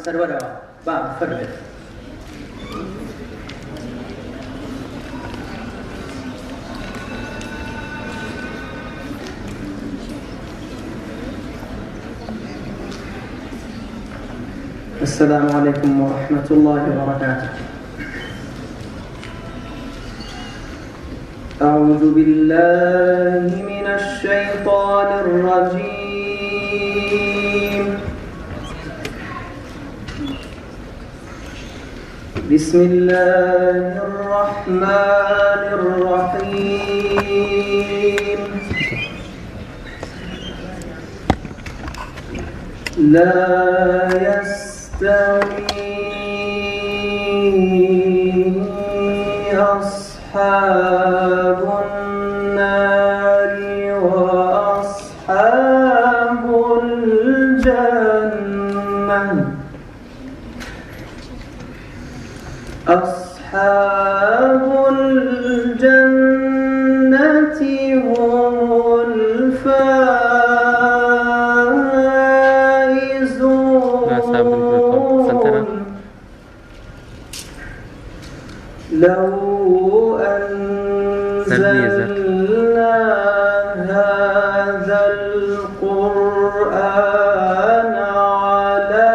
سەروەرەوە با بفەرموێت. السلام عليكم ورحمة الله وبركاته. أعوذ بالله من الشيطان الرجيم. بسم الله الرحمن الرحيم. لا يستوي أصحاب النار وأصحاب الجنة، أصحاب الجنة هم الفائزون. لو أنزلنا هذا القرآن على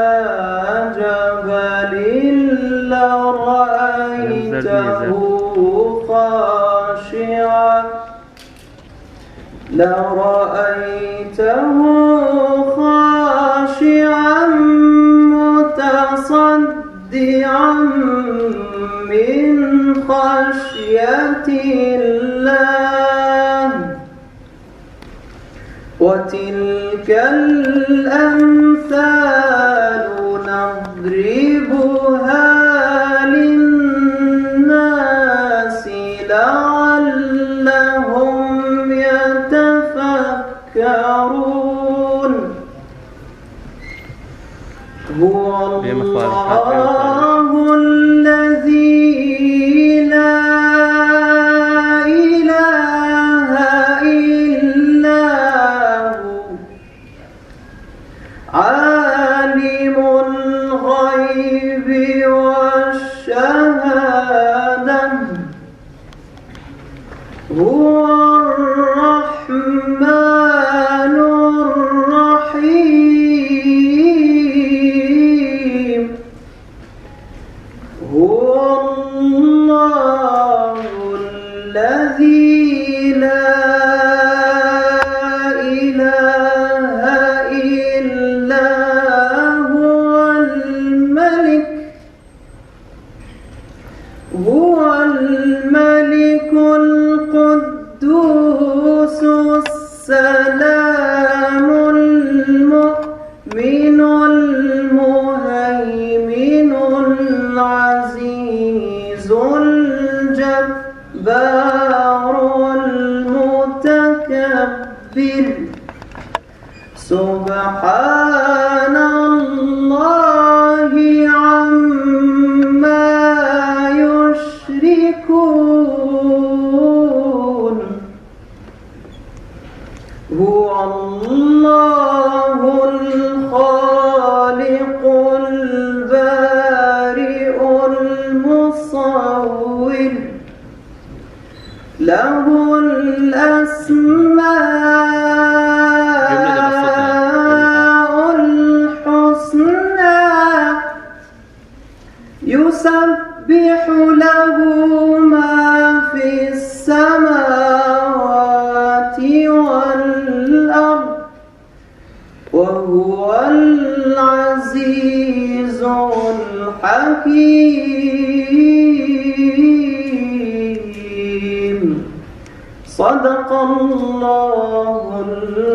جبل لرأيته خاشعا متصدعا من خشية الله، وتلك الأمثال نضربها للناس لعلهم يتفكرون. هو الله الذي لا إله إلا هو، عالم الغيب والشهادة، هو الرحمن الرحيم، هو الله الذي لا إله إلا هو الملك، هو الملك القدوس السلام المؤمن المهيمن العزيز الجبار المتكبر. سبحان الله عما يشركون. هو الله الخالق البارئ المصور، له الأسماء الحسنى، يسبح له ما في السماوات والأرض، وهو العزيز الحكيم. صدق الله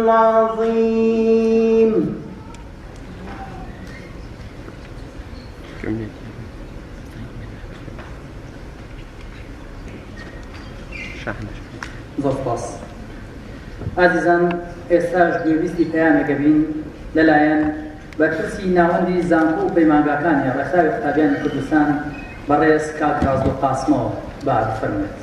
العظيم. زۆر سپاس ئازیزان. ئێستاش گوێبیستی پەیامێکە بین لەلایەن بەرپرسی ناوەندی زانکۆ و پەیمانگاکانی ڕێکخراوی قوتابیانی کوردستان بەڕێز کاک ڕازلۆ قاسمەوە با بفەرموێت.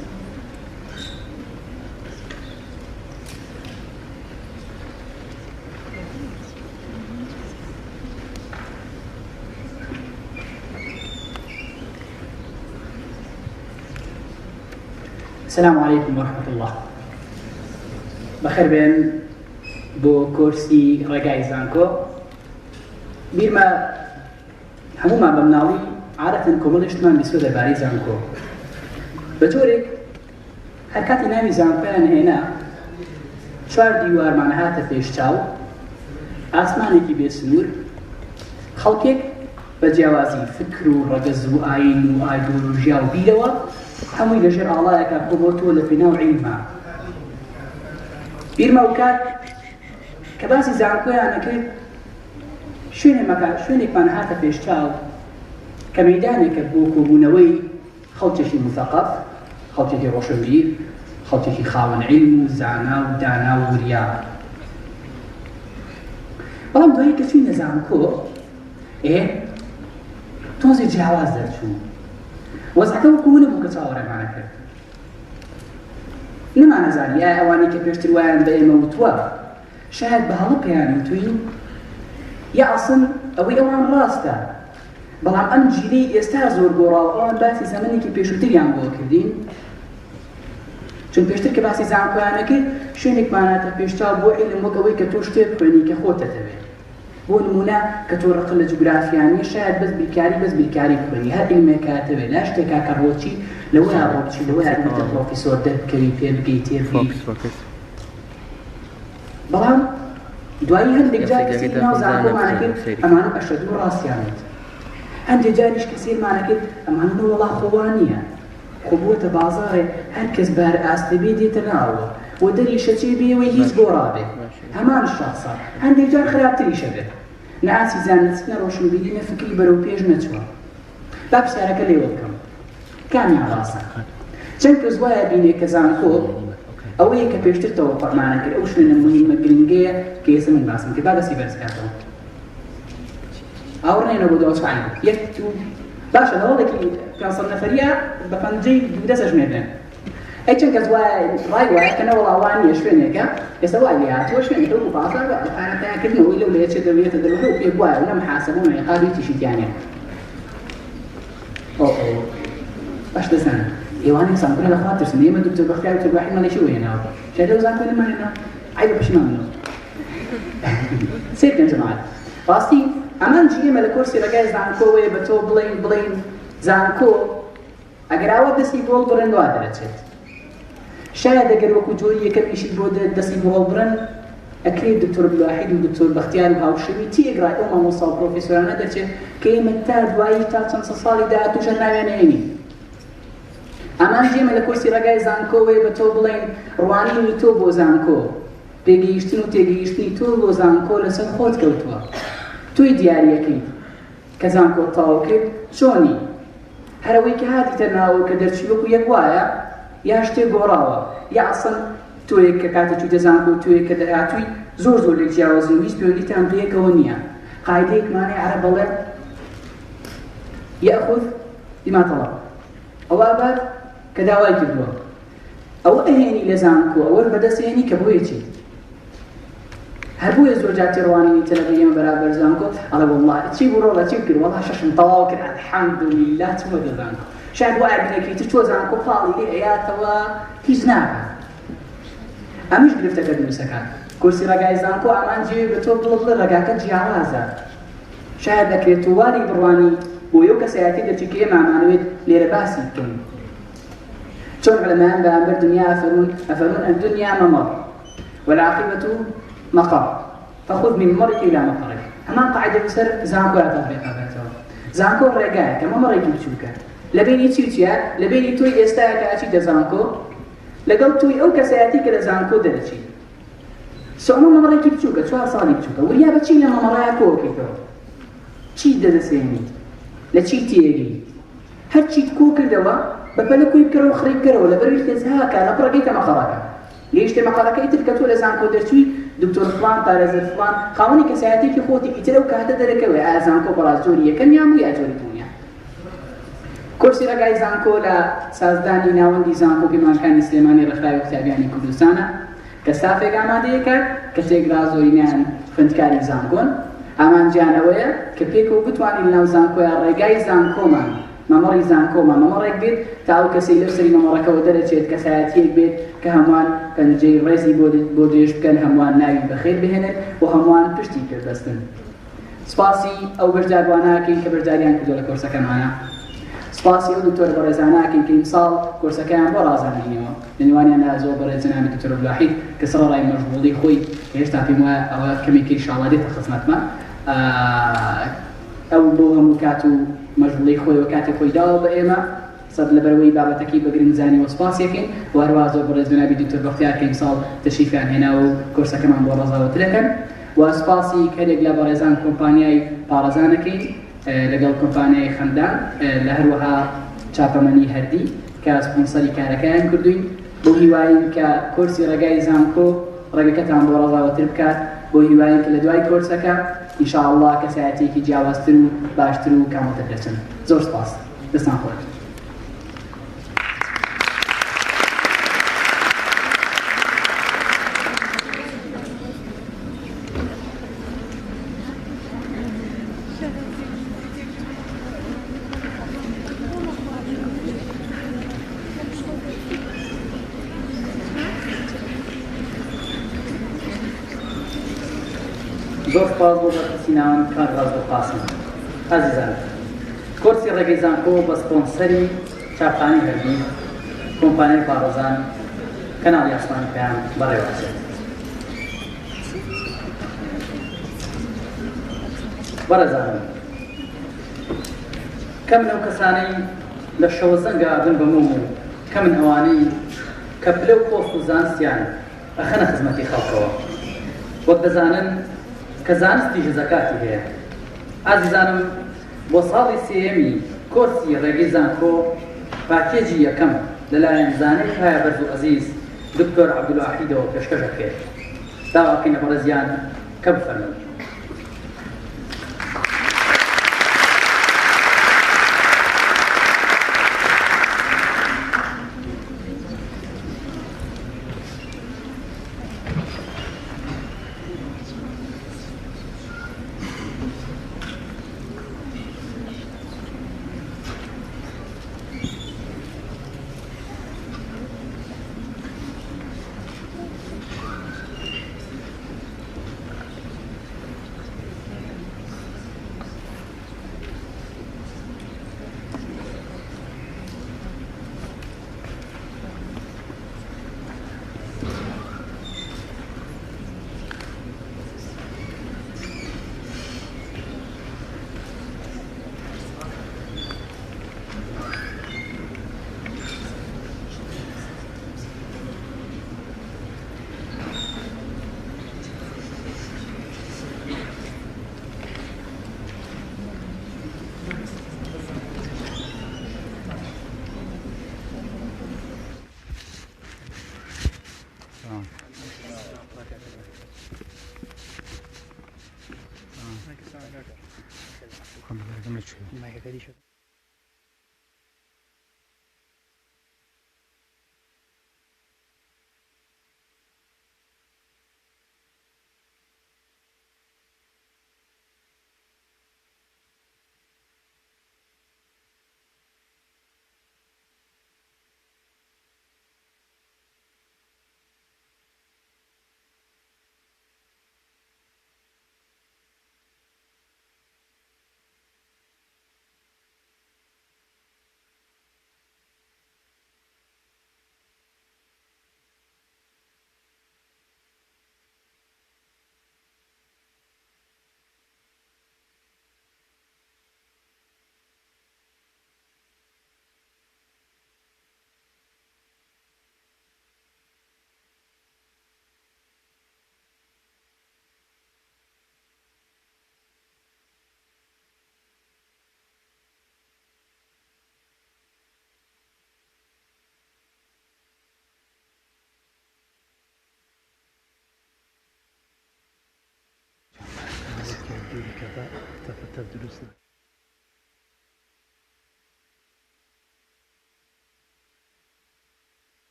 السلام علیکم ورحمة الله. بەخێر بێن بۆ کۆرسی ڕێگای زانکۆ. بیرمە هەموومان بە مناڵی عادەتەن کۆمەڵی شتمان بیستوە دەربارەی زانکۆ. بە جۆرێک هەر کاتی ناوی زانکۆیان هێنا چوار دیوارمان هاتە پێش چاو، ئاسمانێکی بێ سنوور، خەڵکێک بە جیاوازی فکر و ڕەگەز و ئایین و ئایدۆلۆژیا و بیرەوە هەمووی لەژێر ئاڵایەکا کۆبۆتەوە لە پێناو عیلما. بیرمە ئەو کات کە باسی زانکۆیان ئەکرد شوێنێ شوێنێکمان هاتە پێش چاو کە مەیدانێکە بۆ کۆبوونەوەی خەڵکێکی موسەقەف، خەڵکێکی ڕۆشنبیر، خەڵکێکی خاوەن عیلم و زانا و دانا و وریا. بەڵام دوایی کە چووینە زانکۆ ئێ تۆزێ جیاواز دەرچوو. وەزعەکە وەکو نەبوو کە چاوەڕێمانە کرد. نەمانەزانی ئایا ئەوانەی کە پێشتر وایان بە ئێمە وتووە شاید بە هەڵە پێیان وتووین یا ئەسڵ ئەوەی ئەوان ڕاستە، بەڵام ئەم جیلەی ئێستا زۆر گۆڕاوە، ئەوان باسی زەمەنێکی پێشووتریان بۆ کردین. چون پێشتر کە باسی زانکۆیان نەکرد شوێنێکمان هاتە پێشچاو بۆ عیلم وەک ئەوەی کە تۆ شتێ بخوێنی کە خۆتە دەوێت. بۆ نموونە کە تۆ ڕقت لە جوگرافیا نییە شایەد بەس بیرکاری بەس بیرکاری بخوێنی هەر عیلمێک هاتەوێ لا شتێکا کە ڕۆچی لەوەیا ڕۆبچی لەوەیا ببیتە پرۆفیسۆر دەربکەوی پێ بگەی تێبگەی. بەڵام دوایی هەندێک جار کە سەیری ناو زانکۆمان ئەکرد ئەمانە ئەشەد و ڕاستیان وت، هەندێک جاریش کە سەیرمان ئەکرد ئەمانە نەوەڵا خۆ وا نییە، خۆ بووەتە بازاڕێ هەر کەس بە هەر ئاستێ بێ دێتە ناوەوە و دەریشەچێ بێ ئەوەی هیچ گۆڕابێ هەمان شەخسە، هەندێک جار خراپتریشە بێت. نە ئاستی زانستی نە ڕۆشنبیری نە فکری بەرەو پێش نەچووە. با پرسیارەکە لێوە بکەم کامیان ڕاستە؟ چەند کەس وایە بینێ کە زانکۆ ئەوەیە کە پێشتر تەوەقعمانە کرد ئەو شوێنە مهمە گرنگەیە کە ئێستا من باسم کرد، با دەستی بەرز کاتەوە. ئاوڕنێنەوە بۆ دوا چوار یەک دوو باشە هەوڵێکی 500 نەفەریە بە پەنجەی دوو دەست ئەژمێرن. ئەی چەند کەس وایە ڕای وایە کە نەوەڵا وا نییە شوێنێکە ئێستا وای لێ هاتووە شوێنێکە وەکو بازاڕ وایە پارە پەیاکردنەوەی لەو لەیە چێ دەوێتە دەرەوە و پێ وایە و نە محاسبە و نە عیقاب هیچیشی تیا نییە. ئۆ ئۆ باش دەزانم ئێوانێک زانکۆ لە خوا ترسن. ئێمە دکتۆر بەختیار و دکتۆر واحیدمان لە چێوە هێناوە؟ شاید لەو زانکۆ نەمان هێناوە. عەیبە پەشیمان بنەوە. سەیر بکەن جەماعەت، ڕاستی ئامانجی ئێمە لە کۆرسی ڕێگای زانکۆوەیە بە تۆ بڵێین بڵێین زانکۆ ئەگەر ئاوا دەستی بۆ هەڵبڕن وا دەرەچێت. شاید ئەگەر وەکو جۆری یەکەم ئیشی بۆ دەستی بۆ هەڵبڕن ئەکرێت دکتۆر عبدالواحید و دکتۆر بەختیار و هاوشێوەی تێگڕای ئەو مامۆستا و پرۆفیسۆرانە دەرچێت کە ئێمە تا دوایی تا چەند سەد ساڵی داهاتووش هەر ناویان ئەهێنین. ئامانجی ئێمە لە کۆرسی ڕێگای زانکۆوەیە بە تۆ بڵێین ڕوانینی تۆ بۆ زانکۆ، پێگەیشتن و تێگەیشتنی تۆ بۆ زانکۆ لەسەر خۆت کەوتووە. تۆی دیاریەکەیت کە زانکۆت تەواو کرد چۆنی؟ هەر ئەوەی کە هاتیتە ناوە و کە دەرچووی وەکو یەک وایە یا شتێک گۆڕاوە یا ئەسڵەن تۆیەک کە کاتێ چوویتە زانکۆ و تۆیەک کە دەرهاتووی زۆر زۆر لێک جیاوازن و هیچ پەیوەندیتان پێیەکەوە نییە. قاعیدەیەکمان هەیە عەرەب ئەڵێ یأخذ بما طلب، ئەوە ئەبات کە داوای کردووە، ئەوە ئەهێنی لە زانکۆ ئەوەش بەدەست هێنی کە بۆیە چیت. هەر بۆیە زۆر جار تێڕوانینی تەلەبەی ئێمە بەرابەر زانکۆ ئەڵێ وەڵڵا چی بوو ڕۆڵە چی کرد وەڵا شەشم تەواو کرد الحەمدللە چوومە زانکۆ. شاید وایە بینێکی تر چووە زانکۆ پاڵی لێ ئەیاتەوە هیچ ناکات. ئەمەش گرفتەکە دروستەکات. کورسی ڕێگای زانکۆ ئامانجی بە تۆ بڵێ بڵێ ڕێگاکە جیاوازە. شاید دەکرێت تۆ وا لێی بڕوانی بۆ یەو کەسایەتی دەرچی کە ئێمە ئەمانەوێت لێرە باسی بکەین. چۆن علەمایان بەرامبەر دنیا ئەفەرموون ئەفەرموون الدنیا مەمەڕ والعاقبة مقر فخذ من ممرك إلى مقرك. هەمان قاعدە بەسەر زانکۆیا تەطبیق ئەبێتەوە. زانکۆ ڕێگایەکە، مەمەڕێکی بچووکە لە بەینی چی و چییە؟ لە بەینی تۆی ئێستایا کە ئەچیتە زانکۆ لەگەڵ تۆی ئەو کەسایەتی کە لە زانکۆ دەرەچی. سۆ ئەمە مەمەڕێکی بچووکە، چوار ساڵی بچووکە. وریا بە چی لە مەمەڕایا کۆکەیتەوە، چی دەدەسێنیت، لە چی تێگەیت. هەرچیت کۆ کردەوە بە پەلە کۆی بکەرەوە خڕی بکەرەوە لەبەروی خێزهاکە لە پڕ گەیتە مەقەڕەکە. گەیشتە مەقەڕەکە ئیتر کە تۆ لە زانکۆ دەرچووی دکتۆر فڵان پارێزەر فڵان خاوەنی کەسایەتیەکی خۆتی ئیتر ئەو کاتە دەرەکەوێ ئایا زانکۆ بەڕاست جۆری یەکەمیان بوو یا جۆری دووەمیان. کۆرسی ڕێگای زانکۆ لە سازدانی ناوەندی زانکۆ پەیمانگەکانی سلێمانی ڕێکخراوی قوتابیانی کوردستانە کە ستافێک ئامادەیەکات کە تێکرا زۆرینەیان خوێندکاری زانکۆن. ئامانجیان ئەوەیە کە پێکەوە بتوانین لەناو زانکۆیا ڕێگای زانکۆمان مەمەڕی زانکۆمان مەمەڕێک بێت تا ئەو کەسەی لەو سەری مەمەڕەکەوە دەرەچێت کەسایەتییەک بێت کە هەمووان پەنجەی ڕێزی بۆ درێژ بکەن، هەمووان ناوی بەخێر بهێنن و هەمووان پشتی پێ ببەستن. سپاسی ئەو بەشداربووانە ئەکەین کە بەشداریان کردووە لە کۆرسەکەمانا. سپاسی ئەو دکتۆرە بەڕێزانە ئەکەین کە ئیمساڵ کۆرسەکەیان بۆ ڕازاندینەوە. لە نێوانیاندا زۆر بەڕێز جەنابی دکتۆر عەبدولواحید کە سەڕەڕای مەشغوڵی خۆی کە هێشتا پێم وایە ئەوە کەمێکە ئیشاڵڵا دێتە خزمەتمان، ئەو بەو هەموو کات و مەشغوڵی خۆیەوە کاتی خۆی داوە بە ئێمە، سەد لەبەرئەوەی بابەتەکەی بە گرنگ زانیوە سوپاسی ئەکەین و هەروەها زۆر بەڕێز جەنابی دکتۆر بەختیار کە ئیمساڵ تەشریفیان هێناوە و کۆرسەکەمان بۆ ڕەزاوەتر ئەکەن و سوپاسی هەریەک لە بەڕێزان کۆمپانیای پاڕەزان ئەکەین لەگەڵ کۆمپانیای خەندان لە هەروەها چاپەمەنی هەردی کە سپۆنسەری کارەکەیان کردوین بەو هیوایەین کە کۆرسی ڕێگای زانکۆ ڕێگەکەتان بۆ ڕەزاوەتر بکات بەو هیوایەین کە لە دوای کۆرسەکە ان شاء اللە کەسایەتیەکی جیاوازتر و باشتر و کامڵتر دەرچن زۆر سپاس دەستان خۆش. زۆر سپاس بۆ بەرپرسی ناوەند کاک ڕازگۆ قاسم. ئازیزان کۆرسی ڕێگەی زانکۆ بە سپۆنسەری چاپخانەی هەردی، کۆمپانیای پاڕەزان، کەناڵی ئاسمانی پەیام بەڕێوە ئەچێت. بەڕێزانم کەمن ئەو کەسانەی لە شەوەزەنگا ئەبن بە مۆم و کەمن ئەوانەی کە پلە و پۆست و زانستیان ئەخەنە خزمەتی خەڵکەوە. وەک دەزانن کە زانستیش زەکاتی هەیە. ئازیزانم بۆ ساڵی سێیەمی کۆرسی ڕێگەی زانکۆ پاکێجی یەکەم لەلایەن زانای پایەبەرز و ئەزیز دکتۆر عەبدولواحیدەوە پێشکەش ئەکرێت. داوا ئەکەین لە بەڕێزیان کە بفەرموون.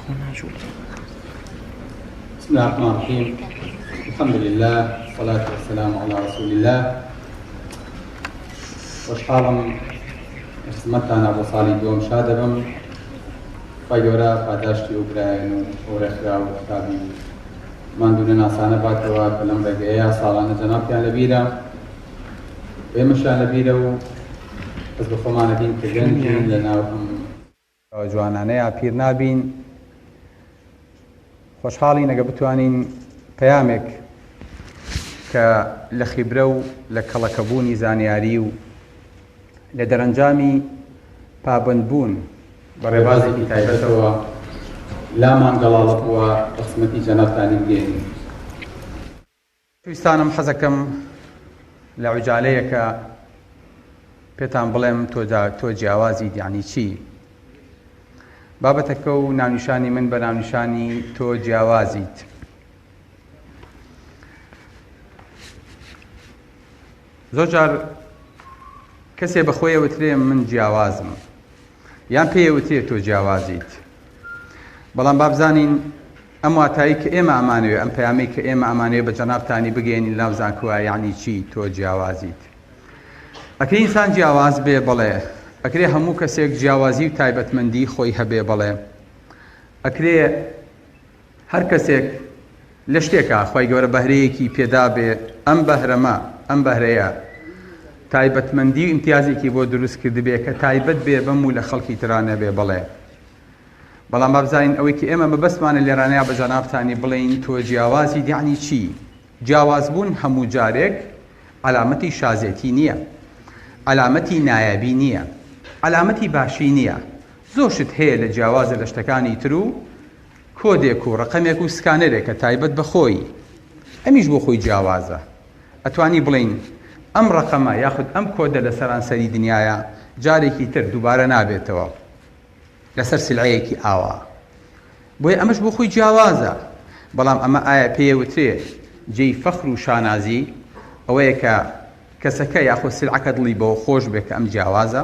خۆ ناجوڵێ. بسم الله الرحمن الرحیم الحمد لله والصلاة والسلام على رسول الله خۆشحاڵم لە خزمەتتانا بۆ ساڵی دووەم شاد دەبم خوای گەورە پاداشتی ئەو برایان و ئەو ڕێکخراو و قوتابی و ماندوو نەناسانە باتەوە کە لەم ڕێگەیە ساڵانە جەنابتیان لەبیرە و ئێمەشیان لەبیرە و بەس بە خۆمانەکەین کە گەنجین لە ناو ئەم جوانانەیا پیر نابین. خۆشحاڵین ئەگە بتوانین پەیامێک کە لە خیبرە و لە کەڵەکەبوونی زانیاری و لە دەرەنجامی پابەندبوون بە ڕێبازێکی تایبەتەوە لامان گەڵاڵە بووە بە خزمەتی جەنابتانی بگەیەنین. ویستانم حەزەکەم لە عوجالەیەکە پێتان بڵێم تۆ تۆ جیاوازیت یعنی چی؟ بابەتەکە و ناونیشانی من بە ناونیشانی تۆ جیاوازیت. زۆر جار کەسێ بە خۆی ئەوترێ من جیاوازم یان پێی ئەوترێ تۆ جیاوازیت بەڵام بابزانین ئەم واتایی کە ئێمە ئەمانەوێ ئەم پەیامەی کە ئێمە ئەمانەوێ بە جەنابتانی بگەێنین لەناو زانکۆە یعنی چی تۆ جیاوازیت ئەکرێ ئینسان جیاواز بێ بەڵێ ئەکرێ هەموو کەسێک جیاوازی و تایبەتمەندی خۆی هەبێ بەڵێ ئەکرێ هەر کەسێک لە شتێکا خوای گەورە بەهرەیەکی پێدابێ ئەم بەهرەمە ئەم بەهرەیە تایبەتمەندی و ئیمتیازێکی بۆ دروست کردبێ کە تایبەت بێ بەم و لە خەڵکی ترا نەبێ بەڵێ بەڵام با بزانین ئەوەی کە ئێمە مەبەستمانە لێرانەیە بە جەنابتانی بڵێین تۆ جیاوازی یەعنی چی جیاوازبوون هەموو جارێک عەلامەتی شازێتی نییە عەلامەتی نایابی نییە عەلامەتی باشی نییە زۆر شت هەیە لە جیاوازە لە شتەکانی تر و کۆدێک و ڕەقەمێک و سکانەرێکە تایبەت بە خۆی ئەمیش بۆ خۆی جیاوازە ئەتوانی بڵێین ئەم ڕەقەمە یاخود ئەم کۆدە لە سەرانسەری دنیایا جارێکی تر دووبارە نابێتەوە لەسەر سلعەیەکی ئاوا بۆیە ئەمەش بۆ خۆی جیاوازە بەڵام ئەمە ئایا پێیە وترێ جێی فەخر و شانازی ئەوەیە کە کەسەکە یاخۆ سلعەکە دڵی بەوە خۆش بێ کە ئەم جیاوازە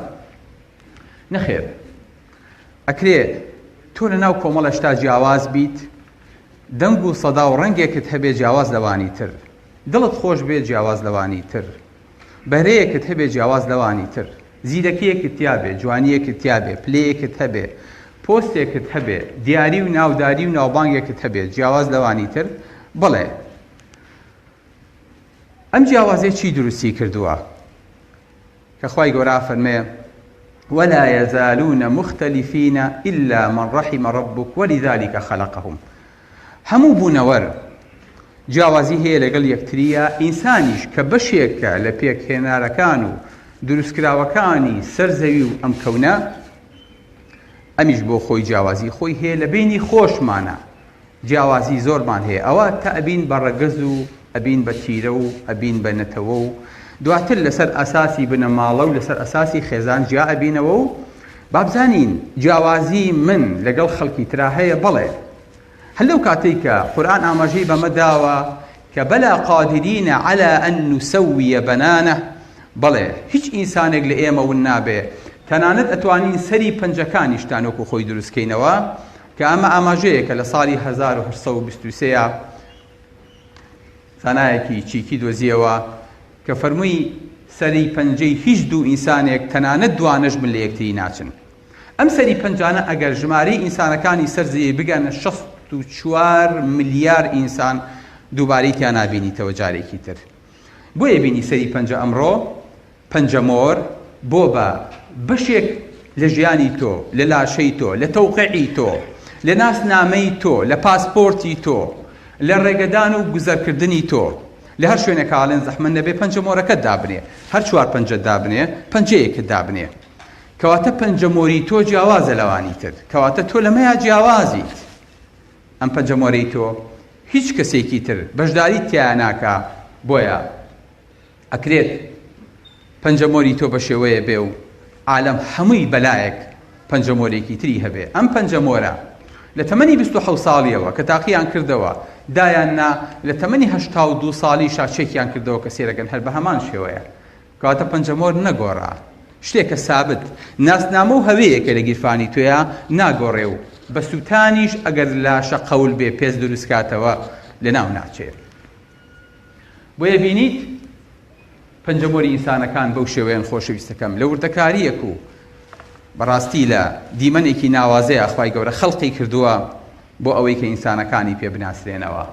نەخێر ئەکرێ تۆ لە ناو کۆمەڵە شتا جیاواز بیت دەنگ و سەدا و ڕەنگێکت هەبێ جیاواز لەوانی تر دڵت خۆش بێ جیاواز لەوانی تر بەرەیەکت هەبێ جیاواز لەوانی تر زیرەکیەکت تیابێ جوانیەکت تیابێ پلەیەکت هەبێ پۆستێکت هەبێ دیاری و ناوداری و ناوبانگێکت هەبێ جیاواز لەوانی تر بڵێ ئەم جیاوازیە چی دروستی کردووە کە خوای گەورە ئەفەرمێ ولا يزالون مختلفين إلا من رحم ربك ولذلك خلقهم هەموو بوونەوەر جیاوازی هەیە لەگەڵ یەکتریە ئینسانیش کە بەشێکە لە پێکهێنارەکان و دروستکراوەکانی سەر زەوی و ئەم کەونە ئەمیش بۆ خۆی جیاوازی خۆی هەیە لە بینی خۆشمانە جیاوازی زۆرمان هەیە ئەوە تە ئەبین بە ڕەگەز و ئەبین بە تیرە و ئەبین بە نەتەوە و دواتر لەسەر ئەساسی بنەماڵە و لەسەر ئەساسی خێزان جیا ئەبینەوە و بابزانین جیاوازی من لەگەڵ خەڵکی ترا هەیە بەڵێ هەر لەو کاتەی کە قورئان ئاماژەی بەمە داوە کە بەلا قادرین علی ان نسوی بنانە بەڵێ هیچ ئینسانێک لە ئێمە ون نابێ تەنانەت ئەتوانین سەری پەنجەکانیشتان وەکو خۆی دروستکەینەوە کە ئەمە ئاماژەیەکە لە ساڵی 1823 زانایەکی چیکی دۆزیەوە کە فەرمووی سەری پەنجەی هیچ دوو ئینسانێک تەنانەت دوانەش بن لە یەکتری ناچن. ئەم سەری پەنجانە ئەگەر ژمارەی ئینسانەکانی سەر زەوی بگەنە 64 ملیار ئینسان دووبارەی تیا نابینیتەوە جارێکی تر. بۆیە بینی سەری پەنجە ئەمڕۆ پەنجەمۆر بۆ بە بەشێک لە ژیانی تۆ، لە لاشەی تۆ، لە تەوقیعی تۆ، لە ناسنامەی تۆ، لە پاسپۆرتی تۆ، لە ڕێگەدان و گوزەرکردنی تۆ. لە هەر شوێنێک ئاڵێن زەحمەت نەبێ پەنجەمۆرەکەت دابنێ، هەر چوار پەنجەت دابنێ، پەنجەیەکت دابنێ. کەواتە پەنجەمۆری تۆ جیاوازە لەوانی تر. کەواتە تۆ لەمەیا جیاوازیت. ئەم پەنجەمۆرەی تۆ هیچ کەسێکی تر بەشداریت تیایا ناکا، بۆیە. ئەکرێت پەنجەمۆری تۆ بەشێوەیە بێ و عالەم هەمووی بەلایەک پەنجەمۆرێکی تری هەبێ ئەم پەنجەمۆرە لە تەمەنی 27 ساڵیەوە کە تاقییان کردەوە دایان نا لە تەمەنی 82 ساڵیشا چێکیان کردەوە کە سێرەکەن هەر بە هەمان شێوەیە کەواتە پەنجەمۆر نەگۆڕا شتێکە سابت ناسنامە و هەوەیەکە لە گیرفانی تۆیا ناگۆڕێ و. بە سوتانیش ئەگەر لاشە قەول بێ پێست دروست کاتەوە لەناو ناچێ. بۆیە بینیت پەنجەمۆری ئینسانەکان بەو شێوەیەن خۆشەویستەکەم لە وردەکارییەک و بەڕاستی لە دیمەنێکی ناوازەیە خوای گەورە خەڵقی کردووە بۆ ئەوەی کە ئینسانەکانی پێ بناسرێنەوە.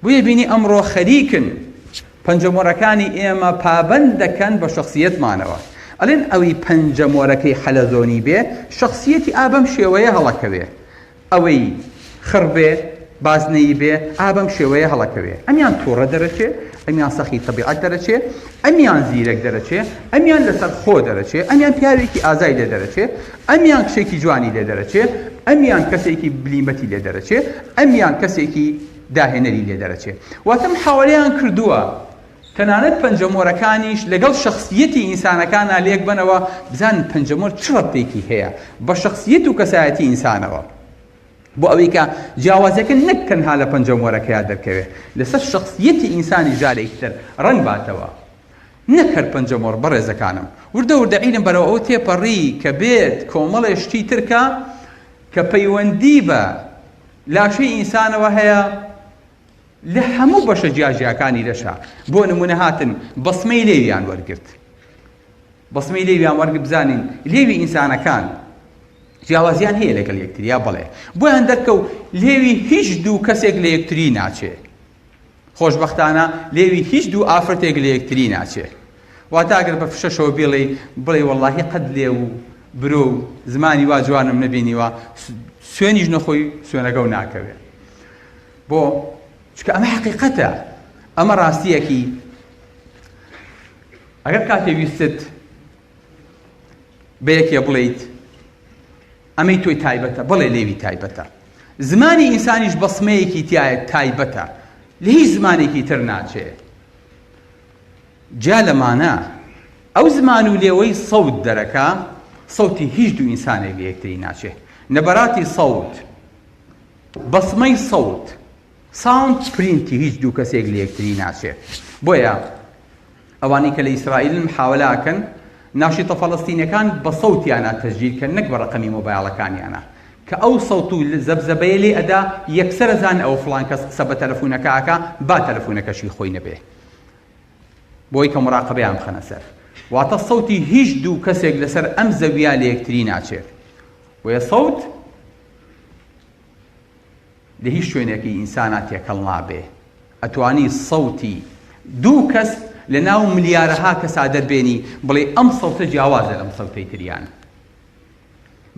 بۆیە بینی ئەمڕۆ خەریکن پەنجەمۆرەکانی ئێمە پابەند دەکەن بە شەخسیەتمانەوە. ئەڵێن ئەوی پەنجەمۆرەکەی حەلەزۆنی بێ شەخسیەتی ئا بەم شێوەیە هەڵەکەوێ. ئەوەی خڕ بێ بازنەیی بێ ئا بەم شێوەیە هەڵەکەوێ. ئەمیان توڕە دەرەچێ، ئەمیان سەخی تەبیعەت دەرەچێ، ئەمیان زیرەک دەرەچێ، ئەمیان لەسەر خۆ دەرەچێ، ئەمیان پیاوێکی ئازای لێ دەرەچێ، ئەمیان کچێکی جوانی لێ دەرەچێ، ئەمیان کەسێکی بلیمەتی لێ دەرەچێ، ئەمیان کەسێکی داهێنەری لێ دەرەچێ. واتە محاوەلەیان کردووە تەنانەت پەنجەمۆرەکانیش لەگەڵ شەخسییەتی ئینسانەکانا لێک بەنەوە، بزانن پەنجەمۆر چ ڕەبتێکی هەیە بە شەخسییەت و کەسایەتی ئینسانەوە. بۆ ئەوەی کە جیاوازیەکە نەک تەنها لە پەنجەمۆرەکەیا دەرکەوێ، لەسەر شەخسییەتی ئینسانیش جارێکی تر ڕەنگ باتەوە. نەک هەر پەنجەمۆر بەڕێزەکانم. وردە وردە عیلم بەرەو ئەوە تێپەڕی کە بێت کۆمەڵێ شتی تر کا کە پەیوەندی بە لاشەی ئینسانەوە هەیە لە هەموو بەشە جیاجیاکانی لەشا. بۆ نمونە هاتن بەسمەی لێویان وەرگرت. بەسمەی لێویان وەرگرت بزانین لێوی ئینسانەکان جیاوازیان هەیە لەگەڵ یەکتریا بەڵێ. بۆیان دەرکەوت لێوی هیچ دوو کەسێک لە یەکتری ناچێ. خۆشبەختانە لێوی هیچ دوو ئافرەتێک لە یەکتری ناچێ. واتە ئەگەر بە فشەشەوە بیڵێی بڵێی وەڵاهی قەت لێو و برۆ و زمانی وا جوانم نەبینیوە، سوێنیش نەخۆی سوێنەکەو ناکەوێ. بۆ؟ چونکە ئەمە حەقیقەتە، ئەمە ڕاستییەکی ئەگەر کاتێ ویستت بە یەکێ بڵێیت ئەمەی تۆی تایبەتە، بەڵێ لێوی تایبەتە. زمانی ئینسانیش بەسمەیەکی تیایە تایبەتە، لە هیچ زمانێکی تر ناچێ. جیا لەمانە ئەو زمان و لێوەی سەوت دەرەکا، سەوتی هیچ دوو ئینسانێک لە یەکتری ناچێ. نەبەراتی سەوت، بەسمەی سەوت، sound print ی هیچ دوو کەسێک لە یەکتری ناچێ. بۆیە ئەوانەی کە لە ئیسرائیلن محاوەلە ئەکەن ناشیتە فەلەستینەکان بە سەوتیانا تەسجیل کەن نەک بە ڕەقەمی مۆبایڵەکانیانا کە ئەو سەوت و زەبزەبەیە لێ ئەدا یەکسەر ئەزانن ئەوە فڵان کەس قسە بە تەلەفونەکە ئەکا با تەلەفونەکەشی خۆی نەبێ بۆی کە مراقەبەیان بخەنە سەر واتە سەوتی هیچ دوو کەسێک لەسەر ئەم زەویا لە یەکتری ناچێت بۆیە سەوت لە هیچ شوێنێکی ئینسانا تێکەڵ نابێ ئەتوانی سەوتی دوو کەس لە ناو ملیارەها کەسا دەربێنی بڵێی ئەم سەوتە جیاوازە لەم سەوتەی تریان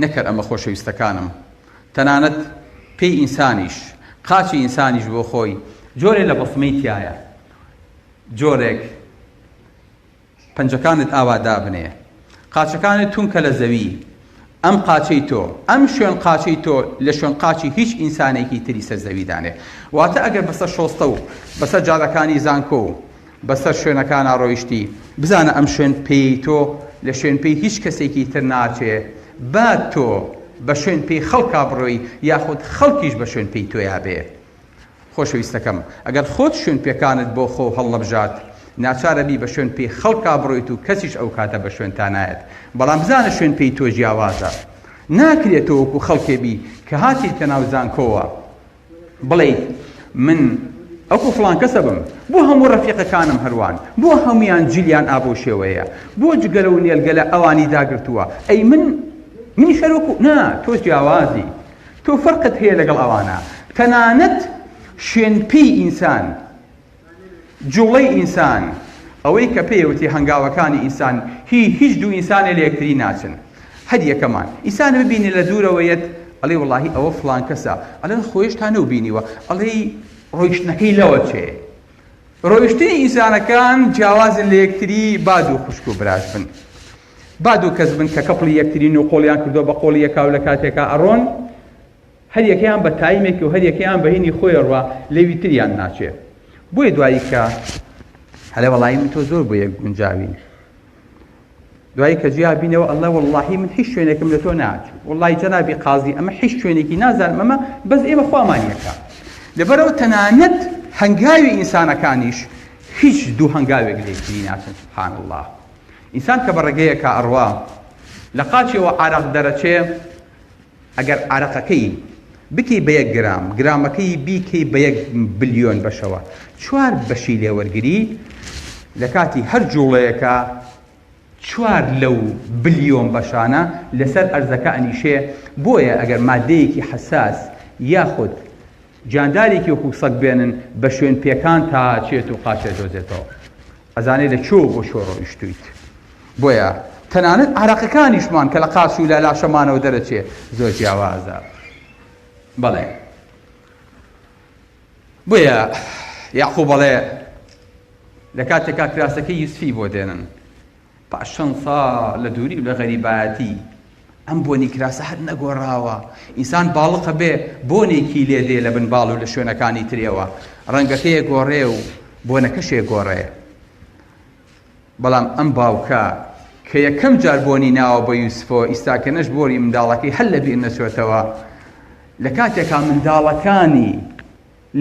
نەک هەر ئەمە خۆشەویستەکانم تەنانەت پێی ئینسانیش قاچی ئینسانیش بۆ خۆی جۆرێ لە بەسمەی تایە جۆرێک پەنجەکانت ئاوا دابنێ قاچەکانت توند کە لە زەوی ئەم قاچەی تۆ ئەم شوێن قاچەی تۆ لە شوێن قاچی هیچ ئینسانێکی تری سەر زەوی دانێ واتە ئەگەر بەسەر شۆستە و بەسەر جادەکانی زانکۆ و بەسەر شوێنەکانا ڕۆیشتی بزانە ئەم شوێن پێی تۆ لە شوێن پێی هیچ کەسێکی تر ناچێ با تۆ بە شوێن پێی خەڵکا بڕۆی یاخود خەڵکیش بە شوێن پێی تۆیا بێ خۆشەویستەکەم ئەگەر خۆت شوێن پێکانت بۆ خۆو هەڵنەبژارد ناچارە بی بە شوێن پێی خەڵکا بڕۆیت و کەسیش ئەو کاتە بە شوێنتا نایەت بەڵام بزانە شوێن پێی تۆ جیاوازە ناکرێ تۆ وەکو خەڵکێ بی کە هاتیتە ناو زانکۆوە بڵێیت من ئەوکو فڵان کەسە بم بۆ هەموو ڕەفیقەکانم هەروان بۆ هەمویان جلیان ئابەو شێوەیە بۆ جگەرە و نێرگەلە ئەوانی داگرتووە ئەی من منیش هەروەکو نا تۆ جیاوازی تۆ فەرقت هەیە لەگەڵ ئەوانە تەنانەت شوێن پێی ئینسان جوڵەی ئینسان ئەوەی کە پێیەوتی هەنگاوەکانی ئینسان هی هیچ دوو ئینسانێ لە یەکتری ناچن هەر یەکەمان ئینسان ببینی لە دوورەوە یەت ئەڵێ وەڵاهی ئەوە فڵان کەسە ئەڵێن خۆ هێشتا نەوبینیوە ئەڵێی ڕۆیشتنەکەی لەوە چێ ڕۆیشتنی ئینسانەکان جیاوازن لە یەکتری با دوو خوشک و براش بن با دوو کەس بن کە کەپڵی یەکترین و قۆڵیان کردووە بە قۆڵی یەکا و لە کاتێکا ئەڕۆن هەر یەکەیان بە تایمێکی و هەر یەکەیان بە هینی خۆی ئەڕوا لەوی تریان ناچێ بۆیە دوایی کە هەلێ وەڵایی من تۆ زۆر بۆ یەک گونجاوین دوایی کە جیا بینەوە ئەڵێ وەڵاهی من هیچ شوێنێکم لە تۆ ناچوو وەڵی جەنابی قازی ئەمە هیچ شوێنێکی نازانم ئەمە بەس ئێمە خوامان یەکە لەبەرەوە تەنانەت هەنگاوی ئینسانەکانیش هیچ دوو هەنگاوێک لێکتری ناچن سبحان الله ئینسان کە بە ڕێگەیەکا ئەڕوا لە قاچیەوە عارەق دەرەچێ. ئەگەر عەرەقەکەی بکەی بە یەک گرام، گرامەکەی بیکەی بە یەک بلیۆن بەشەوە، چوار بەشی لێ وەرگری، لە کاتی هەر جوڵەیەکا چوار لەو بلیۆن بەشانە لەسەر ئەرزەکە ئەنیشێ، بۆیە ئەگەر مادەیەکی حەساس یاخود گیاندارێکی وەکو سەگ بێنن بە شوێن پێکان تا چێت و قاچێ دۆزێتەوە ئەزانێ لە کوێوە بۆ کوێ ڕۆیشتوویت. بۆیە تەنانەت عارەقەکانیشمان کە لە قاچ و لە لاشەمانەوە دەرەچێ زۆر جیاوازە. بەڵێ بۆیە یاقوب ئەڵێ لە کاتێکا کراسەکەی یوسفی بۆ دێنن پاش چەند ساڵ لە دووری و لە غەریبایەتی ئەم بۆنی کراسە هەر نەگۆڕاوە ئینسان باڵقە بێ بۆنێکی لێ دێ لە بن باڵ و لە شوێنەکانی ترێوە ڕەنگەکەیە گۆڕێ و بۆنەکەشێ گۆڕێ بەڵام ئەم باوکە کە یەکەم جار بۆنی ناوە بە یوسفەوە ئیستاکە نەش بۆنی منداڵەکەی هەر لەبیر نەچۆتەوە لە کاتێکا منداڵەکانی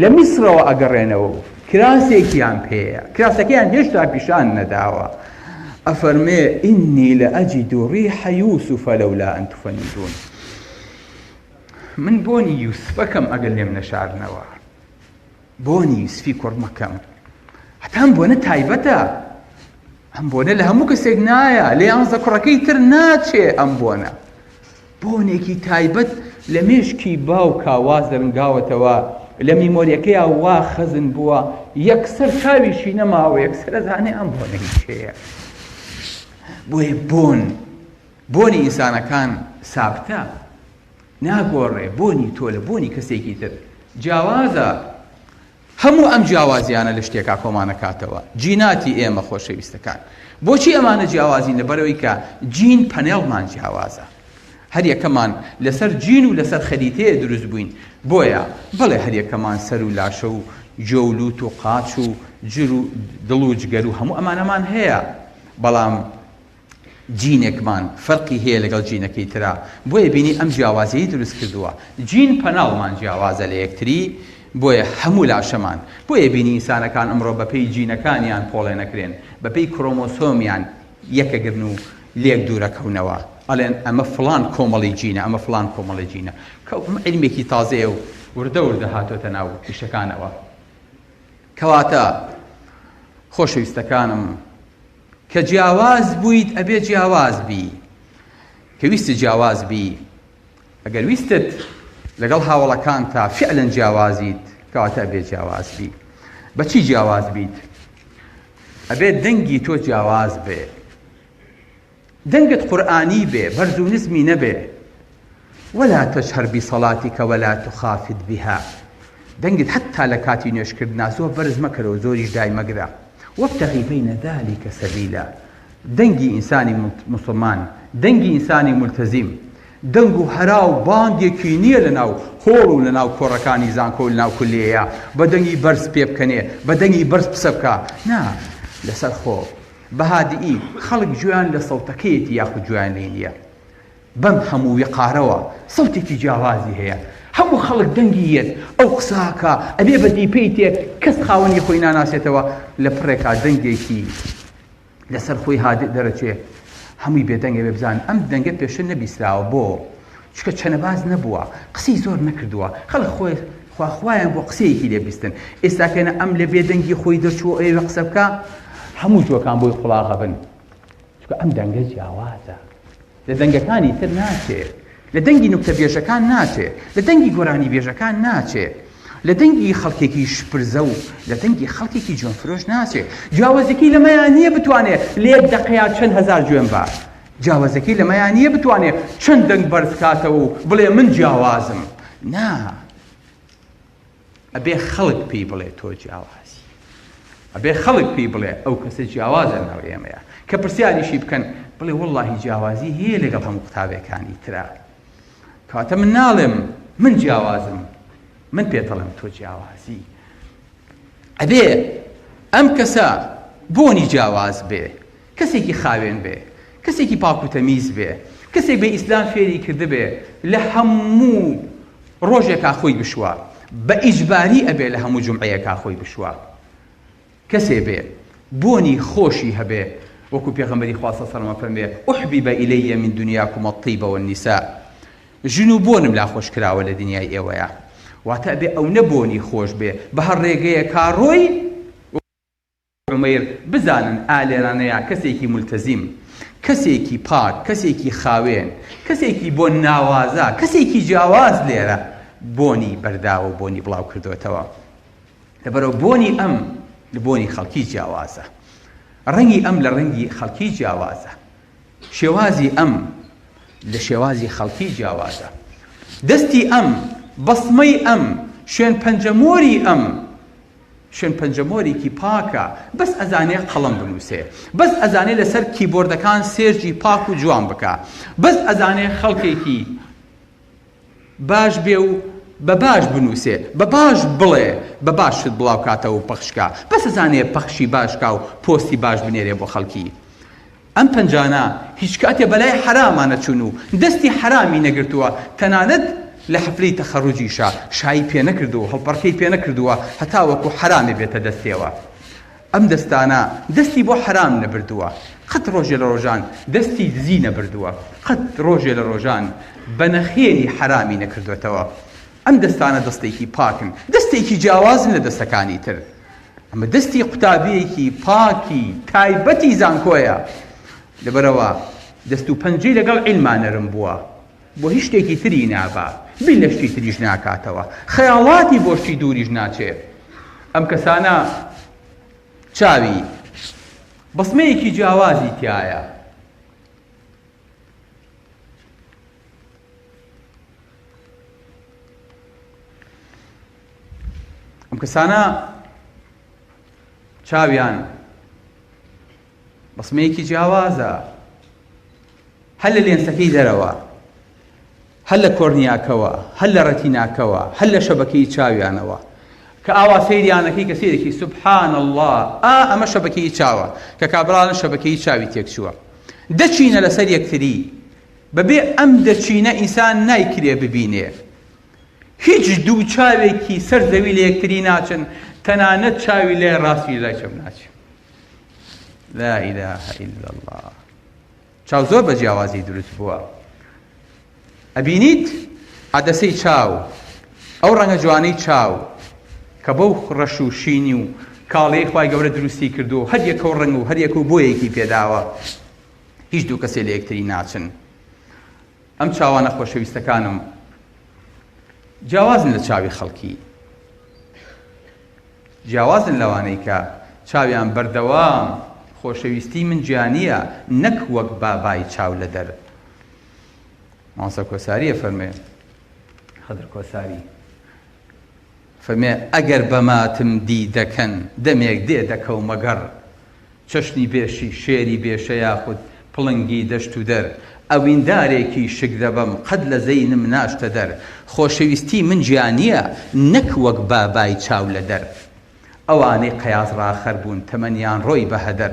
لە میسرەوە ئەگەڕێنەوە و کراسێکیان پێیە کراسەکەیان هێشتا پیشان نەداوە ئەفەرمێ إني لأجد ريح يوسف لولا أن تفندون من بۆنی یوسفەکەم ئەگەر لێم نەشارنەوە بۆنی یوسفی کوڕمەکەم هەتا ئەم بۆنە تایبەتە ئەم بۆنە لە هەموو کەسێک نایە لە یانزە کوڕەکەی تر ناچێ ئەم بۆنە بۆنێکی تایبەت لە مێشکی باوکا وا زرنگاوەتەوە لە میمۆریەکەیا وا خەزن بووە یەکسەر چاویشی نەماوە یەکسەر ئەزانێ ئەم بۆنە هی کێیە بۆیە بۆن بۆنی ئینسانەکان سابتە ناگۆڕێ بۆنی تۆ لە بۆنی کەسێکی تر جیاوازە هەموو ئەم جیاوازیانە لە شتێکا کۆمانەکاتەوە جیناتی ئێمە خۆشەویستەکان بۆچی ئەمانە جیاوازین لەبەرەوەی کە جین پەنێڵمان جیاوازە هەر یەکەمان لەسەر جین و لەسەر خەریتەیە دروست بووین بۆیە بەڵێ هەر یەکەمان سەر و لاشە و گوێ و لوت و قاچ و جر و دڵ و جگەر و هەموو ئەمانەمان هەیە بەڵام جینێکمان فەرقی هەیە لەگەڵ جینەکەی ترا بۆیە بینی ئەم جیاوازیەی دروست کردووە جین پەناڵمان جیاوازە لە یەکتری بۆیە هەموو لاشەمان بۆیە بینی ئینسانەکان ئەمڕۆ بەپێی جینەکانیان پۆڵێنەکرێن بەپێی کرۆمۆسۆمیان یەکەگرن و لێک دوورەکەونەوە ئەڵێن ئەمە فڵان کۆمەڵی جینە ئەمە فڵان کۆمەڵی جینە کە ئەمە عیلمێکی تازەیە و وردە وردە هاتۆتە ناو ئیشەکانەوە کەواتە خۆشەویستەکانم کە جیاواز بوویت ئەبێ جیاواز بی کە ویستت جیاواز بی ئەگەر ویستت لەگەڵ هاوڵەکانتا فعلا جیاوازیت کەواتە ئەبێ جیاواز بی بەچی جیاواز بیت ئەبێ دەنگی تۆ جیاواز بێ دەنگت قورئانی بێ بەرز و نزمی نەبێ ولا تجهر بصلاتک ولا تخافت بها دەنگت حتا لە کاتی نوێژکردنا زۆر بەرز مەکەرەوە زۆریش دای مەگرە وابتغی بین ذلک سبیلا دەنگی ئینسانی موسڵمان دەنگی ئینسانی مولتەزیم دەنگ و هەرا و بانگێکی نییە لە ناو هۆڵ و لە ناو کۆڕەکانی زانکۆ و لە ناو کولیەیە بە دەنگی بەرز پێ بکەنێ بە دەنگی بەرز قسە بکا نا لەسەر خۆ بە هادئی خەڵک گوێیان لە سەوتەکەیەتی یاخود گوێیان لێی نییە بەم هەموو ویقارەوە سەوتێکی جیاوازی هەیە هەموو خەڵک دەنگی یەت ئەو قساکە ئەبێ بە دیپەی تێ کەس خاوەنی خۆی ناناسێتەوە لە پڕێکا دەنگێکی لەسەر خۆی هادئ دەرەچێ هەمووی بێدەنگە بێ بزان ئەم دەنگە پێشتر نەبیستراوە بۆ چکە چەنەباز نەبووە قسەی زۆر نەکردووە خەڵک خۆی خواخوایان بۆ قسەیەکی لێ بیستن ئێستاکەنە ئەم لە بێدەنگی خۆی دەرچووە ئەیەوێ قسە بکا هەموو جۆکان بۆی قوڵاغە بن چونکە ئەم دەنگە جیاوازە لە دەنگەکانی تر ناچێ لە دەنگی نوکتە بێژەکان ناچێ لە دەنگی گۆرانی بێژەکان ناچێ لە دەنگی خەڵکێکی شپرزە و لە دەنگی خەڵکێکی جوێنفرۆش ناچێ جیاوازەکەی لەمەیان نییە بتوانێ لە یەک دەقەیا چەند هەزار جوێن با جیاوازەکەی لەمەیان نییە بتوانێ چەند دەنگ بەرز کاتەوە و بڵێ من جیاوازم نا ئەبێ خەڵک پێی بڵێ تۆ جیاوازی ئەبێ خەڵک پێی بڵێ ئەو کەسە جیاوازە ناو ئێمەیە کە پرسیاریشی بکەن بڵێ وەڵڵاهی جیاوازی هەیە لەگەڵ هەموو قوتابیەکانی ترا کەواتە من ناڵێم من جیاوازم من پێتەڵێم تۆ جیاوازی ئەبێ ئەم کەسە بۆنی جیاواز بێ کەسێکی خاوێن بێ کەسێکی پاک و تەمیز بێ کەسێک بێ ئیسلام فێری کردبێ لە هەموو ڕۆژێکا خۆی بشوا بە ئیجباری ئەبێ لە هەموو جومعەیەکا خۆی بشوا کەسێ بێ بۆنی خۆشی هەبێ وەکو پێغەمبەری خوا صلی اللە علیه و سلم فەرموێ احبب الی من دنیاکم الطیب والنساء. ژن و بۆنم لا خۆش کراوە لە دنیای ئێوەیا. واتە ئەبێ ئەونە بۆنی خۆش بێ بە هەر ڕێگەیەکا ڕۆی، عومەیر بزانن ئا لێرانەیا کەسێکی مولتەزیم، کەسێکی پاک، کەسێکی خاوێن، کەسێکی بۆن ناوازە، کەسێکی جیاواز لێرە بۆنی بەرداوە و بۆنی بڵاو کردۆتەوە. لەبەرئەوە بۆنی ئەم لە بۆنی خەڵکی جیاوازە. ڕەنگی ئەم لە ڕەنگی خەڵکی جیاوازە. شێوازی ئەم لە شێوازی خەڵکی جیاوازە. دەستی ئەم، بەسمەی ئەم، شوێن پەنجەمۆری ئەم، شوێن پەنجەمۆرێکی پاکە، بەس ئەزانێ قەڵەم بنووسێ، بەس ئەزانێ لەسەر کیبۆردەکان search ی پاک و جوان بکا، بەس ئەزانێ خەڵکێکی باش بێ و بە باش بنووسێ، بە باش بڵێ، بە باش شت بڵاو کاتەوە و پەخش کا، بەس ئەزانێ پەخشی باش کا و پۆستی باش بنێرێ بۆ خەڵکی. ئەم پەنجانە هیچ کاتێ بەلای حەراما نەچوون و دەستی حەرامی نەگرتووە، تەنانەت لە حەفلەی تەخەروجیشا شایی پێ نەکردووە و هەڵپەڕکێی پێ نەکردووە هەتاوەکو حەرامێ بێتە دەستێوە. ئەم دەستانە دەستی بۆ حەرام نەبردووە، قەت ڕۆژێ لە ڕۆژان دەستی دزی نەبردووە، قەت ڕۆژێ لە ڕۆژان بە نەخێری حەرامی نەکردۆتەوە. ئەم دەستانە دەستێکی پاکن، دەستێکی جیاوازن لە دەستەکانی تر. ئەمە دەستی قوتابیەکی پاکی تایبەتی زانکۆیە، لەبەرئەوە دەست و پەنجەی لەگەڵ عیلما نەرم بووە، بۆ هیچ شتێکی تری نابا، بیر لە شتی تریش ناکاتەوە، خەیاڵاتی بۆ شتی دووریش ناچێ. ئەم کەسانە چاوی بەسمەیەکی جیاوازی تیایە. ئەم کەسانە چاویان بەسمەیەکی جیاوازە هەر لە لێنسەکەی دەرەوە هەر لە کۆرنیاکەوە هەر لە ڕەتیناکەوە هەر لە شەبەکەی چاویانەوە کە ئاوا سەیریانەکەی کە سەیرێکی سبحان الله ئا ئەمە شەبەکەی چاوە کە کابرالن شەبەکەی چاوی تێکچووە دەچینە لەسەر یەکتری بەبێ ئەم دەچینە ئینسان نایکرێ ببینێ هیچ دوو چاوێکی سەر زەوی لە یەکتری ناچن تەنانەت چاوی لای ڕاستی لای چەپ ناچن لا إله إلا الله چاو زۆر بە جیاوازی دروست بووە ئەبینیت عەدەسەی چاو ئەو ڕەنگە جوانەی چاو کە بەو ڕەش و شینی و کاڵیەی خوای گەورە دروستی کردو هەر یەکە و ڕەنگ و هەر یەکە و بۆیەکی پێداوە هیچ دوو کەسێ لە یەکتری ناچن ئەم چاوانە خۆشەویستەکانم جیاوازن لە چاوی خەڵکی جیاوازن لەوانەی کە چاویان بەردەوام خۆشەویستی من گیانیە نەک وەک بابای چاو لە دەر مامۆستا کۆساری ئەفەرموێ خدر کۆساری فەرمێ ئەگەر بەماتم دی دەکەن دەمێک دێ دەکەومە گەڕ چەشنی بێشی شێری بێشە یاخود پڵنگی دەشت و دەر ئەویندارێکی شک دەبەم قەت لە زەینم ناچتە دەر خۆشەویستی من گیانیە نەک وەک بابای چاو لە دەر ئەوانەی قەیاس ڕاخەر بوون تەمەنیان ڕۆی بە هەدەر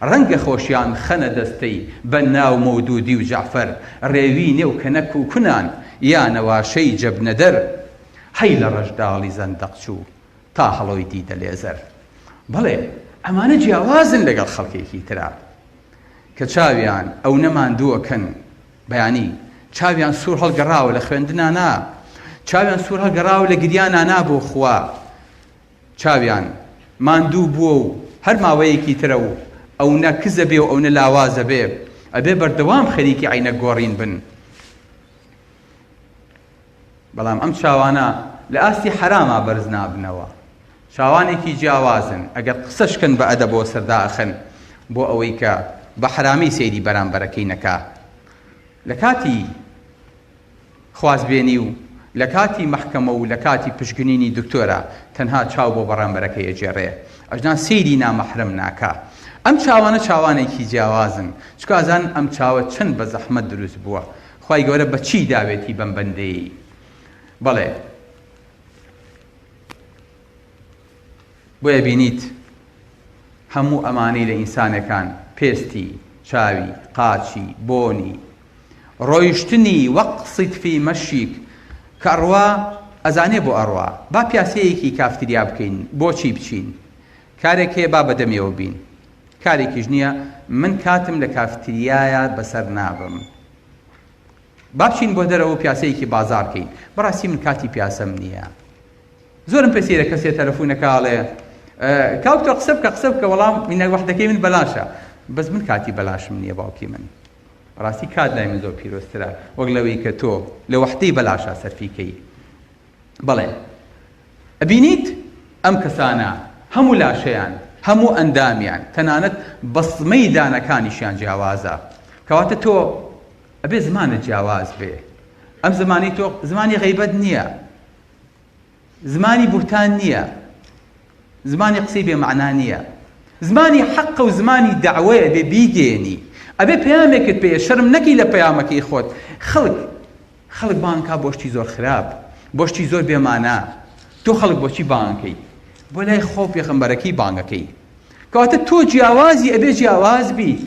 ڕەنگە خۆشیان خەنە دەستەی بەننا و مەودودی و جەعفەر ڕێوی نێو کەنەک و کونان یا نەواشەی جەبنەدەر هەی لە ڕەشداڵی زەندەق چوو تا هەڵۆی دیدە لێزەر بەڵێ ئەمانە جیاوازن لەگەڵ خەڵکێکی ترا کە چاویان ئەونە ماندووەکەن بەیانی چاویان سوور هەڵگەڕاوە لە خوێندنا نا چاویان سوور هەڵگەڕاوە لە گریانا نا بۆ خوا چاویان ماندوو بووە و هەر ماوەیەکی ترە و ئەونە کزە بێ و ئەونە لاوازە بێ ئەبێ بەردەوام خەریکی عینەک گۆڕین بن بەڵام ئەم چاوانە لە ئاستی حەراما بەرز نابنەوە چاوانێکی جیاوازن ئەگەر قسەش کەن بە ئەدەبەوە سەر دائەخەن بۆ ئەوەی کە بە حەرامی سەیری بەرامبەرەکەی نەکا لە کاتی خوازبێنی و لە کاتی مەحکەمە و لە کاتی پشکنینی دکتۆرە تەنها چاو بۆ بەڕامبەرەکەی ئەگێڕێ ئەژنا سەیری نامەحرەم ناکا ئەم چاوانە چاوانێکی جیاوازن چونکە ئەزانن ئەم چاوە چەند بە زەحمەت دروست بووە خوای گەورە بە چی داوێتی بەم بەندەیەی بەڵێ بۆیە بینیت هەموو ئەمانەی لە ئینسانەکان پێستی چاوی قاچی بۆنی ڕۆیشتنی وەقصد فی مەشیک کە ئەڕوا ئەزانێ بۆ ئەڕوا با پیاسەیەکی کافتریا بکەین بۆچی بچین کارێک هەیە با بەدەمێوە بین کارێکیش نییە من کاتم لە کافتریایا بەسەر نابم. با بچین بۆ دەرەوە و پیاسەیەکی بازاڕ کەین. بەڕاستی من کاتی پیاسەم نییە. زۆرم پێ سەیرە کەسێ تەلەفونەکە ئەڵێ کاک تۆ قسە بکە قسە بکە وەڵام منە وەحدەکەی من بەلاشە بەس من کاتی بەلاشم نییە باوکی من ڕاستی کات لای من زۆر پیرۆزترە وەک لەوەی کە تۆ لە وەحدەی بەلاشا سەرفی کەی بەڵێ ئەبینیت ئەم کەسانە هەموو لاشەیان هەموو ئەندامیان تەنانەت بەسمەی دانەکانیشیان جیاوازە کەواتە تۆ ئەبێ زمانت جیاواز بێ ئەم زمانی تۆ زمانی غیبەت نییە زمانی بوهتان نییە، زمانی قسەی بێ مەعنا نییە، زمانی حەقە و زمانی دەعوەیە ئەبێ بیگەیەنی، ئەبێ پەیامێکت پێیە شەرم نەکەی لە پەیامەکەی خۆت، خەڵک خەڵک بانگ کا بۆ شتی زۆر خراپ، بۆ شتی زۆر بێ مانا، تۆ خەڵک بۆچی بانگ ئەکەی؟ بۆ لای خوا و پێغەمبەرەکەی بانگ ئەکەی، کەواتە تۆ جیاوازی ئەبێ جیاواز بیت.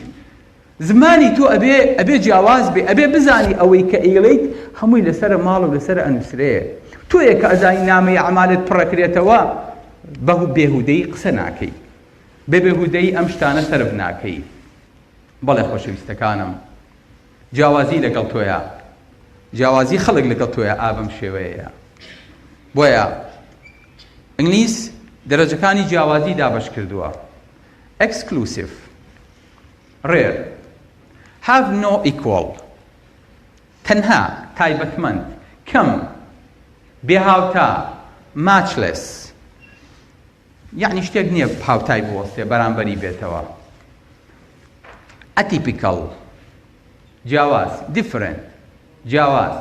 زمانی تۆ ئەبێ ئەبێ جیاواز بێ ئەبێ بزانی ئەوەی کە ئەیڵێیت هەمووی لەسەرە ماڵ و لەسەرە ئەنوسرێ تۆیە کە ئەزانی نامەی ئەعمالت پڕەکرێتەوە بە بێهودەیی قسە ناکەی بێ بێهودەیی ئەم شتانە سەرف ناکەی بەڵێ خۆشەویستەکانم جیاوازی لەگەڵ تۆیە جیاوازی خەڵک لەگەڵ تۆیە ئا بەم شێوەیە بۆیە ئینگلیس دەرەجەکانی جیاوازی دابەش کردووە exclusive Rare Have no equal تەنها، تایبەتمەند، کەم، بێهاوتا، Matchless یەعنی شتێک نییە هاوتای بوەستێ، بەرامبەری بێتەوە. Atypical جیاواز، Different جیاواز.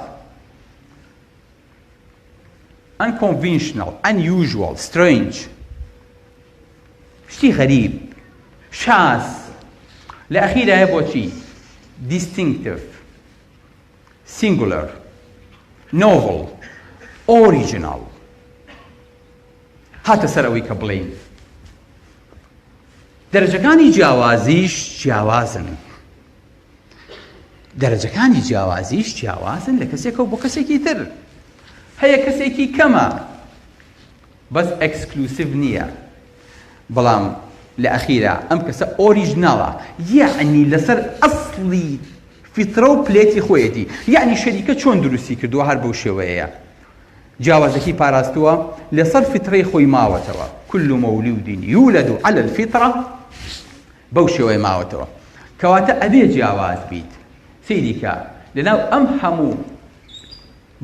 Unconventional، Unusual، Strange شتی غەریب، شاز، لە ئەخیرایە بۆچی Distinctive، Singular، Novel، Original هاتە سەر ئەوەی کە بڵێین دەرەجەکانی جیاوازیش جیاوازن. دەرەجەکانی جیاوازیش جیاوازن لە کەسێکەوە بۆ کەسێکی تر هەیە کەسێکی کەمە بەس exclusive نییە بەڵام لە ئەخیرا ئەم کەسە original ە یەعنی لەسەر ئەسڵی فیترە و پلێتی خۆیەتی یەعنی شەریکە چۆن دروستی کردووە هەر بەو شێوەیەیە جیاوازەکەی پاراستووە لەسەر فیترەی خۆی ماوەتەوە كل مولود يولد على الفطرة بەو شێوەیە ماوەتەوە کەواتە ئەبێ جیاواز بیت سەیری کە لەناو ئەم هەموو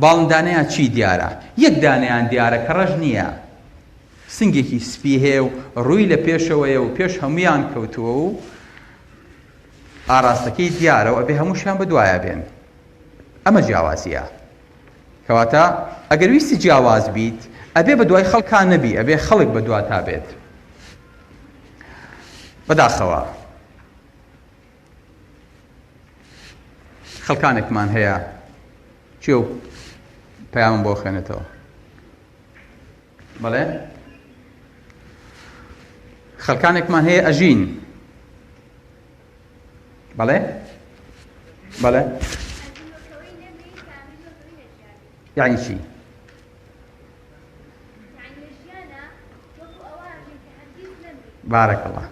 باڵندانەیا چی دیارە یەک دانەیان دیارە کە ڕەش نییە سنگێکی سپی هەیە و ڕووی لە پێشەوەیە و پێش هەمویان کەوتووە و ئاراستەکەی دیارە و ئەبێ هەمووشیان بە دوایە بێن ئەمە جیاوازیە کەواتە ئەگەر ویستی جیاواز بیت ئەبێ بە دوای خەڵکان نەبی ئەبێ خەڵک بە دواتا بێت بەداخەوە خەڵکانێکمان هەیە چێ و پەیامم بۆ خوێنێتەوە بەڵێ خەڵکانێکمان هەیە ئەژین بەڵێ بەڵێ یعنی چی بارک اللە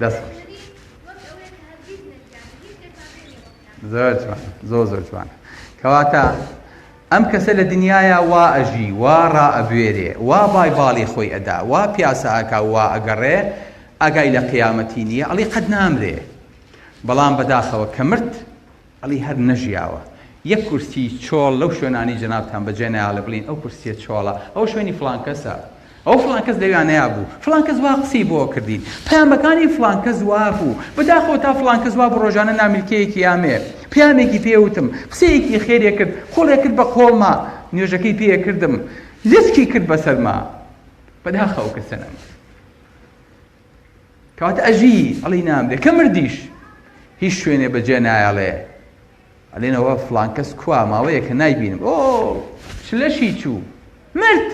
دەست خۆش زۆر جوان زۆر زۆر جوان کەواتە ئەم کەسە لە دنیاە وا ئەژی وا ڕائەبوێرێ وا بای باڵی خۆی ئەدا وا پیاسە ئەکا وا ئەگەڕێ ئاگای لە قیامەتی نییە ئەڵی قەت نامرێ بەڵام بەداخەوە کە مرد ئەڵی هەر نەژیاوە. یەک کورسی چۆڵ لەو شوێنانەی جەنابتان بەجێ نایەڵێ بڵێین ئەو کورسیە چۆڵە، ئەوە شوێنی فڵان کەسە، ئەوە فڵان کەس لەویا نەیابوو، فڵان کەس وا قسەی بۆ کردین، پەیامەکانی فڵان کەس وا بوو، بەداخەوە تا فڵان کەس وا بوو ڕۆژانە نامیلکەیەکی ئامێ، پەیامێکی پێ وتم، قسەیەکی خێرێ کرد، قۆڵێ کرد بە قۆڵما، نوێژەکەی پێ کردم، لچکی کرد بەسەرما، بەداخەوە ئەو کەسە نەما. کەواتە ئەژی ئەڵی نامرێ کە مردیش هیچ شوێنێ بەجێ نایەڵێ ئەلێنەوە فلان کەس کوا ماوەیە کە نایبینم ئۆ چلەشی چوو مرد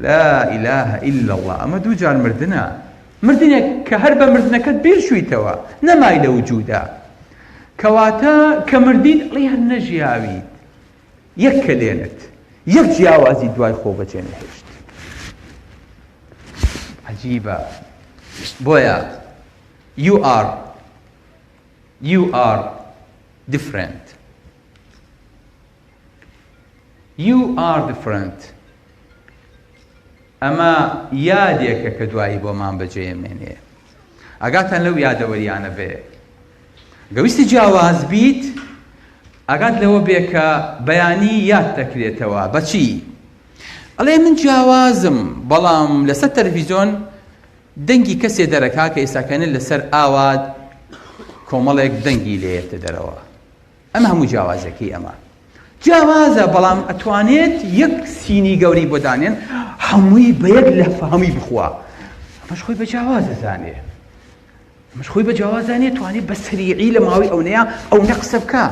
لا إله إلا الله ئەمە دوو جار مردنە مردنێک کە هەر بە مردنەکەت بیر چوویتەوە نەمای لە وجودا کەواتە کە مردیت ئەڵێ هەر نەژیاویت یەک کەلێنت یەک جیاوازی دوای خۆ بەجێ نەهێشت عجیبە بۆیە you are you are different. You are different. ئەمە یادێکە کە دوایی بۆمان بەجێمێنێ. ئاگاتان لەو یادەوەریانە بێ. گەر ویستی جیاواز بیت، ئاگات لەوە بێ کە بەیانی یاد دەکرێتەوە بەچی؟ ئەڵێ من جیاوازم، بەڵام لەسەر تەلەفیزۆن دەنگی کەسێ دەرەکا کە ئێستاکەنە لەسەر ئاوا کۆمەڵێک دەنگی لێیەتە دەرەوە. ئەمە هەموو جیاوازیەکەی ئەمە جیاوازە بەڵام ئەتوانێت یەک سینی گەورەی بۆ دانێن هەمووی بە یەک لەفە هەمووی بخوا ئەمەش خۆی بە جیاواز دەزانێ ئەمەش خۆی بە جیاواز زانێ توانێت بە سەریعی لە ماوەی ئەونەیە ئەو نە قسە بکە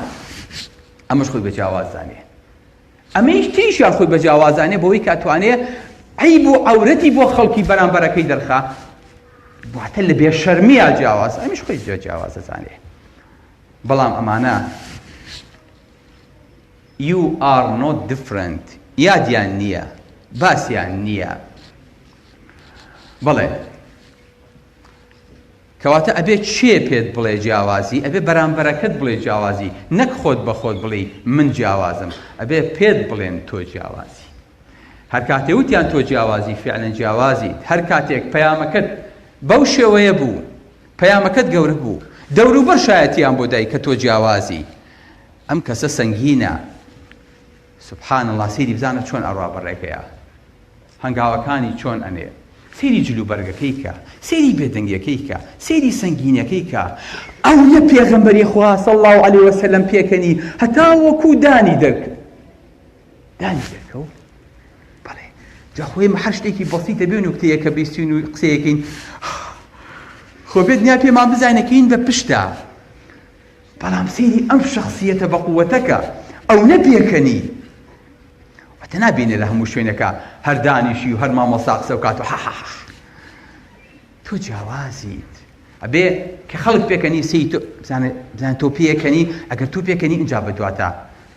ئەمەش خۆی بە جیاواز زانێ ئەمەیش تریشیان خۆی بە جیاواز زانێ بەوەی کە توانێ عیب و عەورەتی بۆ خەڵکی بەرامبەرەکەی دەرخا واتە لە بێشەرمییا جیاواز ئەمیش خۆی جیاواز دەزانێ بەڵام ئەمانە You are not different یادیان نییە باسیان نییە بەڵێ کەواتە ئەبێ چێ پێت بڵێ جیاوازی ئەبێ بەرامبەرەکەت بڵێ جیاوازی نەک خۆت بە خۆت بڵێ من جیاوازم ئەبێ پێت بڵێن تۆ جیاوازی هەر کاتێ وتیان تۆ جیاوازی فعلەن جیاوازیت هەر کاتێک پەیامەکەت بەو شێوەیە بوو پەیامەکەت گەورە بوو دەوروبەر شایەتیان بۆ دای کە تۆ جیاوازی ئەم کەسە سەنگینە سبحان اللە سەیری بزانە چۆن ئەڕوا بە ڕێگەیا هەنگاوەکانی چۆن ئەنێ سەیری جل و بەرگەکەی کە سەیری بێدەنگیەکەی کە سەیری سەنگینەکەی کە ئەو نە پێغەمبەری خوا صلی الله علیه وسلم پێکەنی هەتا وەکو دانی دەرک دانی دەرکەوت بەڵێ جا خۆ ئێمە هەر شتێکی بەسیتە بێ نوکتەیە کە بیستین و قسەیەکەین خۆ بێت نیا پێمان بزانەکەین بە پشتا بەڵام سەیری ئەم شخصیەتە بە قووەتەکە ئەو نەپێکەنی واتە نابینێ لە هەموو شوێنەکە هەر دانیشی و هەر مامۆستا قسە و کات و حەحەح تۆ جیاوازیت ئەبێ کە خەڵک پێکەنی سەی تۆ بزانە بزانە تۆ پێکەنی ئەگەر تۆ پێکەنی ئینجا بەدواتا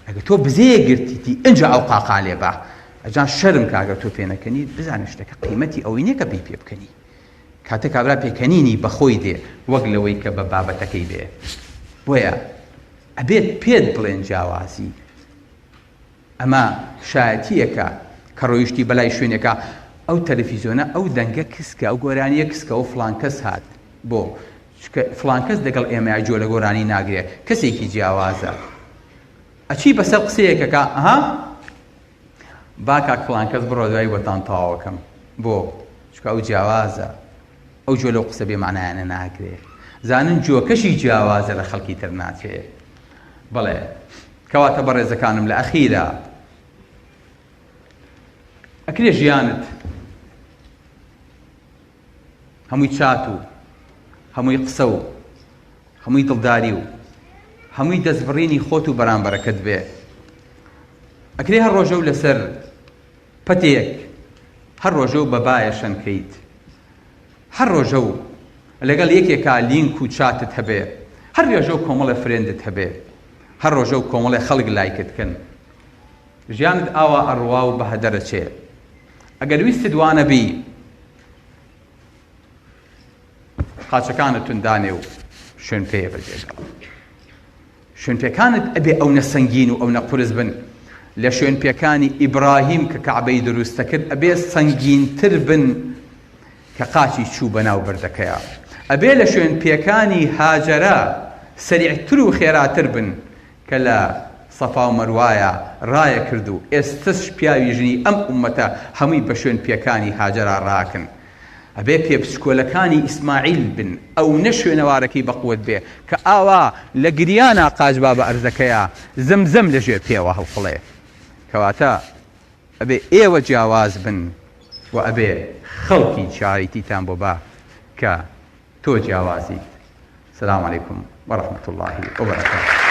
ئەگەر تۆ بزەیەک گرتیتی ئینجا ئەو قاقا لێ با ئەجان شەرم کە ئەگەر تۆ پێنەکەنی بزانە شتەکە قیمەتی ئەوەی نییە کە پێی پێ بکەنی کاتێ کابرا پێکەنینی بەخۆی دێ وەک لەوەی کە بە بابەتەکەی بێ بۆیە ئەبێت پێت بڵێن جیاوازی ئەمە شایەتییەکە کە ڕۆیشتی بەلای شوێنێکا ئەو تەلەفیزۆنە ئەو دەنگە کسکە ئەو گۆرانیە کسکە ئەو فڵان کەس هات بۆ چونکە فڵان کەس لەگەڵ ئێمەیا گوێ لە گۆرانی ناگرێ کەسێکی جیاوازە ئەچی بەسەر قسەیەکەکە ئەها با کاک فڵان کەس بڕۆ دوای بۆتان تەواوەکەم بۆ چونکە ئەو جیاوازە ئەو گوێ لەو قسە بێ معنایانە ناگرێ زانن جۆکەشی جیاوازە لە خەڵکی تر ناچێ بەڵێ کەواتە بەڕێزەکانم لە ئەخیرا ئەکرێ ژیانت هەمووی چات و هەمووی قسە و هەمووی دڵداری و هەمووی دەستبڕینی خۆت و بەرامبەرەکەت بێ ئەکرێ هەر ڕۆژە و لەسەر پەتێک هەر ڕۆژە و بە بایە شەنکەیت هەر ڕۆژە و لەگەڵ یەکێکا لینک و چاتت هەبێ هەر ڕێژە و کۆمەڵێ friend ت هەبێ هەر ڕۆژە و کۆمەڵێ خەڵک لایکت کەن ژیانت ئاوا ئەڕوا و بە هەدەر ئەچێ ئەگەر ویستت وا نەبی قاچەکانت توند دانێ و شوێن پێیە بەجێگەڵ شوێنپێکانت ئەبێ ئەونە سەنگین و ئەونە قورس بن لە شوێنپێکانی ئیبراهیم کە کەعبەی دروست دەکرد ئەبێ سەنگینتر بن کە قاچی چوو بەناو بەردەکەیا ئەبێ لە شوێنپێکانی هاجەرە سەریعتر و خێراتر بن کە لە سەفا و مەروایا ڕایەکرد و ئێستەش پیاوی ژنی ئەم ئوممەتە هەمووی بە شوێن پێکانی هاجەرا ڕاکن ئەبێ پێ بچکۆلەکانی ئیسماعیل بن ئەونە شوێنەوارەکەی بەقوەت بێ کە ئاوا لە گریانا قاچ با بە ئەرزەکەیا زەمزەم لە ژێر پێوە هەڵقوڵێ کەواتە ئەبێ ئێوە جیاواز بن و ئەبێ خەڵکی چاریتیتان بۆ با کە تۆ جیاوازیت سلام علیکم ورحمة اللە وبرکاته.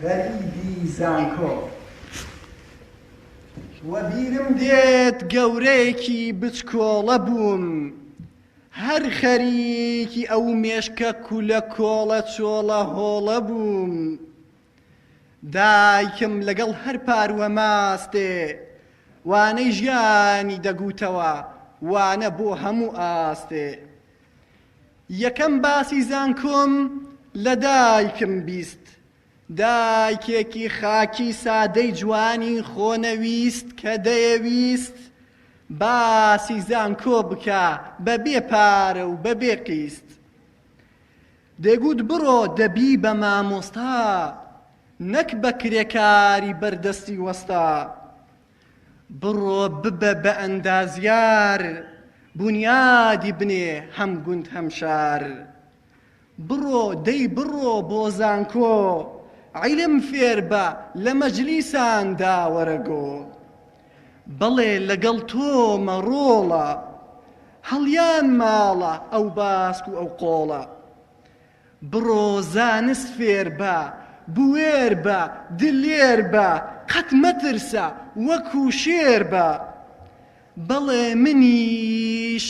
غەریبی زانکۆ. وەبیرم دێت گەورەیەکی بچکۆڵە بووم هەر خەریکی ئەو مێشکە کولە کۆڵە چۆڵە هۆڵە بووم دایکم لەگەڵ هەر پاروە ماستێ وانەی ژیانی دەگوتەوە وانە بۆ هەموو ئاستێ یەکەم باسی زانکۆم لە دایکم 20 دایکێکی خاکی سادەی جوانی خۆنەویست کە دەیەویست باسی زانکۆ بکا بەبێ پارە و بەبێ قیست. دەیگوت بڕۆ دەبی بە مامۆستا نەک بە کرێکاری بەردەستی وەستا. بڕۆ ببە بە ئەندازیار بونیادی بنێ هەم گوند هەم شار. بڕۆ دەی بڕۆ بۆ زانکۆ عیلم فێربە لە مەجلیساندا وەرە گۆ. بەڵێ لەگەڵ تۆمە ڕۆڵە هەڵیان ماڵە ئەو باسک و ئەو قۆڵە. بڕۆ زانست فێربە بوێر بە دلێر بە قەت مەترسە وەکو شێر بە. بەڵێ منیش.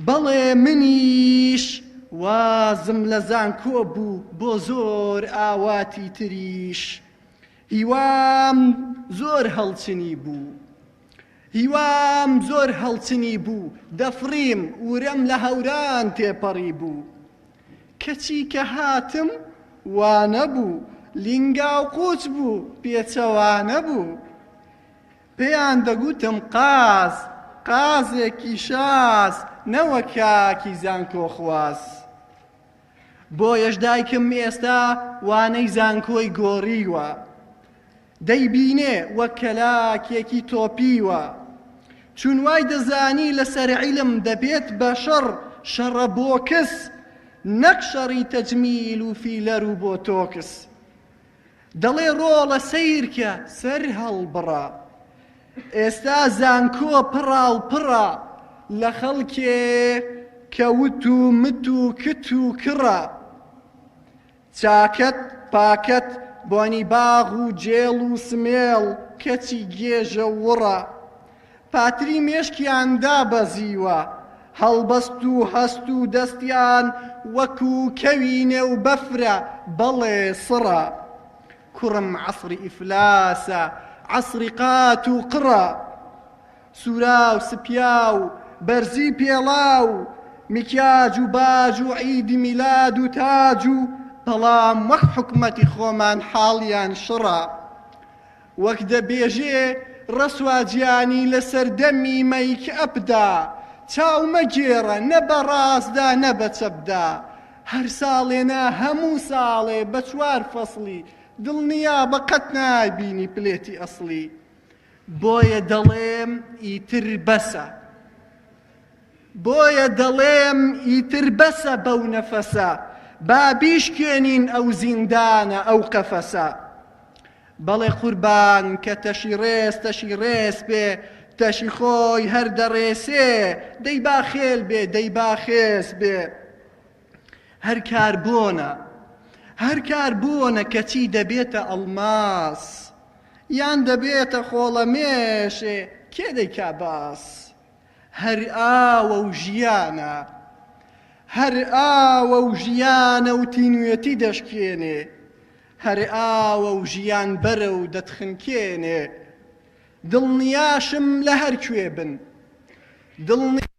بەڵێ منیش وازم لە زانکۆ بوو بۆ زۆر ئاواتی تریش هیوام زۆر هەڵچنی بوو هیوام زۆر هەڵچنی بوو دەفڕیم ورەم لە هەوران تێپەڕی بوو کەچی کە هاتم وانەبوو لینگاو قوچ بوو پێچەوانە بوو پێیان دەگوتم قاز، قازێکی شاز، نەوەک کاکی زانکۆخواز. بۆیەش دایکم ئێستا وانەی زانکۆی گۆڕیوە. دەیبینێ وەک کەلاکێکی تۆپیوە. چون وای دەزانی لەسەر عیلم دەبێت بە شەڕ، شەڕە بۆکس، نەک شەڕی تەجمیل و فیلەر و بۆتۆکس. دەڵێ ڕۆڵە سەیرکە سەر هەڵبڕە ئێستا زانکۆ پڕاو پڕە لە خەڵکێ کە وت و مت و کت و کڕە چاکەت پاکەت بۆنی باغ و جێڵ و سمێڵ کەچی گێژە و وڕە پاتری مێشکیان دابەزیوە هەڵبەست و هەست و دەستیان وەکو کەوی نێو بەفرە بەڵێ سڕە کوڕم عەسری ئیفلاسە عەسری قات و قڕە سوراو سپیاو بەرزی پێڵاو میکیاج و باج و عیدی میلاد و تاج و بەڵام وەک حکومەتی خۆمان حاڵیان شڕە وەک دەبێژێ ڕەسوا جیانی لە سەردەمی مەیک ئەپدا چاو مەگێڕە نە بە ڕاستدا نە بە چەپدا هەر ساڵێ نا هەموو ساڵێ بە چوار فەسڵی دڵنیابە قەت نابینی پلێتی ئەسڵی بۆیە دەڵێم ئیتر بەسە بۆیە دەڵێم ئیتر بەسە بەو نەفەسە با بیشکێنین ئەو زیندانە ئەو قەفەسە بەڵێ قوربان کە تەشی ڕێز تەشی ڕێز بێ تەشی خۆی هەر دەڕێسێ دەی با خێل بێ دەی با خێز بێ هەر کاربۆنە هەر کاربۆنە کەچی دەبێتە ئەڵماس یان دەبێتە خۆڵەمێشێ کێ دەیکا باس هەر ئاوە و ژیانە هەر ئاوە و ژیانە و تینوێتی دەشکێنێ هەر ئاوە و ژیان بەرەو دەتخنکێنێ دڵنیاشم لە هەر کوێ بن دڵنی.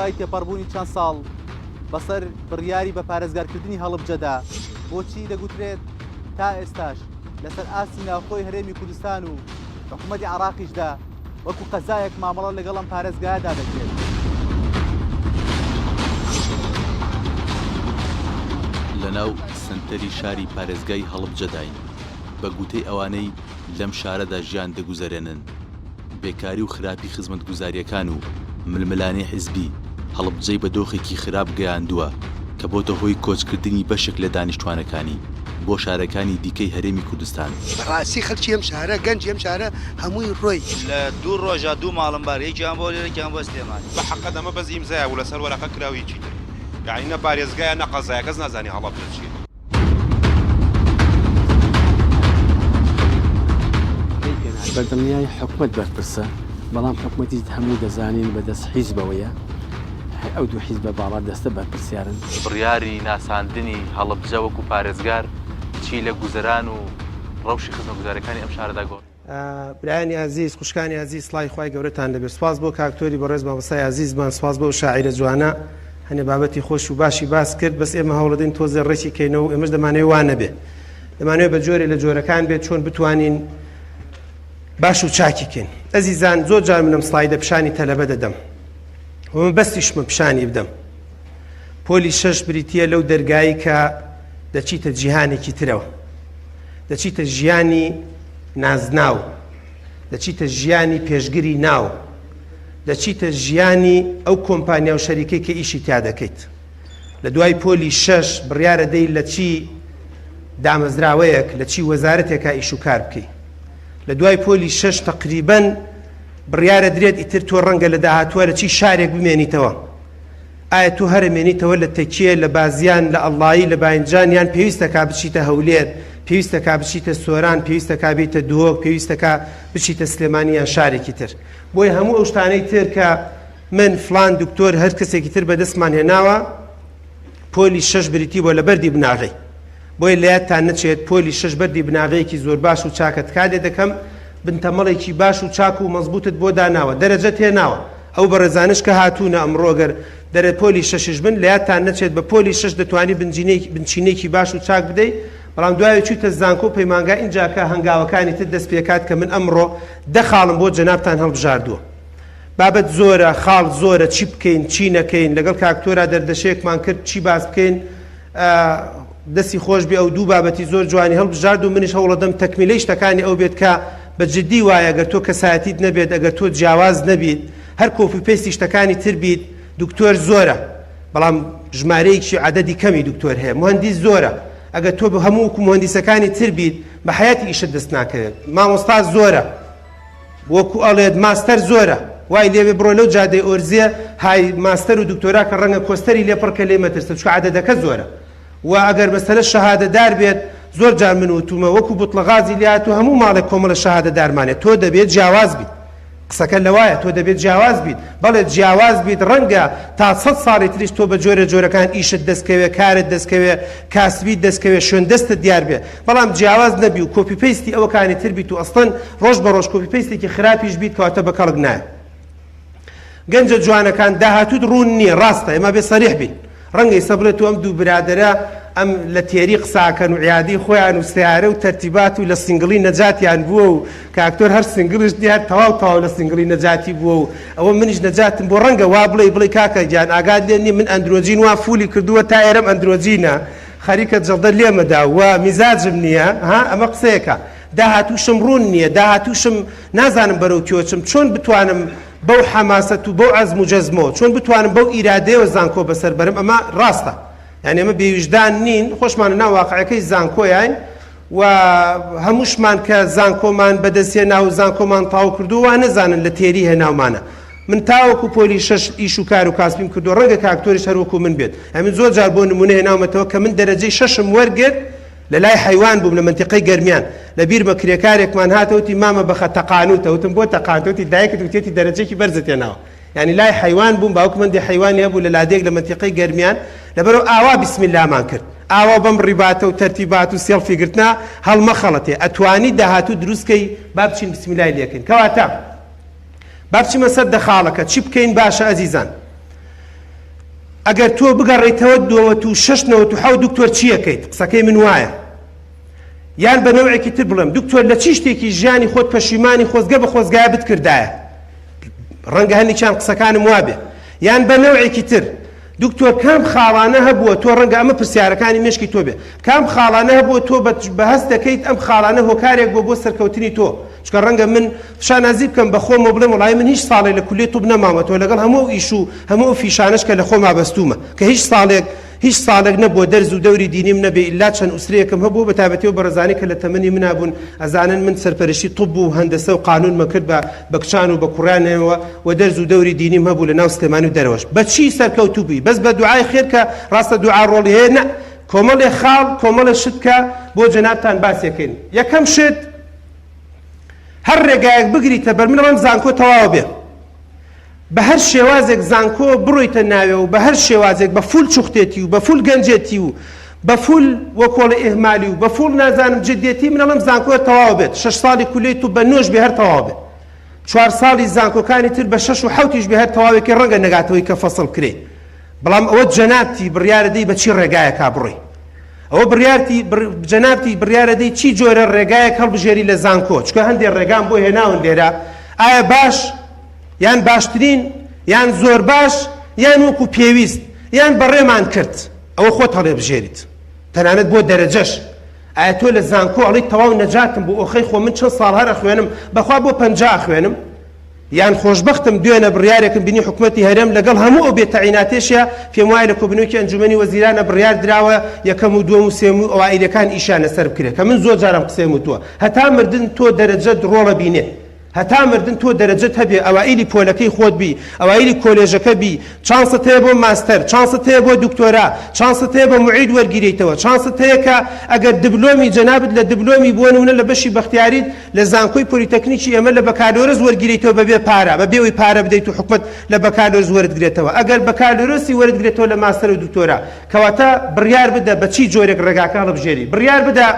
دوای تێپەڕبوونی چەند ساڵ بەسەر بڕیاری بە پارێزگارکردنی هەڵبجەدا، بۆچی دەگوترێت تا ئێستاش لەسەر ئاستی ناوخۆی هەرێمی کوردستان و حکوومەتی عێراقیشدا وەکو قەزایەک مامەڵە لەگەڵ ئەم پارێزگایەدا دەکرێت؟ لەناو سەنتەری شاری پارێزگای هەڵبجەداین، بە گوتەی ئەوانەی لەم شارەدا ژیان دەگوزەرێنن، بێکاری و خراپی خزمەتگوزارییەکان و ململانێی حیزبی، هەڵەبجەی بە دۆخێکی خراپ گەیاندووە کە بۆتە هۆی کۆچکردنی بەشێک لە دانیشتوانەکانی بۆ شارەکانی دیکەی هەرێمی کوردستان. بەڕاستی خەلکی ئەم شارە گەنجی ئەم شارە هەمووی ڕۆی. لە دوو ڕۆژا دوو ماڵم بار یەکیان بۆ هەولێر یەکیان بۆ سلێمانی. بە حەقت ئەمە بەس ئیمزایە بوو لەسەر وەرەقە کرا و هیچی تر یەعنی نە پارێزگایە نە قەزایە کەس نازانی هەڵەبجە چیە. بە دڵنیایی حکومەت بەرپرسە، بەڵام حکومەتیش هەموو دەزانین بەدەست حیزبەوەیە، ئەو دوو حیزبە باڵادەستە بەرپرسیارن. بڕیاری ناساندنی هەڵەبجە وەکو پارێزگار چی لە گوزەران و ڕەوشی خزمەتگوزارییەکانی ئەم شارەدا گۆڕی؟ برایانی ئازیز خوشکانی ئازیز سڵاوی خوای گەورەتان لێبێت سوپاس بۆ کاک تۆری بەڕێز مامۆستای ئازیزمان سوپاس بۆ ئەو شاعیرە جوانە هەنێ بابەتی خۆش و باشی باس کرد بەس ئێمە هەوڵەدەین تۆزێ ڕێکی کەینەوە و ئێمەش دەمانەوێت وا نەبێ دەمانەوێت بە جۆرێ لە جۆرەکان بێت چۆن بتوانین باش و چاکی کەین ئەزیزان زۆر جار منم سلایدە پیشانی تەلەبە دەدەم و من بەستیشمە پیشانی بدەم پۆلی شەش بریتە لەو دەرگایی کە دەچیتە جیهانێکی ترەوە دەچیتە ژیانی نازناو، دەچیتە ژیانی پێشگری ناو، دەچیتە ژیانی ئەو کۆمپانیا و شەریکەی کە ئیشی تیا دەکەیت. لە دوای پۆلی شەش بڕیارە دەی لە چی دامەزراوەیەک، لە چی وەزارەتێکا ئیش و کار بکەی. لە دوای پۆلی شەش تەقریبەن بڕیارە درێت ئیتر تۆ ڕەنگە لە داهاتووە لە چی شارێک بمێنیتەوە. ئایا تۆ هەر ئەمێنیتەوە لە تەکیە، لە بازیان، لە ئەڵڵایی، لە باینجان یان پێویستە کا بچیتە هەولێر، پێویستە کا بچیتە سۆران، پێویستە کا بێیتە دهۆک، پێویستە کا بچیتە سلێمانی یان شارێکی تر. بۆیە هەموو ئەو شتانەی تر کە من، فڵان دکتۆر، هەر کەسێکی تر بەدەستمان هێناوە، پۆلی شەش بریتی بووە لە بەردی بناغەی. بۆیە لەیادتان نەچێت پۆلی شەش بەردی بناغەیەکی زۆر باش و چاکە تکا لێ دەکەم بنتەمەڵێکی باش و چاک و مەزبوتت بۆ داناوە دەرەجەت هێناوە ئەو بەڕێزانەش کە هاتوونە ئەمڕۆ گەر دەرە پۆلی شەشیش بن لەیادتان نەچێت بە پۆلی شەش دەتوانی بنجینەیەکی بنچینەیەکی باش و چاک بدەی بەڵام دوایێ چوویتە زانکۆ و پەیمانگا ئینجا کە هەنگاوەکانی تر دەست پێکات کە من ئەمڕۆ دە خاڵم بۆ جەنابتان هەڵبژاردووە بابەت زۆرە خاڵ زۆرە چی بکەین چی نەکەین لەگەڵ کاک تۆرا دەردەشەیەکمان کرد چی باس بکەین دەستی خۆش بێ ئەو دوو بابەتی زۆر جوانی هەڵبژارد و منیش هەوڵەدەم تەکمیلەی شتەکانی ئەو بێت کە بە جدی وایە گەر تۆ کەسایەتیت نەبێت ئەگەر تۆ جیاواز نەبیت هەر copy paste ی شتەکانی تر بیت دکتۆر زۆرە بەڵام ژمارەیەکی عەدەدی کەمی دکتۆر هەیە مهندیس زۆرە ئەگەر تۆ هەموو وەکو مهندیسەکانی تر بیت بە حەیاتی ئیشت دەست ناکەوێت مامۆستا زۆرە وەکو ئەڵێت ماستەر زۆرە وای لێبێ بڕۆ لەو جادەی ئۆرزیە های ماستەر و دکتۆرا کە ڕەنگە کۆستەری لێ پڕکە لێی مەترسە چونکە عەدەدەکە زۆرە و ئەگەر مەسەلە شەهادەدار بێت زۆر جار من وتومە وەکو بوتڵە غازی لێهاتوو هەموو ماڵێک کۆمەڵە شەهادەدارمانێ تۆ دەبێت جیاواز بیت قسەکە لەوایە تۆ دەبێت جیاواز بیت بەڵێ جیاواز بیت ڕەنگە تا سەد ساڵی تریش تۆ بە جۆرە جۆرەکان ئیشت دەستکەوێ کارت دەستکەوێ کاسبیت دەستکەوێ شوێن دەستت دیار بێ بەڵام جیاواز نەبی و copy paste ی ئەوەکانی تر بیت و ئەسڵەن ڕۆژ بە ڕۆژ copy paste ێکی خراپیش بیت کەواتە بە کەڵک نایە گەنجە جوانەکان داهاتووت ڕوون نییە ڕاستە ئێمە بێ سەریح بین ڕەنگە ئیستا بڵێ تۆ ئەم دوو برادەرە ئەم لە تێری قساکەن و عیادی خۆیان و سیارە و تەرتیبات و لە single ی نەجاتیان بووە و کاکتۆر هەر single ش نییە هەر تەواو تەواو لە single ی نەجاتی بووە و ئەوە منیش نەجاتم بۆ ڕەنگە وا بڵێ بڵێ کاکە گیان ئاگات لێ نییە من ئەندرۆجین وا فولی کردووە تا ئێرەم ئەندرۆجینە خەریکە جەڵدە لێمەدا و میزاجم نییە ها ئەمە قسەیەکە داهاتووشم ڕوون نییە داهاتووشم نازانم بەرەو کوێ چم چۆن بتوانم بەو حەماسەت و بەو عەزم و جەزمەوە چۆن بتوانم بەو ئیرادەیەوە زانکۆ بەسەر بەرم ئەمە ڕاستە یانی ئەمە بێویژدان نین خۆشمان لەناو واقعەکەی زانکۆیاین و هەمووشمان کە زانکۆمان بەدەست هێنا و زانکۆمان تاو کردووە وا نەزانن لە تێری هێناومانە من تاوەکو پۆلی شەش ئیش و کار و کاسبیم کردووە ڕەنگە کاکتۆریش هەر وەکو من بێت ئەمن زۆر جار بۆ نمونە هێناومەتەوە کە من دەرەجەی شەشم وەرگرت لە لای حەیوان بووم لە مەنتیقەی گەرمیان لە بیرمە کرێکارێکمان هاتە وتی مامە بەخە تەقانوتە وتم بۆ تەقانتە وتی دایکت وتێتی دەرەجەیەکی بەرزت هێناوە یانی لای حەیوان بووم باوکم هەندێ حەیوانی هەبوو لە لادێک لە مەنتیقەی گەرمیان لەبەرەوە ئاوا بسم اللەمان کرد ئاوا بەم ڕیباتە و تەرتیبات و سێڵفی گرتنە هەڵمەخەڵەتێ ئەتوانی داهاتوو دروست کەی با بچین بسم اللەی لێکەین کەواتە با بچیمە سەر دەخاڵەکە چی بکەین باشە ئەزیزان. ئەگەر تۆ بگەڕێیتەوە 96 97 دکتۆر چیەکەیت؟ قسەکەی من وایە. یان بە نەوعێکی تر بڵێم دکتۆر لە چی شتێکی ژیانی خۆت پەشیمانی خۆزگە بە خۆزگایە بتکردایە؟ ڕەنگە هەندێکیان قسەکانم وابێ. یان بە نەوعێکی تر دکتۆر کام خاڵانە هەبووە تۆ ڕەنگە ئەمە پرسیارەکانی مێشکی تۆ بێ کام خاڵانە هەبووە تۆ بە هەست دەکەیت ئەم خاڵانە هۆکارێک بووە بۆ سەرکەوتنی تۆ چونکە ڕەنگە من شانازی بکەم بە خۆمەوە بڵێم وەڵایی من هیچ ساڵێک لە کولیەی طب نەماومەتەوە لەگەڵ هەموو ئەو ئیش و هەموو ئەو فیشانەش کە لە خۆما بەستوومە کە هیچ ساڵێک هیچ ساڵێک نەبووە دەرز و دەوری دینیم نەبێ ئیلا چەند ئوسرەیەکم هەبوو بە تایبەتی ئەو بەڕێزانەی کە لە تەمەنی منا بوون ئەزانن من سەرپەرشتی طب و هەندەسە و قانونمە کرد بە بە کچان و بە کوڕانەوە و دەرز و دەوری دینیم هەبوو لە ناو سلێمانی و دەرەوەش بە چی سەرکەوتوو بووی بەس بە دوعای خێر کە ڕاستە دوعا ڕۆڵی هەیە نە کۆمەڵێ خاڵ کۆمەڵێ شت کە بۆ جەنابتان باسێکەین یەکەم شت هەر ڕێگایەک بگریتە بەر من ڕەم زانکۆ تەواوە بێ بە هەر شێوازێک زانکۆ بڕۆیتە ناوێ و بە هەر شێوازێک بە فول چوختێتی و بە فول گەنجێتی و بە فول وەکۆڵی ئیهمالی و بە فول نازانم جدێتی من ئەڵێم زانکۆ تەواو بێت شەش ساڵی کولەی تو بە نۆش بێ هەر تەواو بێت چوار ساڵی زانکۆکانی تر بە شەش و حەوتیش بێ هەر تەواوێکی ڕەنگە نەگاتەوەی کە فەسڵ کرێ بەڵام ئەوە جەنابتی بڕیارە دەی بە چی ڕێگایەکا بڕۆی ئەوە بڕیارتی جەنابتی بڕیارە دەی چی جۆرە ڕێگایەک هەڵبژێری لە زانکۆ چکە هەندێک ڕێگام بۆ هێناون لێرە ئایا باش یان باشترین یان زۆر باش یان وەکو پێویست یان بەڕێمان کرد ئەوە خۆت هەڵێبژێریت تەنانەت بۆ دەرەجەش ئایا تۆ لە زانکۆ ئەڵێی تەواو نەجاتم بوو ئۆخەی خۆ من چەند ساڵ هەر ئەخوێنم بەخوا بۆ 50 ئەخوێنم یان خۆشبەختم دوێنە بڕیارێکم بینی حکومەتی هەرێم لەگەڵ هەموو ئەو بێتەعیناتێشە پێم وایە لە کۆبنەوەکی ئەنجومەنی وەزیرانە بڕیار دراوە یەکەم و دووەم و سێم و ئەوائیلەکان ئیشیان لەسەر بکرێت کە من زۆر جارم قسەیم وتووە هەتا مردن تۆ دەرەجەت ڕۆڵە بینێ هەتا مردن تۆ دەرەجەت هەبێ ئەوائیلی پۆلەکەی خۆت بی ئەوائیلی کۆلێژەکە بی چانست هەیە بۆ ماستەر چانست هەیە بۆ دکتۆرا چانست هەیە بە معید وەرگیرێیتەوە چانست هەیە کە ئەگەر دبلۆمی جەنابت لە دبلۆمی بۆ نمونە لە بەشی بەختیاریت لە زانکۆی پۆلیتەکنیکی ئێمە لە بەکالۆرس وەرگیرێیتەوە بەبێ پارە بەبێ ئەوەی پارە بدەیت و حکومەت لە بەکالۆرس وەرت گرێتەوە ئەگەر بەکالۆرۆسی وەرت گرێتەوە لە ماستەر و دکتۆرا کەواتە بڕیار بدە بە چی جۆرێک ڕێگاکە هەڵبژێری بڕیار بدە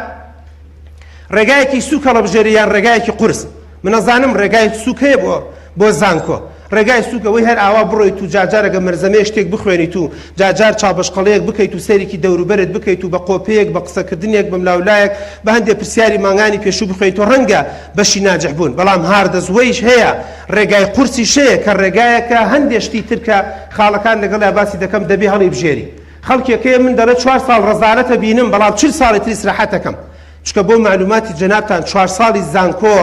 ڕێگایەکی سوک هەڵەبژێری یان ڕێگایەکی قورس من ئەزانم ڕێگای سوک هەیە بۆ بۆ زانکۆ ڕێگای سوک ئەوەی هەر ئاوا بڕۆیت و جارجار ئەگە مەرزەمەیە شتێک بخوێنیت و جارجار چاوبەشقەڵەیەک بکەیت و سەیرێکی دەوروبەرت بکەیت و بە قۆپەیەک بە قسەکردنێک بەملاولایەک بە هەندێ پرسیاری مانگانی پێشوو بخوێنیت و ڕەنگە بەشی ناجح بوون بەڵام هاردەزوەیش هەیە ڕێگای قورسیش هەیە کە ڕێگایەکە هەندێ شتی تر کە خاڵەکان لەگەڵیا باسی دەکەم دەبێ هەڵیبژێری خەڵکێک هەیە من دەڵێ چوار ساڵ ڕەزالەتە بینم بەڵام چل ساڵی تر ئیسراحەتەکەم چونکە بۆ مەعلوماتی جەنابتان چوار ساڵی زانکۆ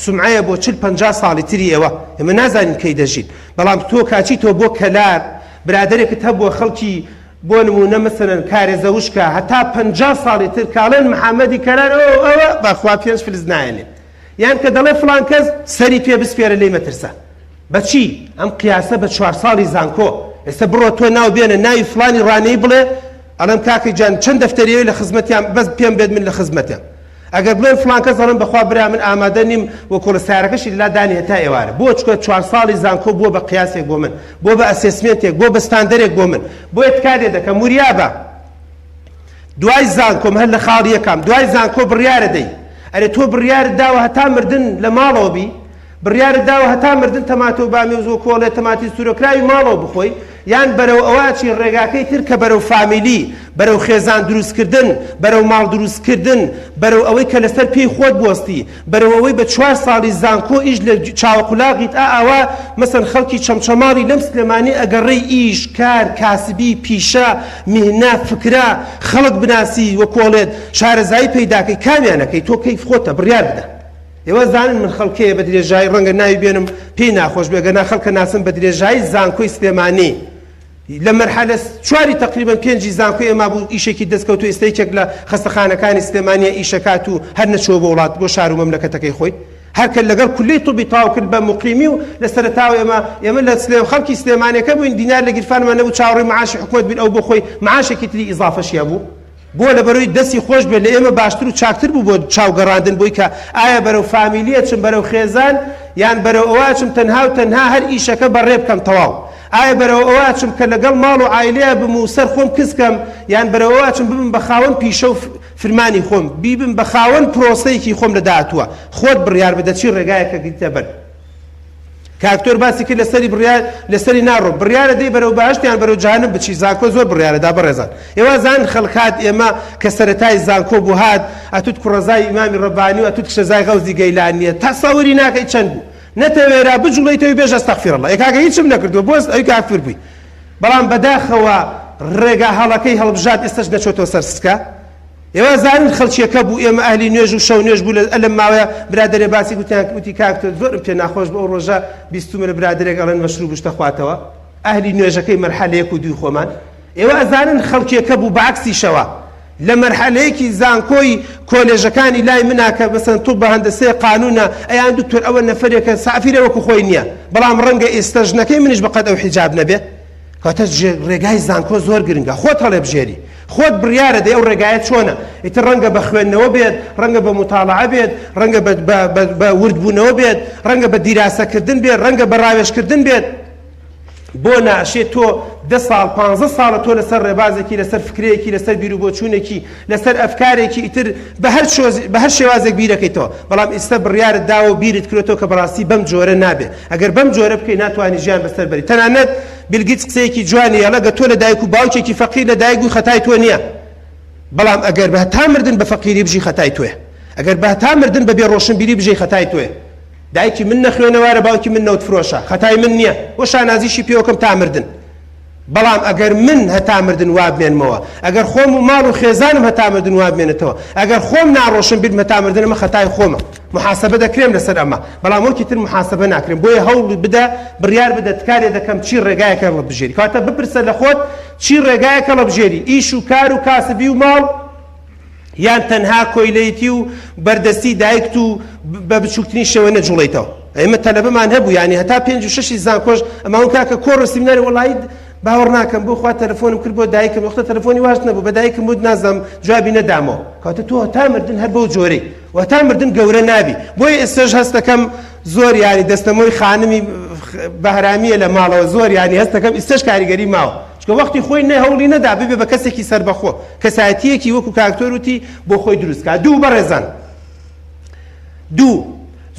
سومعەیە بۆ چل پەنجا ساڵی تری ئێوە ئێمە نازانین کەی دەژین بەڵام تۆ کاچی تۆ بۆ کەلار برادەرێکت هەبووە خەڵکی بۆ نمونە مەسەلەن کارێزەوشکە هەتا پەنجا ساڵی تر کاڵێن محەمەدی کەلار ئەو ئەوە بەخوا پێنج فلس نایەنێ یان کە دەڵێ فڵان کەس سەری پێ بسپێرە لێی مەترسە بە چی؟ ئەم قیاسە بە چوار ساڵی زانکۆ ئێستا بڕۆ تۆ ناو بێنە ناوی فڵانی ڕانەیی بڵێ ئەڵێم کاکە گیان چەند دەفتەریەوەی لە خزمەتیان بەس پێم بێت من لە خزمەتیان ئەگەر بڵێن فڵان کەس ئەڵێم بەخوا برا من ئامادە نیم و کۆڵە سارەکەشی لەلا دانی هەتا ئێوارە بۆ چکە چوار ساڵی زانکۆ بووە بە قیاسێک بۆ من بۆ بە ئەسێسمێنتێک بۆ بە ستاندەرێک بۆ من بۆیە تکا لێ دەکەم وریابە دوای زانکۆم هەر لە خاڵی یەکەم دوای زانکۆ بڕیارە دەی ئەرێ تۆ بڕیارت داوە هەتا مردن لە ماڵەوە بی بڕیارت داوە هەتا مردن تەماتە و بامیە و زۆکۆڵێ تەماتی سوورەکراوی ماڵەوە بخۆی یان بەرەو ئەوە ئەچی ڕێگاکەی تر کە بەرەو فامیلی بەرەو خێزان دروستکردن بەرەو ماڵ دروستکردن بەرەو ئەوەی کە لەسەر پێی خۆت بوەستی بەرەو ئەوەی بە چوار ساڵی زانکۆ ئیش لە چاوەقولاغیت ئا ئاوا مەسەن خەڵکی چەمچەماڵی لەم سلێمانی ئەگەڕێی ئیش کار کاسبی پیشە میهنە فکرە خەڵک بناسی وەکۆڵێت شارەزایی پەیداکەی کامیان ئەکەی تۆ کەیف خۆتە بڕیار بدە. ئێوە زانن من خەڵکەیە بە درێژایی ڕەنگە ناوی بێنم پێی ناخۆش بێ گەنا خەڵکە ناسم بە درێژایی زانکۆی سلێمانی لە مەرحەلە چواری تقریبا پێنجی زانکۆی ئێمە بوو ئیشێکی دەستکەوت و ئێستا یەکێک لە خەستەخانەکانی سلێمانیە ئیشەکات و هەر نەچووە بۆ وڵات بۆ شار و مەملەکەتەکەی خۆی هەر کە لەگەڵ کولی طبی تاو کرد بە مقیمی و لە سەرەتاوە ئێمە ئێمە لە سلێم خەڵکی سلێمانەکە بووین دینار لە گیرفانمان نەبوو چاوەڕێی معاشی حکومەت بین ئەو بۆ خۆی معاشێکی تری ئیزافەشی هەبوو بۆ لەبەرەوەی دەستی خۆش بێت لە ئێمە باشتر و چاکتر بوو بۆ چاو گەڕاندن بۆی کە ئایا بەرەو فامیلی ئەچم بەرەو خێزان یان بەرەو ئەوە ئەچم تەنها و تەنها هەر ئیشەکە بەڕێ بکەم تەواو ئایا بەرەو ئەوە ئەچم کە لەگەڵ ماڵ و عایلەیا بم و سەر خۆم کز کەم یان بەرەو ئەوە ئەچم ببم بە خاوەن پیشە و فرمانی خۆم بیبم بە خاوەن پرۆسەیەکی خۆم لە داهاتووە خۆت بڕیار بدە چی ڕێگایەکە گریتە بەر. کاکتۆر باسی کرد لەسەری بڕیار لەسەری ناڕۆم بڕیارە دەی بەرەو بەهەشت یان بەرەو جەهەنم بچی زانکۆ زۆر بڕیارە دا بەڕێزان ئێوە زان خەڵک هات ئێمە کە سەرەتای زانکۆ بوو هات ئەتوت کوڕەزای ئیمامی ڕەبانی و ئەتوت کچەزای غەوزی گەیلانیە تەسەوری ناکەی چەند بوو نەتەوێرا بجوڵێیتەوەی بێژ استغفر الله ئێ کاکە هیچم نەکردووە بۆ ئەوی کافر بووی بەڵام بەداخەوە ڕێگا هەڵەکەی هەڵبژارد ئێستاش نەچۆتەوە سەر سکە ئێوە زانن خەڵکیەکە بوو ئێمە ئەهلی نوێژ و شەو نوێژ بوو لە ئەلم ماوەیە برادەرێ باسی گوتیان وتی کاک تۆ زۆرم پێ ناخۆش بوو ئەو ڕۆژە بیستومە لە برادەرێک ئەڵێن مەشروب شتە خواتەوە ئەهلی نوێژەکەی مەرحەلە یەک و دووی خۆمان ئێوە ئەزانن خەڵکیەکە بوو بە عەکسیشەوە لە مەرحەلەیەکی زانکۆی کۆلێژەکانی لای منا کە مەسەن طب هەندەسەیە قانونە ئەیان دکتۆر ئەوە نەفەرێکە سافیرە وەکو خۆی نییە بەڵام ڕەنگە ئێستا ژنەکەی منیش بەقەد ئەو حیجاب نەبێ کەواتە ڕێگای زانکۆ زۆر گرنگە خۆت هەڵێبژێری خۆت بڕیارە دەی ئەو ڕێگایە چۆنە ئیتر ڕەنگە بە خوێندنەوە بێت ڕەنگە بە موتاڵعە بێت ڕەنگە بە وردبوونەوە بێت ڕەنگە بە دیراسەکردن بێت ڕەنگە بە ڕاوێژکردن بێت بۆ ناشێ تۆ دە ساڵ پانزە ساڵە تۆ لەسەر ڕێبازێکی لەسەر فکرەیەکی لەسەر بیروبۆچوونێکی لەسەر ئەفکارێکی ئیتر بە هەر بە هەر شێوازێک بیرەکەیتەوە بەڵام ئیستا بڕیارت داوە و بیرت کرێتەوە کە بەڕاستی بەم جۆرە نابێ ئەگەر بەم جۆرە بکەی ناتوانانی ژیان بەسەر بەری تەنانەت بیل گیتس قسەیەکی جوانی ئەڵێ گەر تۆ لە دایک و باوکێکی فەقیر لە دایک بووی خەتای تۆ نییە بەڵام ئەگەر بە هەتا مردن بە فەقیری بژی خەتای تۆیە ئەگەر بە هەتا مردن بە بێ ڕۆشنبیری بژی خەتای تۆیە دایکی من نەخوێنەوارە باوکی من نەوت فرۆشە خەتای من نییە وە شانازیشی پێوەکەم تا مردن بەڵام ئەگەر من هەتا مردن وابمێنمەوە ئەگەر خۆم و ماڵ و خێزانم هەتا مردن وابمێنێتەوە ئەگەر خۆم ناڕۆشن بیرم هەتا مردن ئەمە خەتای خۆمە محاسبە دەکرێم لەسەر ئەمە بەڵام وەکی تر محاسبە ناکرێم بۆیە هەوڵ بدە بڕیار بدە تکارێ دەکەم چی ڕێگایەکە هەڵبژێری کەواتە بپرسە لە خۆت چی ڕێگایەکە هەڵبژێری ئیش و کار و کاسبی و ماڵ یان تەنها کۆیلەیتی و بەردەستی دایکت و بە بچووکترین شێوە نەجوڵێیتەوە ئێمە تەلەبەمان هەبوو یانی هەتا پێنج و شەشی زانکۆش ئەماون کاکە کۆڕ و سیمیناری وەڵایی باوەڕ ناکەم بۆ خوا تەلەفۆنم کرد بۆ دایکم وەختە تەلەفۆنی واش نەبوو بە دایکم وت نازانم جوابی نەدامەوە کەواتە تۆ هەتا مردن هەر بەو جۆرەی و هەتا مردن گەورە نابی بۆیە ئێستاش هەستەکەم زۆر یانی دەستەمۆی خانمی بەهرامیە لە ماڵەوە زۆر یانی هەستەکەم ئیستەش کاریگەری ماوە چونکە وەختی خۆی نە هەوڵی نەدا ببێ بە کەسێکی سەربەخۆ کەسایەتیەکی وەکو کاکتۆر وتی بۆ خۆی دروست کا دوو بەڕێزان دوو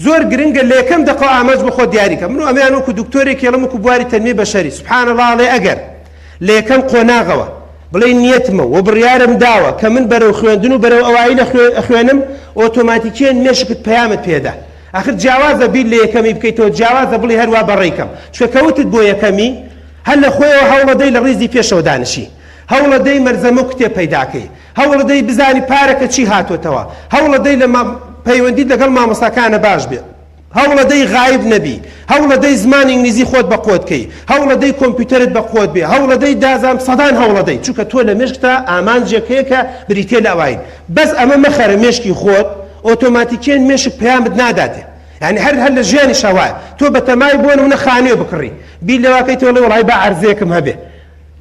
زۆر گرنگە لە یەکەم دەقە ئامانج بۆ خۆت دیاری کە من و ئەمیان وەکو دکتۆرێک هێڵم وەکو بواری تەنمیە بەشەری سبحان الله ئەڵێ ئەگەر لە یەکەم قۆناغەوە بڵێ نیەتمە و بڕیارم داوە کە من بەرەو خوێندن و بەرەو ئەوایی لە خوێنم ئۆتۆماتیکیەن مێشکت پەیامت پێدا ئەخر جیاوازە بیر لە یەکەمی بکەیتەوە جیاوازە بڵێ هەروا بەڕێکەم چونکە کەوتت بۆ یەکەمی هەر لە خۆیەوە هەوڵەدەی لە ڕیزی پێشەوە دانیشی هەوڵەدەی مەلزەمە و کتێب پەیداکەی، هەوڵەدەی بزانی پارەکە چی هاتۆتەوە، هەوڵەدەی لە پەیوەندیت لەگەڵ مامۆستاکانە باش بێ، هەوڵەدەی غایب نەبی، هەوڵەدەی زمانی ئینگلیزی خۆت بە قوت کەی، هەوڵەدەی کۆمپیوتەرت بە قوت بێ، هەوڵەدەی دازام سەدان هەوڵەدەی، چونکە تۆ لە مێشکتا ئامانجێک هەیە کە بریتیە لە ئەوین، بەس ئەمە مەخەرە مێشکی خۆت، ئۆتۆماتیکیەن مێشک پەیامت ناداتێ. یانی هەر هەر لە ژیانیشا وایە تۆ بەتەمای بۆ نمونە خانوێ بکڕی بیر لەواکەی تۆڵێ وەڵای با عەرزەیەکم هەبێ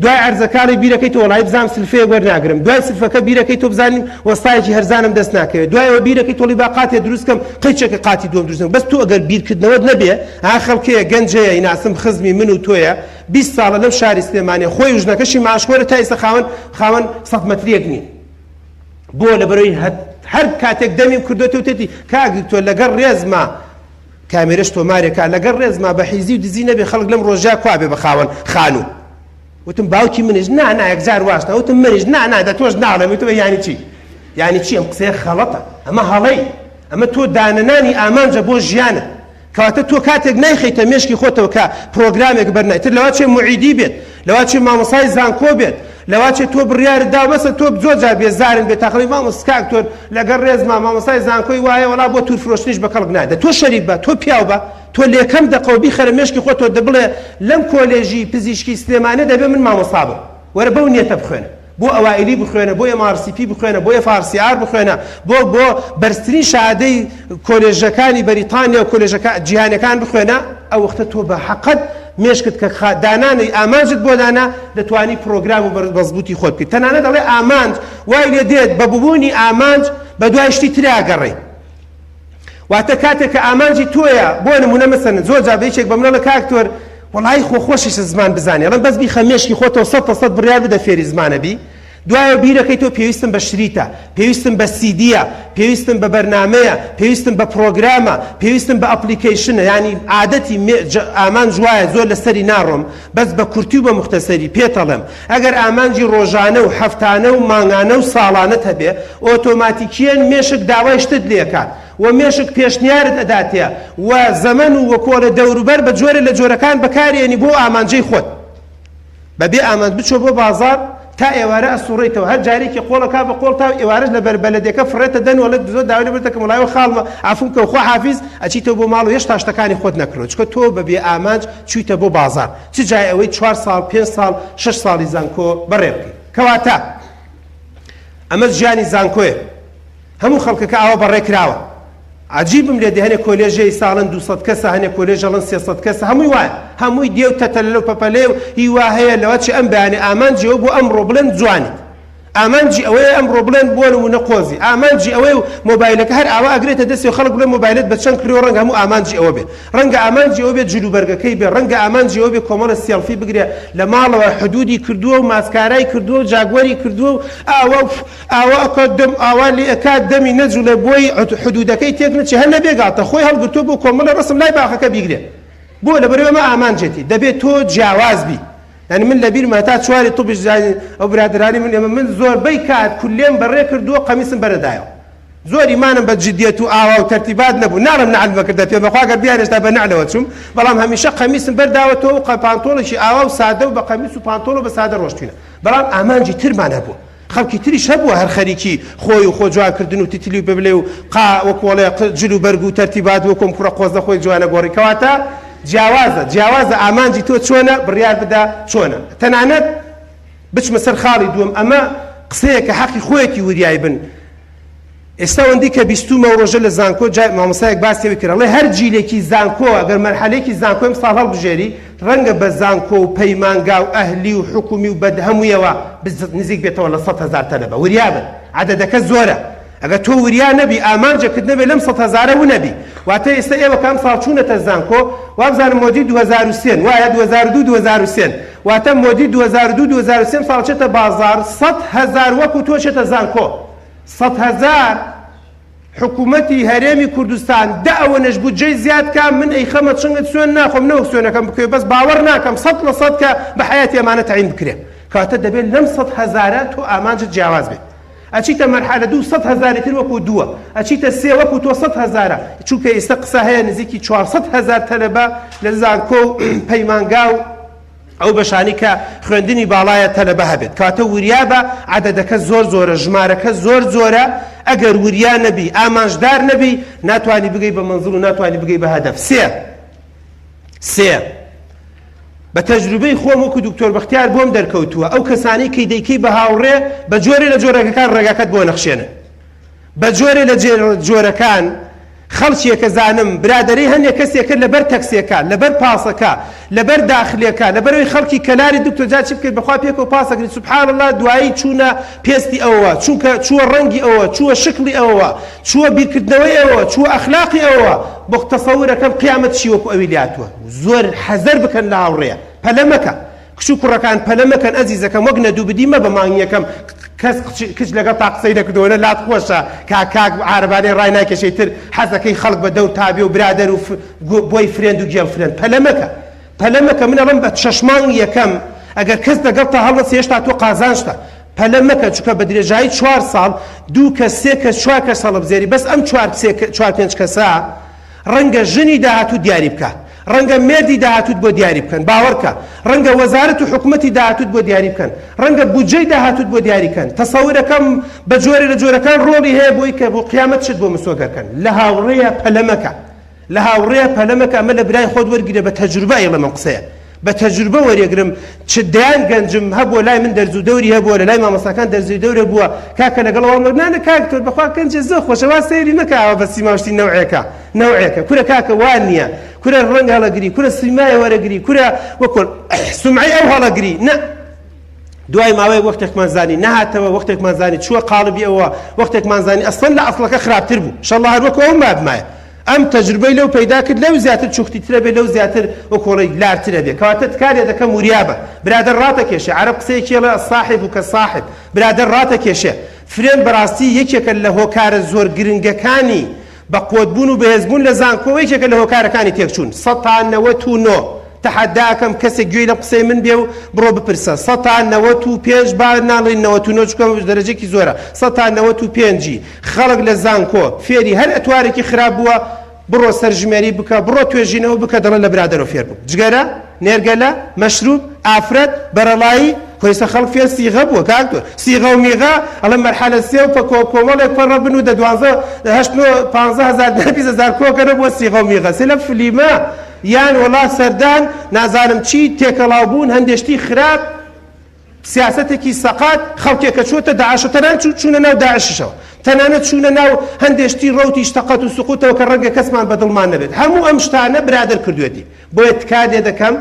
دوای عەرزەکانی بیرەکەی تۆ وەڵای بزانم سلفەیەک وەرناگرم دوای سلفەکە بیرەکەی تۆ بزانیم وەستایەکی هەرزانم دەست ناکەوێت دوای ئەوە بیرەکەی تۆڵی با قاتێ دروست کەم قەیچێکە قاتی دووەم دروست بەس تۆ ئەگەر بیرکردنەوەت نەبێ ها خەڵکەیە گەنجەیە ئیناسم خزمی من و تۆیە 20 ساڵە لەم شاری سلێمانیە خۆی و ژنەکەشی معاشخۆرە تا ئێستا خاوەن خاوەن سەد مەتریەک نین بۆ لەبەرەوەی هەر کاتێک دەمیم کردوێتە وتێتی کاک دکتۆر لەگەڵ ڕێزما کامێرەش تۆمارێکا لەگەڵ ڕێزما بە حیزی و دزی نەبێ خەڵک لەم ڕۆژیا کوا بێ بە خاوەن خانوو وتم باوکی منیش نا نا یەکجار واش نا وتم منیش نا نا دە تۆش ناڵێم وتم یانی چی یانی چی ئەم قسەیە خەڵەتە ئەمە هەڵەی ئەمە تۆ دانەنانی ئامانجە بۆ ژیانت کەواتە تۆ کاتێک نایخەیتە مێشکی خۆتەوە کە پرۆگرامێک بەرنای تر لەوا چێ موعیدی بێت لەوا چێ مامۆسای زانکۆ بێت لەوا چێ تۆ بڕیارت دا مەسە تۆ زۆر جار بێزارن بێ تاقڵی مامۆستا کاک تۆر لەگەڵ ڕێزما مامۆسای زانکۆی وایە وەڵا بۆ تور فرۆشتنیش بە کەڵک نادە تۆ شەریک بە تۆ پیاو بە تۆ لێکەم دەقەوە بیخەرە مێشکی خۆتەوە دە بڵێ لەم کۆلێژی پزیشکی سلێمانیە دەبێ من مامۆستا بم وەرە بەو نیەتە بخوێنە بۆ ئەوائیلی بخوێنە، بۆ MRCP بخوێنە، بۆ FRCR بخوێنە، بۆ بۆ بەرزترین شەهادەی کۆلێژەکانی بەریتانیا و کۆلێژە جیهانیەکان بخوێنە، ئەو وەختە تۆ بە حەقت مێشکت کە دانانی ئامانجت بۆ دانا دەتوانی پرۆگرام و مەزبوتی خۆت بکەیت. تەنانەت ئەڵێ ئامانج وای لێ دێت بە بوونی ئامانج بە دوای شتی ترا گەڕێی. واتە کاتێک کە ئامانجی تۆیە بۆ نمونە مەسەلەن زۆر جار بە یەکێک بە منەڵێ کاک تۆر وەڵایی خۆ خۆشیشە زمان بزانی ئەڵێم بەس بیخە مێشکی خۆتەوە سەد تە سەد بڕیار بدە فێری زمانە بی. دوایە بیرەکەیتەوە پێویستم بە شریتە، پێویستم بە سیدیە، پێویستم بە بەرنامەیە، پێویستم بە پڕۆگرامە، پێویستم بە ئەپلیکەیشنە، یانی عادەتی ئامانج وایە زۆر لەسەری ناڕۆم بەس بە کورتی و بە موختەسەری پێتەڵێم ئەگەر ئامانجی ڕۆژانە و هەفتانە و مانگانە و ساڵانەت هەبێ ئۆتۆماتیکیەن مێشک داوای شتت لێکات و مێشک پێشنیارت ئەداتێ و زەمەن و وەکۆڵێ دەوروبەر بە جۆرێ لە جۆرەکان بەکارێنی بۆ ئامانجەی خۆت. بە بێ ئامانج بچۆ بۆ بازاڕ تا ئێوارە ئەسوڕێیتەوە هەر جارێکی قۆڵەکا بە قۆڵتا و ئێوارەش لە بەر بەلەدێکە فڕێتە دەن وەڵێ زۆر داوای لێ بردەکەم وەڵای وە خاڵمە عەفوم کە خوا حافیز ئەچیتەوە بۆ ماڵ و هێشتا شتەکانی خۆت نەکڕیوە چونکە تۆ بە بێ ئامانج چویتە بۆ بازاڕ چ جای ئەوەی چوار ساڵ پێنج ساڵ شەش ساڵی زانکۆ بەڕێ بکەی کەواتە ئەمە ژیانی زانکۆیە هەموو خەڵکەکە ئاوا بەڕێ کراوە. عەجیبم لێ دێ هەنێ کۆلێژ هەیە ساڵەن 200 کەسە هەنێ کۆلێژ ئەڵێن 300 کەسە هەمووی وایە هەمووی دێ و تەتەلەلە و پەپەلەیە و هی وا هەیە لەوە چی ئەم بەیانێ ئامانجی ئەوە بۆ ئەمڕۆ بڵێن جوانیت ئامانجی ئەوەیە ئەمڕۆ بڵێن بۆ نموونە قۆزی ئامانجی ئەوەیە و مۆبایلەکە هەر ئاوا ئەگرێتە دەستی و خەڵک بڵێن مۆبایلت بە چەند کڕیوە ڕەنگە هەموو ئامانجی ئەوە بێ ڕەنگە ئامانجی ئەوە بێ جلوبەرگەکەی بێ ڕەنگە ئامانجی ئەوە بێ کۆمەڵە سێڵفی بگرێ لە ماڵەوە حدودی کردووە و ماسکارای کردووە و جاگوەری کردووە و ئاوا و ئاوا ئەکات دەم ئاوا لێ ئەکات دەمی نەجوڵێ بۆی حدودەکەی تێک نەچێ هەر نەبێ گاڵتە خۆی هەڵگرتووە بۆ کۆمەڵێ ڕەسم لای باخەکە بیگرێ بۆ لەبەرئەوەی ئەمە ئامانجێتی دەبێ تۆ جیاواز بی یعنی من لەبیرمە هەتا چواری طبیش زانی ئەو برادەرانی من ئێمە من زۆربەی کات کولێم بەڕێ کردووە قەمیسم بەرەدایەوە زۆر ئیمانم بە جدیەت و ئاوا و تەرتیبات نەبوو ناڵێم نەعلم بەکردە پێم بەخوا گەر بیانێشتا بە نەعلەوە چووم بەڵام هەمیشە قەمیسم بەرداوەتەوە و پانتۆڵێکی ئاوا و سادە و بە قەمیس و پانتۆڵ و بە سادە ڕۆشتوینە بەڵام ئامانجی ترمان هەبوو خەڵکی تریش هەبووە هەر خەریکی خۆی و خۆ جوان کردن و تیتلی و ببلێ و قا وەکۆڵێ جل و بەرگ و تەرتیبات وەکۆم کوڕە قۆزە خۆی جوانە گۆڕی کەواتە جیاوازە جیاوازە ئامانجی تۆ چۆنە بڕیار بدە چۆنە تەنانەت بچمە سەر خاڵی دووەم ئەمە قسەیەکە حەقی خۆیەتی وریای بن ئێستا ئەوەندەی کە بیستومە و ڕۆژە لە زانکۆ جا مامۆستایەک باسی ئەوەی کرد ئەڵێ هەر جیلێکی زانکۆ ئەگەر مەرحەلەیەکی زانکۆ ئەمساڵ هەڵبژێری ڕەنگە بە زانکۆ و پەیمانگا و ئەهلی و حکومی و بە هەموویەوە نزیک بێتەوە لە 100 هەزار تەلەبە وریا بن عەدەدەکە زۆرە ئەگەر تۆ وریا نەبی ئامانجەکت نەبێ لەم 100 هەزارە ونەبی واتە ئێستا ئێوە کە ئەمساڵ چوونەتە زانکۆ وابزانم مۆدی 2003 وایە 2002 2003 واتە مۆدی 2002 2003 ساڵ چێتە بازاڕ 100 هەزار وەکو تۆ چێتە زانکۆ 100 هەزار حکوومەتی هەرێمی کوردستان دە ئەوەنەش بودجەی زیاد کا من ئەیخەمە چنگت سوێن ناخۆم نەوەک سوێنەکەم بکەوێ بەس باوەڕ ناکەم 100% کە بە حەیاتی ئەمانە تەعین بکرێ کەواتە دەبێت لەم سەد هەزارە تۆ ئامانجت جیاواز بێت ئەچیتە مەرحەلە دوو سەد هەزاری تر وەکو دووە ئەچیتە سێ وەکو تۆ سەد هەزارە چونکە ئێستا قسە هەیە نزیکی 400 هەزار تەلەبە لە زانکۆ و پەیمانگا و ئەو بەشانی کە خوێندنی باڵایە تەلەبە هەبێت کەواتە وریابە عەدەدەکە زۆر زۆرە ژمارەکە زۆر زۆرە ئەگەر وریا نەبی ئامانجدار نەبی ناتوانی بگەی بە مەنزڵ و ناتوانی بگەی بە هەدەف سێ سێ بە تەجروبەی خۆم وەکو دکتۆر بەختیار بۆم دەرکەوتووە ئەو کەسانەی کەی دەیکەی بە هاوڕێ بە جۆرێ لە جۆرەکەکان ڕێگاکەت بۆ نەخشێنن بە جۆرێ لە جۆرەکان خەڵکیەکە زانم برادەرەی هەنێ کەسێکە لەبەر تەکسێکە لەبەر پاسەکە لەبەر داخلێکە لەبەرەوەی خەڵکی کەلاری دکتۆر جا چی بکەیت بەخوا پێکەوە پاسەکەی سبحان اللە دوایی چوونە پێستی ئەوەوە چونکە چووە ڕەنگی ئەوە چووە شکڵی ئەوەوە چووە بیرکردنەوەی ئەوەوە چووە ئەخلاقی ئەوەوە بۆ تەسەورەکەم قیامەت چی وەکو ئەوی لاتوە زۆر حەزەر بکەن لە هاوڕێیە پەلە مەکە کچ و کوڕەکان پەلە مەکەن ئەزیزەکەم وەک نەدووبدی مەبە مانگی یەکەم کەس کچ لەگەڵ تا قسەی نەکردەوە نە لات خۆشە کاک کاک عارەبانەی ڕای ناکێشەی تر حەزەکەی خەڵک بە دەور تابێ و برادەر و بۆی friend و girlfriend پەلە مەکە پەلە مەکە من ئەڵێم بە شەش مانگ یەکەم ئەگەر کەس لەگەڵ تا هەڵنەچێ هێشتا تۆ قازانجتە پەلە مەکە چونکە بە درێژایی چوار ساڵ دوو کەس سێ کەس چوار کەس هەڵبزێری بەس ئەم چوار سێ چوار پێنج کەسە ڕەنگە ژنی داهاتووت دیاری بکا، ڕەنگە مێردی داهاتووت بۆ دیاری بکەن، باوەڕکە، ڕەنگە وەزارەت و حکومەتی داهاتووت بۆ دیاری بکەن، ڕەنگە بودجەی داهاتووت بۆ دیاری کەن، تەسەورەکەم بە جۆرێ لە جۆرەکان ڕۆڵی هەیە بۆی کە بۆ قیامەت شت بۆ مسۆگەر کەن. لە هاوڕێیە پەلە مەکە. لە هاوڕێیە پەلە مەکە، ئەمە لە برای خۆت وەرگرە بە تەجروبە ئەیڵێم ئەم قسەیە. بە تەجروبە وەریەگرم چ دەیان گەنجم هەبووە لای من دەرز و دەوری هەبووە لە لای مامۆستاکان دەرز و دەور هەبووە کاکە لەگەڵ ئەوان وەر نانە کاک تۆ بەخوا گەنجێ زۆر خۆشە وا سەیری مەکە ئاوا بە سیما و شتی نەوعێکە نەوعێکە کورە کاکە وا نییە کورە ڕەنگ هەڵەگری کورە سیمای وەرەگری کورە وەکۆ سمعی ئەو هەڵەگری نە دوای ماوەیەک وەختێکمان زانی نەهاتەوە وەختێکمان زانی چووە قاڵبی ئەوە وەختێکمان زانی ئەسڵەن لە ئەسڵەکە خراپتر بوو شەڵڵا هەر وەکو ئەو مابمایە. ئەم تەجروبەی لەو پەیدا کرد لەو زیاتر چوختی ترە بێ لەو زیاتر وەکۆڵی لارترە بێ کەواتە تکا لێ دەکەم وریابە برادەر ڕاتەکێشێ عەرەب قسەیەکی ئەڵێ الصاحب کالصاحب برادەر ڕاتەکێشێ friend بەڕاستی یەکێکە لە هۆکارە زۆر گرنگەکانی بە قوت بوون و بەهێز بوون لە زانکۆ یەکێکە لە هۆکارەکانی تێکچوون سەتا 99 تەحەداکەم کەسێک گوێی لەم قسەی من بێ و بڕۆ بپرسە سەتا 95 با ناڵێین 99 چونکە دەرەجەکی زۆرە سەتا 95 ی خەڵک لە زانکۆ فێری هەر ئەتوارێکی خراپ بووە بڕۆ سەرژمێری بکە بڕۆ توێژینەوە بکە دەڵێ لە برادەرەوە فێر بووم جگەرە نێرگەلە مەشروب ئافرەت بەرەڵایی خۆ ئێستا خەڵک فێر سیغە بووە کاک تۆ سیغە و میغە ئەڵێ مەرحەلە سێ و پەکۆ کۆمەڵێک پەڕە بن و دە دوانزە هەشت نۆ پانزە هەزار دە بیست هەزار کۆکەرە بۆ سیغە و میغە سێ لە فلیمە یان وەڵا سەردان نازانم چی تێکەڵاو بوون هەندێ شتی خراپ سیاسەتێکی سەقات خەڵکێک کە چووەتە داعش و تەنانەت چوو چوونە ناو داعشیشەوە تەنانەت چوونە ناو هەندێ شتی ڕەوتی شتەقەت و سقوتەوە کە ڕەنگە کەسمان بە دڵمان نەبێت هەموو ئەم شتانە برادەر کردوێتی بۆیە تکا لێ دەکەم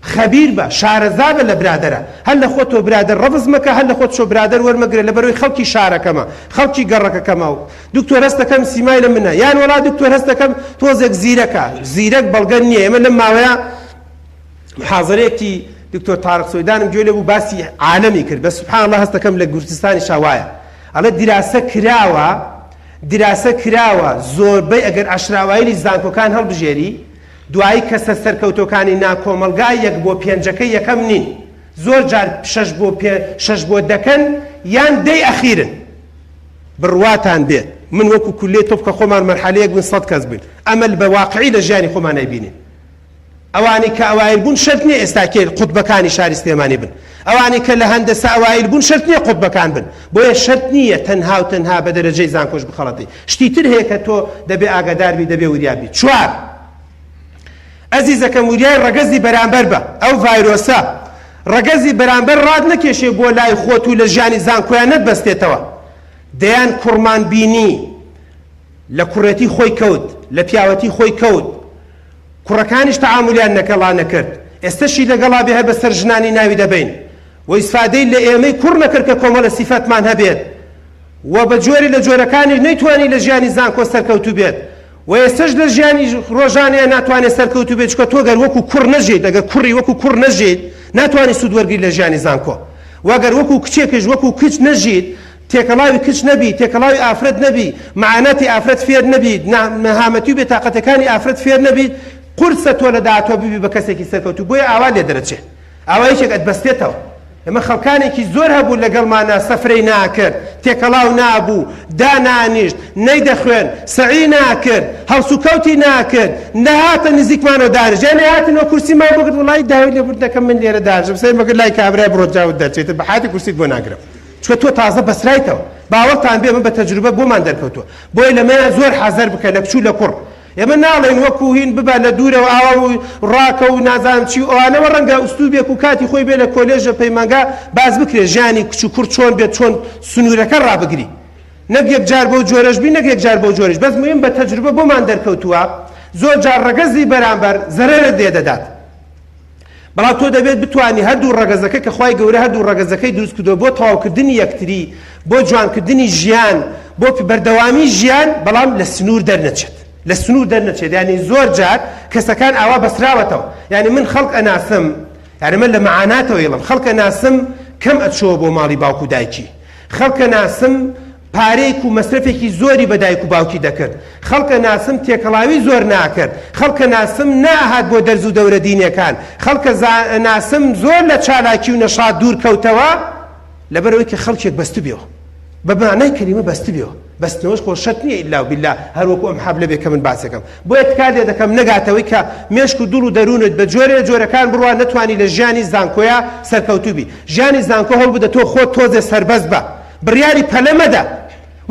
خەبیر بە شارەزا بە لە برادەرە هەر لە خۆتەوە برادەر ڕەفز مەکە هەر لە خۆت شۆ برادەر وەرمەگرە لەبەرەوەی خەڵکی شارەکەمە خەڵکی گەڕەکەکەمە و دکتۆر هەست دەکەم سیمای لە منە یان وەڵا دکتۆر هەست دەکەم تۆزێک زیرەکە زیرەک بەڵگە نییە ئێمە لەم ماوەیە محاضرەیەکی دکتۆر تارق سویدانم گوێ لێ بوو باسی عالەمی کرد بە سبحان الله هەست دەکەم لە گورجستانی شاوایە ئەڵێ دیراسە کراوە دیراسە کراوە زۆربەی ئەگەر عەشراوایلی زانکۆکان هەڵبژێری دوایی کەسە سەرکەوتۆکانی ناکۆمەڵگا یەک بۆ پێنجەکەی یەکەم نین زۆر جار شەش بۆ پێ شەش بۆ دەکەن یان دەی ئەخیرن بڕواتان بێت من وەکو کولیەی طب کە خۆمان مەرحەلەیەک بووین سەد کەس بووین ئەمە بە واقعی لە ژیانی خۆمان ئەیبینین ئەوانەی کە ئەوایل بوون شەرت نییە ئێستا کێ قوتبەکانی شاری سلێمانی بن ئەوانەی کە لە هەندەسە ئەوایل بوون شەرت نییە قوتبەکان بن بۆیە شەرت نییە تەنها و تەنها بە دەرەجەی زانکۆش بخەڵەتی شتی تر هەیە کە تۆ دەبێ ئاگادار بی دەبێ وریا بی چوار ئەزیزەکەم وریای ڕەگەزی بەرامبەر بە ئەو ڤایرۆسە ڕەگەزی بەرامبەر ڕات نەکێشێ بۆ لای خۆت و لە ژیانی زانکۆیان نەتبەستێتەوە دەیان کوڕمان بینی لە کوڕێتی خۆی کەوت لە پیاوەتی خۆی کەوت کوڕەکانیش تەعامولیان نەکەڵا نەکرد ئێستەشی لەگەڵا بێ هەر بەسەر ژنانی ناوی دەبەین و ئیسفادەی لە ئێمەی کوڕ نەکرد کە کۆمەڵە سیفەتمان هەبێت و بە جۆرێ لە جۆرەکانیش نەیتوانی لە ژیانی زانکۆ سەرکەوتوو بێت و ئێستەش لە ژیانی ڕۆژانەیە ناتوانێت سەرکەوتوو بێت چونکە تۆ گەر وەکو کوڕ نەژیت ئەگەر کوڕی وەکو کوڕ نەژیت ناتوانانی سوود وەرگری لە ژیانی زانکۆ و ئەگەر وەکو کچێکش وەکو کچ نەژیت تێکەڵاوی کچ نەبی تێکەڵاوی ئافرەت نەبی معاناتی ئافرەت فێر نەبی نەهامەتی و بێتاقەتەکانی ئافرەت فێر نەبیت قورسە تۆ لە داهاتوە ببی بە کەسێکی سەرکەوتوو بۆیە ئاوا لێ دەرەچێ ئاوا یەکێک ئەتبەستێتەوە ئێمە خەڵکانێکی زۆر هەبوو لەگەڵمانا سەفرەی ناکرد تێکەڵاو نابوو دانانیشت نەیدەخوێن سەعی ناکرد هەڵسوکەوتی ناکرد نەهاتە نزیکمانەوە دانیشت یان هاتنەوە کورسیمان بۆ کرد وڵی داوای لێبوردن دەکەم من لێرە دانیشم سەیر مەکرد لای کابرای بڕۆ جاوت دەرچێتە بە حاتی کورسیت بۆ ناگرم چونکە تۆ تازە بەسرایتەوە باوەڕتان بێ من بە تەجروبە بۆمان دەرکەوتووە بۆیە لەمەیان زۆر حەزەر بکە لە کچ و لە کوڕ ئێمە ناڵێین وەکو هین ببە لە دوورەوە ئاوا و ڕاکە و نازانم چی و ئەوانەوە ڕەنگە ئوسلوبێک و کاتی خۆی بێ لە کۆلێژ لە پەیمانگا باس بکرێ ژیانی کچ و کوڕ چۆن بێت چۆن سنوورەکە ڕابگری نەک یەکجار بەو جۆرەش بی نەک یەکجار بەو جۆرەش بەس مهم بە تەجروبە بۆمان دەرکەوتووە زۆر جار ڕەگەزی بەرامبەر زەرەرت لێ دەدات بەڵام تۆ دەبێت بتوانی هەردوو ڕەگەزەکە کە خوای گەورە هەردوو ڕەگەزەکەی دروست کردووە بۆ تەواوکردنی یەکتری بۆ جوانکردنی ژیان بۆ بەردەوامی ژیان بەڵام لە سنوور دەرنەچێت لە سنوور دەرنەچێت یعنی زۆر جار کەسەکان ئاوا بەسراوەتەوە یعنی من خەڵک ئەناسم یعنی من لە معاناتەوە یڵم خەڵک ئەناسم کەم ئەچۆ بۆ ماڵی باوک و دایکی خەڵک ئەناسم پارەیەک و مەسرەفێکی زۆری بە دایک و باوکی دەکرد، خەڵکە ناسم تێکەڵاوی زۆر ناکرد، خەڵکە ناسم نەئەهات بۆ دەرز و دەورە دینێکان، خەڵکە ناسم زۆر لە چالاکی و نەشات دوور کەوتەوە، لەبەرئەوەی کە خەڵکێک بەستبیەوە، بە مەعنای کەلیمە بەستبیەوە، بەستنەوەش خۆ شەرت نییە ئیلا و بیللا هەر وەکو ئەم حەبلە بێ کە من باسێکەم، بۆیە تکا لێ دەکەم نەگاتەوەی کە مێشک و دڵ و دەروونت بە جۆرێ لە جۆرەکان بڕوا نەتوانی لە ژیانی زانکۆیا سەرکەوتوو بی، ژیانی زانکۆ هەوڵبدە تۆ خۆت تۆزێ سەربەست بە، بڕیاری پەلە مەدە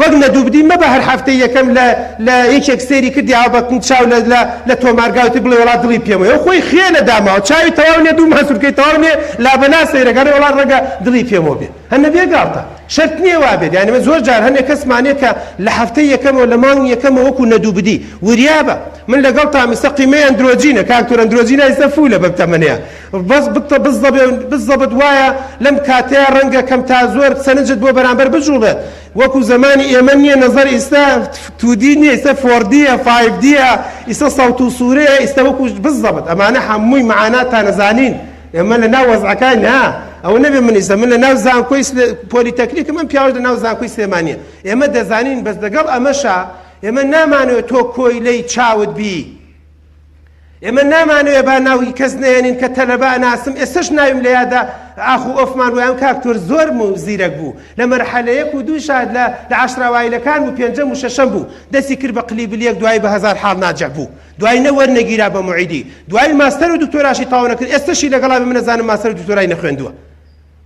وەک نەدوبدی مەبە هەر هەفتەی یەکەم لە لە یەکێک سەیری کردی ئاوا بە چاو لە لە لە تۆمارگا وتی بڵێ وەڵا دڵی پێم وەیە خۆی خوێنە داماوە چاوی تەواو نیە دوو ماسولکەی تەواو نیە لابەلا سەیرەکە ئەڵێ وەڵا ڕەنگە دڵی پێمەوە بێ هەر نەبێ گاڵتە. شەرت نییە وا بێت یانی من زۆر جار هەنێ کەسمان هەیە کە لە هەفتەی یەکەمەوە لە مانگی یەکەمەوە وەکو نەدووبدی وریابە من لەگەڵ تام ئیستا قیمەی ئەندرۆجینە کاک تۆر ئەندرۆجینە ئیستا فولە بەم تەمەنەیە بەس بتە بزەبێ بزەبت وایە لەم کاتەیە ڕەنگە کەم تا زۆر سەرنجت بۆ بەرامبەر بجوڵێت وەکو زەمانی ئێمە نییە نەزەر ئیستا توودی نییە ئیستا فۆردیە فایڤدیە ئیستا سەوت و سوورەیە ئیستا وەکو بزەبت ئەمانە هەمووی مەعاناتان ئەزانین ئێمە لە ناو وەزعەکان نا ئەوە نەبێ من ئیستا من لە ناو زانکۆی پۆلیتەکنیکم ئەم پیاوەش لە ناو زانکۆی سلێمانیە ئێمە دەزانین بەس لەگەڵ ئەمەشا ئێمە نامانەوێت تۆ کۆیلەی چاوت بی ئێمە نامانەوێ با ناوی کەس نەیەنین کە تەلەبە ئەناسم ئێستش ناویم لە یادە ئاخ و ئۆفمان ویان کاک تۆر زۆر زیرەک بوو لە مەرحەلە یەک و دوو شاد لە لە عەشراوایلەکان بوو پێنجەم و شەشەم بوو دەستی کرد بە قلیبلیەک دوایی بە هەزار حاڵ ناجح بوو دوای نە وەرنەگیرا بە موعیدی دوای ماستەر و دکتۆراشی تەواو نەکرد ئێستەشی لەگەڵا بێ من ئەزانم ماستەر و دکتۆرای نەخوێندووە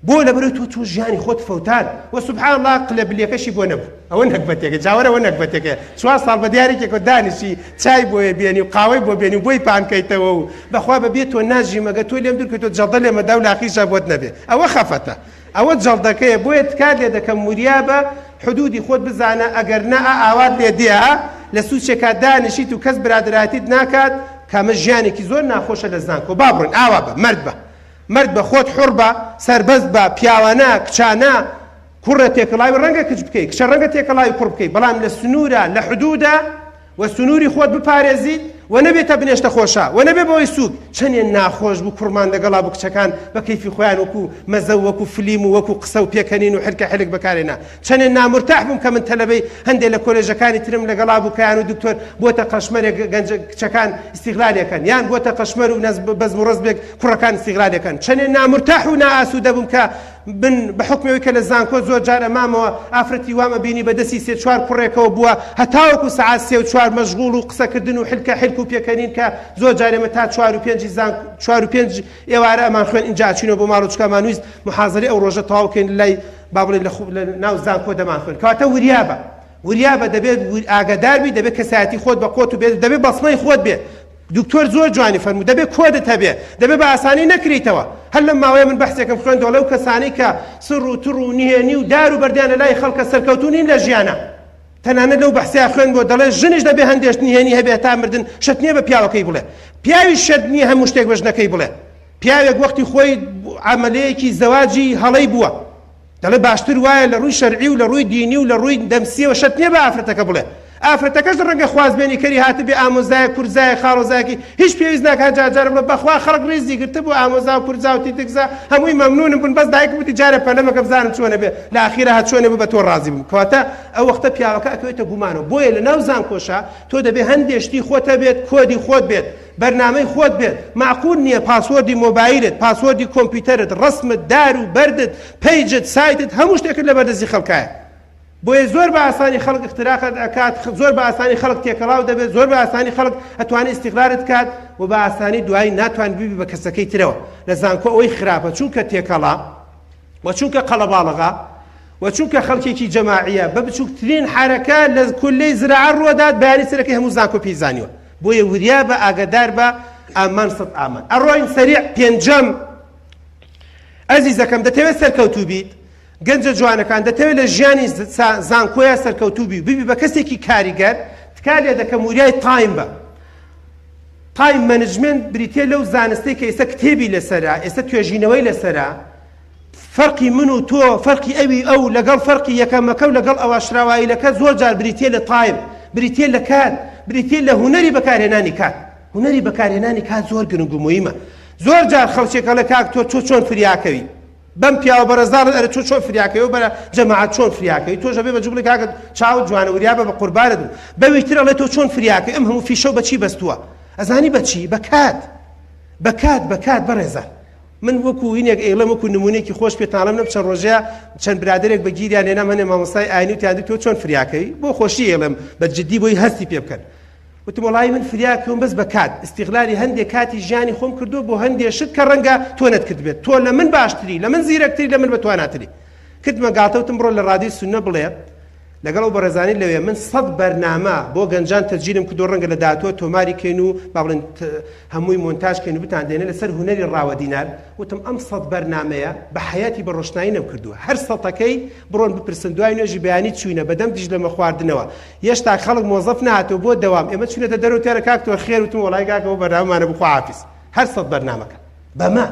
بۆ لەبەرەوەی تۆ تۆ ژیانی خۆت فەوتان وە سبحان الله قلە بلیەکەشی بۆ نەبوو ئەوە نەگبەتێکە جاوەرە ئەوە نەگبەتێکە چوار ساڵ بە دیارێکێکەوە دانیشی چای بۆیە بێنی و قاوەی بۆ بێنی و بۆی پانکەیتەوە و بەخوا بە بێ تۆ ناژیم ئەگەر تۆ لێم دوور کەوتەوە جەڵدە لێمەدا و لاقیشە بۆت نەبێ ئەوە خەفەتە ئەوە جەڵدەکەیە بۆیە تکات لێ دەکەم وریابە حدودی خۆت بزانە ئەگەر نا ئا ئاوات لێ دێ ها لە سوچێکا دانیشیت و کەس برادەرایەتیت ناکات کامە ژیانێکی زۆر ناخۆشە لە زانکۆ با بڕۆین ئاوا بە مەرد بە مەرد بە خۆت حوڕ بە سەربەست بە پیاوانە کچانە کوڕە تێکەڵاوی ڕەنگە کچ بکەی کچە ڕەنگە تێکەڵاوی کوڕ بکەی بەڵام لە سنوورە لە حدوودە و سنووری خۆت بپارێزیت و نەبێتە بنێشتە خۆشە و نەبێ بەوەی سووک چەندێ ناخۆش بوو کوڕمان لەگەڵا بوو کچەکان بە کەیفی خۆیان وەکو مەزە و وەکو فلیم و وەکو قسە و پێکەنین و حلکە حلک بەکارێنا چەندێ نامورتاح بووم کە من تەلەبەی هەندێ لە کۆلێژەکانی ترم لەگەڵا بوو کەیان و دکتۆر بۆتە قەشمەرێک گەنج کچەکان ئیستیغلالێکەن یان بۆتە قەشمەر و بەزم و ڕەزمێک کوڕەکان ئیستیغلالێکەن چەندێ نامورتاح و نائاسوودە بووم کە من بە حوکمی ئەوەی کە لە زانکۆ زۆر جار ئەمامەوە ئافرەتی وام ئەبینی بە دەستی سێ چوار کوڕێکەوە بووە هەتاوەکو سەعات سێ و چوار مەشغوڵ و قسەکردن و حلکە حلک و پێکەنین کە زۆر جار ئێمە تا چوار و پێنجی زانک چوار و پێنج ئێوارە ئەمان خوێن ئینجا ئەچینەوە بۆ ماڵ و چکە ئەمانویست محازەرەی ئەو ڕۆژە تەواو کەین لای با بڵێین لە لە ناو زانکۆ دەمان خوێن کەواتە وریابە وریابە دەبێت ئاگادار بی دەبێت کەسایەتی خۆت بە قۆت و بێت دەبێت بەسمەی خۆت بێت دکتۆر زۆر جوانی فەرموو دەبێ کۆدت هەبێ دەبێ بە ئاسانی نەکریتەوە هەر لەم ماوەیە من بەحسێکم خوێندەوە لەو کەسانەی کە سڕ و تڕ و نهێنی و دار و بەردیان لە لای خەڵکە سەرکەوتوو نین لە ژیانا تەنانەت لەو بەحسەیا خوێندبووە دەڵێ ژنیش دەبێ هەندێ شت نهێنی هەبێ هەتا مردن شەرت نییە بە پیاوەکەی بڵێ پیاویش شەرت نییە هەموو شتێک بە ژنەکەی بڵێ پیاوێک وەختی خۆی عەمەلەیەکی زەواجی هەڵەی بووە دەڵێ باشتر وایە لە ڕووی شەرعی و لە ڕووی دینی و لە ڕووی دەمسیەوە شەرت نییە بە ئافرەتەکە بڵێ. ئافرەتەکەش ڕەنگە خوازبێنی کەری هاتبێ ئامۆزایەک کورزایەک خاڵۆزایەکی هیچ پێویست ناکات جار جارە بڵێ بەخوا خەڵک ڕیزی گرتبوو ئامۆزا و کورزا و تیتکزا هەمووی مەمنونم بوون بەس دایکم وتی جارێ پەلە مەکە بزانم چۆنە بێ لە ئاخیرا هەر چۆنێ بوو بە تۆ ڕازی بووم کەواتە ئەو وەختە پیاوەکە ئەکەوێتە گومانەوە بۆیە لە ناو زانکۆشا تۆ دەبێ هەندێ شتی خۆت هەبێت کۆدی خۆت بێت بەرنامەی خۆت بێت مەعقول نیە پاسۆردی مۆبایلت پاسۆردی کۆمپیوتەرت ڕەسمت دار و بەردت پەیجت سایتت هەموو شتێکت لەبەردەستی خەڵکایە بۆیە زۆر بە ئاسانی خەڵک اختراقت ئەکات زۆر بە ئاسانی خەڵک تێکەڵاو دەبێت زۆر بە ئاسانی خەڵک ئەتوانێت استغلالت کات و بە ئاسانی دوایی ناتوان ببی بە کەسەکەی ترەوە لە زانکۆ ئەوەی خراپە چونکە تێکەڵا و چونکە قەڵەباڵغە و چونکە خەڵکێکی جەماعیە بە بچووکترین حرەکە لە کولەی زراعە ڕوەدات بەیانی سەرەکەی هەموو زانکۆ پێی زانیوە بۆیە وریا بە ئاگادار بە ئامان سەد ئامان ئەڕۆین سەریع پێنجەم ئەزیزەکەم دەتەوێت سەرکەوتوو بیت گەنجە جوانەکان دەتەوێت لە ژیانی زانکۆیا سەرکەوتوو بی ببی بە کەسێکی کاریگەر تکا لێ دەکەم وریای time بە time management بریتە لەو زانستەی کە ئێستا کتێبی لەسەرە ئێستا توێژینەوەی لەسەرە فەرقی من و تۆ فەرقی ئەوی ئەو لەگەڵ فەرقی یەکەمەکە و لەگەڵ ئەواشراوایلەکە زۆر جار بریتە لە time بریتە لە کات بریتە لە هونەری بەکارهێنانی کات هونەری بەکارهێنانی کات زۆر گرنگ و مویمە زۆر جار خەڵکێک ئەڵێ کاک تۆ تۆ چۆن فریاکەوی بەم پیاوە بەڕێزاڵت ئەرێ تۆ چۆن فریاکەوی و بەرە جەماعەت چۆن فریاکەوی تۆش ئەبێ بە جوبڵی کاکە چاوت جوانە وریابە بە قوربانت بم بەوی تر ئەڵێ تۆ چۆن فریاکەوی ئەم هەموو فیشەو بە چی بەستووە ئەزانی بە چی بە کات بە کات بە کات بەڕێزان من وەکو هینێک ئەیڵێم وەکو نمونەیەکی خۆش پێتان ئەڵێم لەم چەند ڕۆژەیە چەند برادەرێک بە گیریان هێنام هەنێ مامۆستای ئاینی وتیان تۆ چۆن فریاکەوی بۆ خۆشی ئەیڵێم بە جدی بۆی هەستی پێ بکەن وتم وەڵایی من فریا کەوم بەس بە کات، ئیستیغلالی هەندێ کاتی ژیانی خۆم کردووە بۆ هەندێ شت کە ڕەنگە تۆ نەتکردبێت، تۆ لە من باشتری، لە من زیرەکتری، لە من بەتواناتری. کردمە گاڵتە وتم بڕۆ لە ڕادیۆی سوننە بڵێ. لەگەڵ ئەو بەڕێزانەی لەوێ من سەت بەرنامە بۆ گەنجان تەسجیلم کردو ڕەنگە لە داهاتووە تۆماری کەین و با بڵێن هەمووی مۆنتاژ کەین و بتان دێنێ لەسەر هونەری ڕاوە دینار وتم ئەم سەت بەرنامەیە بە حەیاتی بە ڕۆشنایی نەم کردووە هەر سەتەکەی بڕۆن بپرسن دوای نوێژی بەیانی چوینە بەدەم دیژلەمە خواردنەوە یەشتا خەڵک مۆزەف نەهاتەوە بۆ دەوام ئێمە چوینەتە دەرەوە تیارە کاک تۆ خێر وتم وەڵای کاکە ئەوە بەرنامەمانە بوو خواحافیز هەر سەت بەرنامەکە بەمە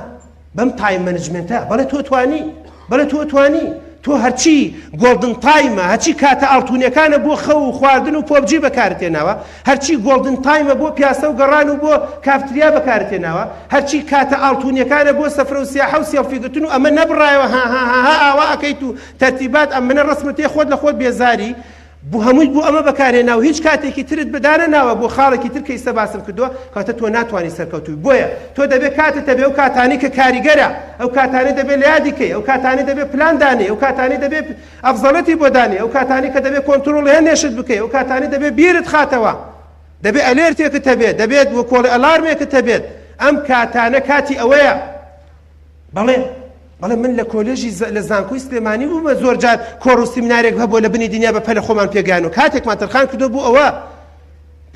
بەم time management ە بەڵێ تۆ توانی بەڵێ تۆ توانی تۆ هەرچی golden time ە هەرچی کاتە ئاڵتونیەکانە بۆ خەو و خواردن و PUBG بەکارت هێناوە هەرچی golden time ە بۆ پیاسە و گەڕان و بۆ کافتریا بەکارت هێناوە هەرچی کاتە ئاڵتونیەکانە بۆ سەفرە و سیاحە و سێڵفی گرتن و ئەمە نەبڕایەوە ها ها ها ها ئاوا ئەکەیت و تەرتیبات ئەمنە ڕەسمت تێ خۆت لە خۆت بێزاری بۆ هەموویت بۆ ئەمە بەکارهێنا و هیچ کاتێکی ترت دانەناوە بۆ خاڵێکی تر کە ئیستا باسم کردووە کەواتە تۆ ناتوانی سەرکەوتووی بۆیە تۆ دەبێت کاتت هەبێ ئەو کاتانەی کە کاریگەرە ئەو کاتانەی دەبێت لە یادی کەی ئەو کاتانەی دەبێت پلان دانێی ئەو کاتانەی دەبێت ئەفزەڵەتی بۆ دانێی ئەو کاتانەی کە دەبێت کۆنترۆڵی هەندێ شت بکەی ئەو کاتانەی دەبێت بیرت خاتەوە دەبێت alert ێکت هەبێت دەبێت وەکۆڵی ئەلارمێکت هەبێت ئەم کاتانە کاتی ئەوەیە بەڵێ بەڵێ من لە کۆلێژی لە زانکۆی سلێمانی بوومە زۆر جار کۆڕ و سیمینارێک هەبووە لە بنی دنیا بە پەلە خۆمان پێگەیان و کاتێکمان تەرخان کردو بۆ ئەوە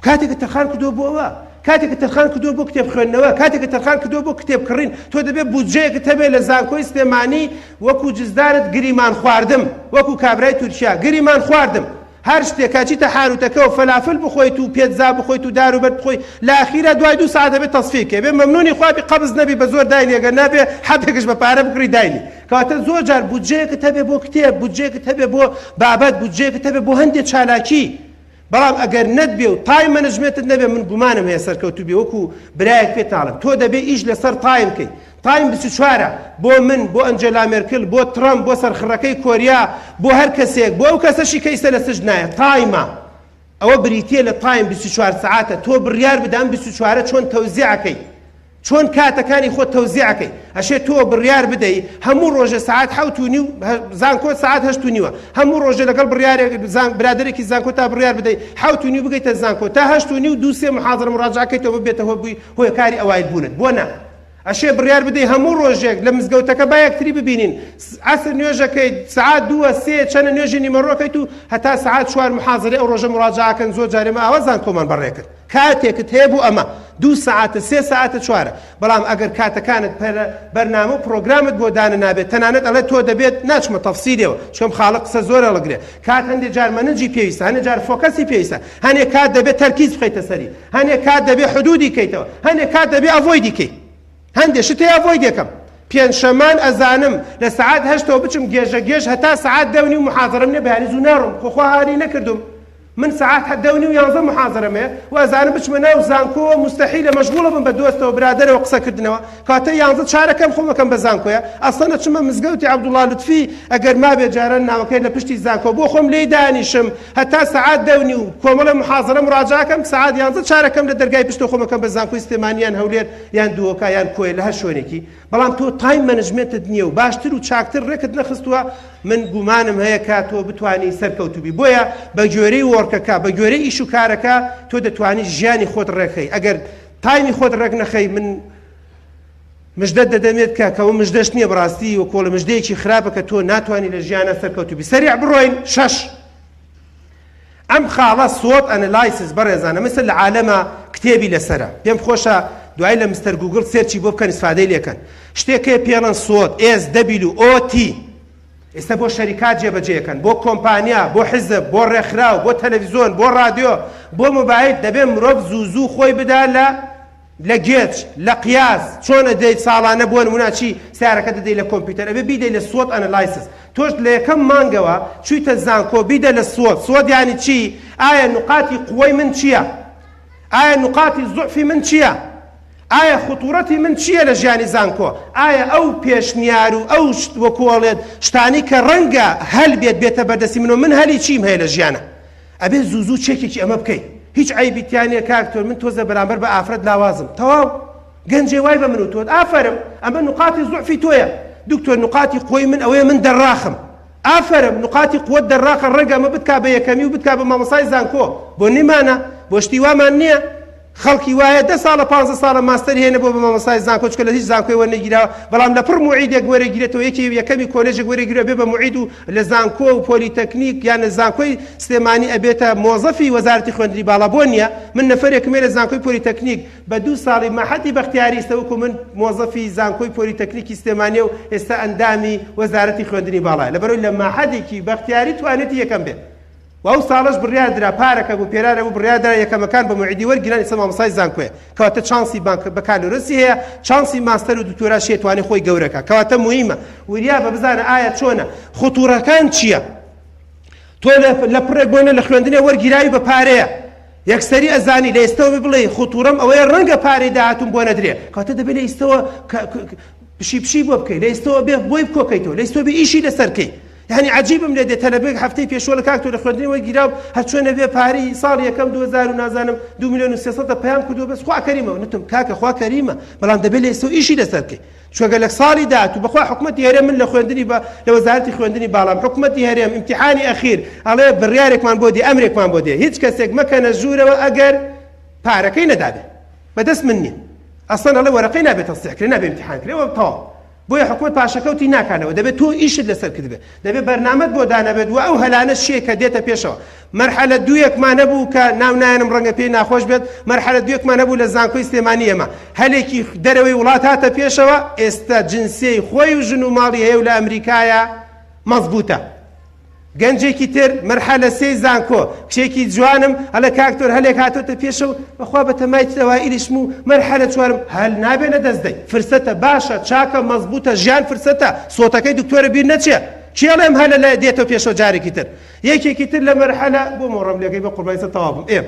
کاتێک تەرخان کردو بۆ ئەوە کاتێک تەرخان کردو بۆ کتێب خوێندنەوە کاتێک تەرخان کردو بۆ کتێب کڕین تۆ دەبێت بودجەیەکت هەبێت لە زانکۆی سلێمانی وەکو جزدانت گریمان خواردم وەکو کابرای تورکیا گریمان خواردم هەر شتێک ئەچیتە حانوتەکەوە فەلافل بخۆیت و پێتزا بخۆیت و دار و بەرد بخۆی لە ئەخیرا دوای دوو سەعات ئەبێ تەسفیە کەی ئەبێ مەمنونی خوا بی قەبز نەبی بە زۆر داینی ئەگەر نابێ حەبێکش بە پارە بکڕی داینی کەواتە زۆر جار بودجەیەکت هەبێ بۆ کتێب بودجەیەکت هەبێ بۆ بابەت بودجەیەکت هەبێ بۆ هەندێ چالاکی بەڵام ئەگەر نەتبێ و time management ت نەبێ من گومانم هەیە سەرکەوتوو بی وەکو برایەک پێتاڵم تۆ دەبێ ئیش لەسەر time کەی time 24 ە بۆ من بۆ ئەنجێلا مێرکل بۆ ترەمپ بۆ سەرخڕەکەی کۆریا بۆ هەر کەسێک بۆ ئەو کەسەشی کە ئیستا لە سجنایە time ە ئەوە بریتیە لە time 24 سەعاتە تۆ بڕیار بدە ئەم 24 چۆن تەوزیعەکەی چۆن کاتەکانی خۆت تەوزیعەکەی ئەشێ تۆ بڕیار بدەی هەموو ڕۆژێ سەعات حەوت و نیو زانکۆ سەعات هەشت و نیوە هەموو ڕۆژێ لەگەڵ بڕیارێک برادەرێکی زانکۆ تا بڕیار بدەی حەوت و نیو بگەیتە زانکۆ تا هەشت و نیو دوو سێ محازرە مڕاجعەکەیتەوە ببێتە هۆی هۆکاری ئەوایل بوونت بۆ نا ئەشێ بڕیار بدەی هەموو ڕۆژێک لە مزگەوتەکە با یەکتری ببینین عەسر نوێژەکەیت سەعات دووە سێ چەنە نوێژی نیمەڕۆکەیت و هەتا سەعات چوار محازرەی ئەو ڕۆژە مڕاجعەکەن زۆر جارێ ئێمە ئاوا زانکۆمان بەڕێ کرد کاتێکت هەیە بۆ ئەمە دوو سەعاتە سێ سەعاتە چوارە بەڵام ئەگەر کاتەکانت پەرە بەرنامە و پرۆگرامت بۆ دانەنابێت تەنانەت ئەڵێ تۆ دەبێت ناچمە تەفسیلەوە چۆم خاڵە قسە زۆر هەڵگرێ کات هەندێک جار manage ی پێویستە هەندێک جار focus ی پێویستە هەندێک کات دەبێت تەرکیز بخەیتە سەری هەندێک کات دەبێت حدودی کەیتەوە هەندێک کات دەبێت avoid ی کەی هەندێک شت هەیە avoid ەکەم پێنجشەمان ئەزانم لە سەعات هەشتەوە بچم گێژە گێژ هەتا سەعات دە و نیو محازەرەم نیە بەیانی زوو ناڕۆم خۆ خوا هاری نەکردوم من سەعات دە و نیو یانزە محازەرەم هەیە و ئەزانم بچمە ناو زانکۆوە موستەحیلە مەشغوڵە بم بە دۆستەوە برادەرەوە قسە کردنەوە کاتە یانزە چارەکەم خۆم ئەکەم بە زانکۆیە ئەسڵەن ئەچمە مزگەوتی عەبدوڵا لوتفی ئەگەر مابێ جاران ناوەکەی لە پشتی زانکۆ بۆ خۆم لێی دانیشم هەتا سەعات دە و نیو کۆمەڵێ محازەرە مراجعە کەم سەعات یانزە چارەکەم لە دەرگای پشتەوە خۆم ئەکەم بە زانکۆی سلێمانی یان هەولێر یان دهۆکا یان کۆیە لە هەر شوێنێکی بەڵام تۆ time management ت نییە و باشتر و چاکتر ڕێکت نەخستووە من گومانم هەیە کە تۆ بتانی سەرکەوتوبی بۆیە بە گوێرەی work ەکە بە گوێرەی ئیش و کارەکە تۆ دەتوانی ژیانی خۆت ڕێکخەی ئەگەر time ی خۆت ڕێک نەخەی من مژدەت دەدەمێت کە کەەوە مژدەش نییە بەڕاستی و کۆڵە مژدەیەکی خراپە کە تۆ ناتوانانی لە ژیانە سەرکەوتوبی سەریع بڕۆین شەش ئەم خاڵە SWOT analysis بەڕێزانە مثل لە عالەمە کتێبی لەسەرە پێم خۆشە دوای لە Mister Google search ی بۆ بکەن ئیسفادەی لێکەن شتێک هەیە پێڵەن SWOT S W O T ئێستا بۆ شەریکات جێبەجێکەن بۆ کۆمپانیا بۆ حزب بۆ ڕێکخراو بۆ تەلەڤیزۆن بۆ ڕادیۆ بۆ مۆبایل دەبێ مرۆڤ زوو زوو خۆی بدا لە لە گێچ، لە قیاس، چۆن ئەدەیت ساڵانە بۆ نمونە چی سەیارەکەت دەدەی لە کۆمپیوتەر ئەبێ بیدەی لە SWOT analysis تۆش لە یەکەم مانگەوە چویتە زانکۆ بیدە لە SWOT SWOT یانی چی ئایا نوقاتی قوەی من چیە ئایا نوقاتی زوعفی من چیە ئایا خطورەتی من چیە لە ژیانی زانکۆ ئایا ئەو پێشنیار و ئەو شت وەکۆڵێت شتانی کە ڕەنگە هەل بێت بێتە بەردەستی منەوە من هەلی چیم هەیە لە ژیانە ئەبێ زوو زوو چێکێکی ئەمە بکەی هیچ عەیبی تیا نیە کاک تۆر من تۆزێ بەرامبەر بە ئافرەت لاوازم تەواو گەنجێ وای بە من وتوت ئافەرم ئەمە نوقاتی زوعفی تۆیە دکتۆر نوقاتی قوەی من ئەوەیە من دەراخم ئافەرم نوقاتی قوت دەراخە ڕەنگە ئەمە بتکا بە یەکەمی و بتکا بە مامۆسای زانکۆ بۆ نیمانە بۆ شتی وامان نییە. خەڵکی وایە دە ساڵە پانزە ساڵە ماستەری هەیە نەبووە بە مامۆستای زانکۆ چونکە لە هیچ زانکۆی وەرنەگیراوە بەڵام لە پڕ موعیدێک وەرەگیرێتەوە یەکێ یەکەمی کۆلێژێک وەرەگیرێ بێ بە موعید و لە زانکۆ و پۆلیتەکنیک یان لە زانکۆی سلێمانی ئەبێتە مۆزەفی وەزارەتی خوێندنی باڵا بۆ نییە من نەفەرێکم هەیە لە زانکۆی پۆلیتەکنیک بە دوو ساڵی مەحەدی بەختیاری ئیستە وەکو من مۆزەفی زانکۆی پۆلیتەکنیکی سلێمانیە و ئێستا ئەندامی وەزارەتی خوێندنی باڵایە لەبەرئەوەی لە مەحەدێکی بەختیاری توانێتی یەکەم بێت و ئەو ساڵەش بڕیار درا پارەکە بوو پێرارە بوو بڕیار درا یەکەمەکان بە موعیدی وەرگیران ئێستا مامۆستای زانکۆیە کەواتە چانسی بانک بەکالۆرۆسی هەیە چانسی ماستەر و دکتۆراش هەیە توانێ خۆی گەورەکە کەواتە موهیمە وریا بە بزانە ئایا چۆنە خطورەکان چییە تۆ لە پڕێک بۆنە لە خوێندنێ وەرگیراوی بە پارەیە یەکسەری ئەزانی لە ئێستەوە بڵێ خطورەم ئەوەیە ڕەنگە پارەی داهاتوم بۆ نەدرێ کەواتە دەبێت لە ئێستەوە پشی پشی بۆ بکەی لە ئێستەوە بێ بۆی بکۆکەیتەوە لە ئێستەوە بێ ئیشی لەسەر کەی یانی عەجیبم لێ دێ تەلەبەیەک هەفتەی پێشوە لە کاک تۆ لە خوێندنی وەرگیراو هەرچۆنە بێ پارەی ساڵی یەکەم 2000 و نازانم 2 میلیۆن و 300 پەیام کردووە بەس خوا کەریمە نوتم کاکە خوا کەریمە بەڵام دەبێ لە ئێستەوە ئیشی لەسەر بکەی چونکە لە ساڵی داهاتوو بەخوا حکومەتی هەرێم من لە خوێندنی بە لە وەزارەتی خوێندنی باڵام حکومەتی هەرێم ئیمتیحانی ئەخیر ئەڵێ بڕیارێکمان بۆ دێ ئەمرێکمان بۆ دێ هیچ کەسێک مەکەنە ژوورەوە ئەگەر پارەکەی نەدابێ بەدەست من نییە ئەسڵەن ئەڵێ وەرەقەی نابێت تەسیح کرێ نابێ ئیمتیحان کرێ وە تەواو بۆیە حکومەت پاشەکەوتی ناکانەوە دەبێت تۆ ئیشت لەسەر کردبێت دەبێت بەرنامەت بۆ دانەبێت و ئەو هەلانە چییە کە دێتە پێشەوە مەرحەلە دوویەکمان هەبوو کە ناو نایەنم ڕەنگە پێی ناخۆش بێت مەرحەلە دوویەکمان هەبوو لە زانکۆی سلێمانی ئێمە هەلێکی دەرەوەی وڵات هاتە پێشەوە ئێستا جنسیەی خۆی و ژن و ماڵی هەیە و لە ئەمریکایە مەزبوتە گەنجێکی تر مەرحەلە سێی زانکۆ کچێکی جوانم ئەڵێ کاک تۆر هەلێک هاتۆتە پێشەوە بەخوا بەتەمای تەوائیلیشم و مەرحەلە چوارم هەل نابێ لە دەست دەی فرسەتە باشە چاکە مەزبوتە ژیان فرسەتە سۆتەکەی دکتۆرە بیر نەچێ کێ ئەڵێم هەلە لە دێتەوە پێشەوە جارێکی تر یەکێکی تر لە مەرحەلە بۆ مۆڕەم لێکەی بە قوربانی سەر تەواو بم ئێ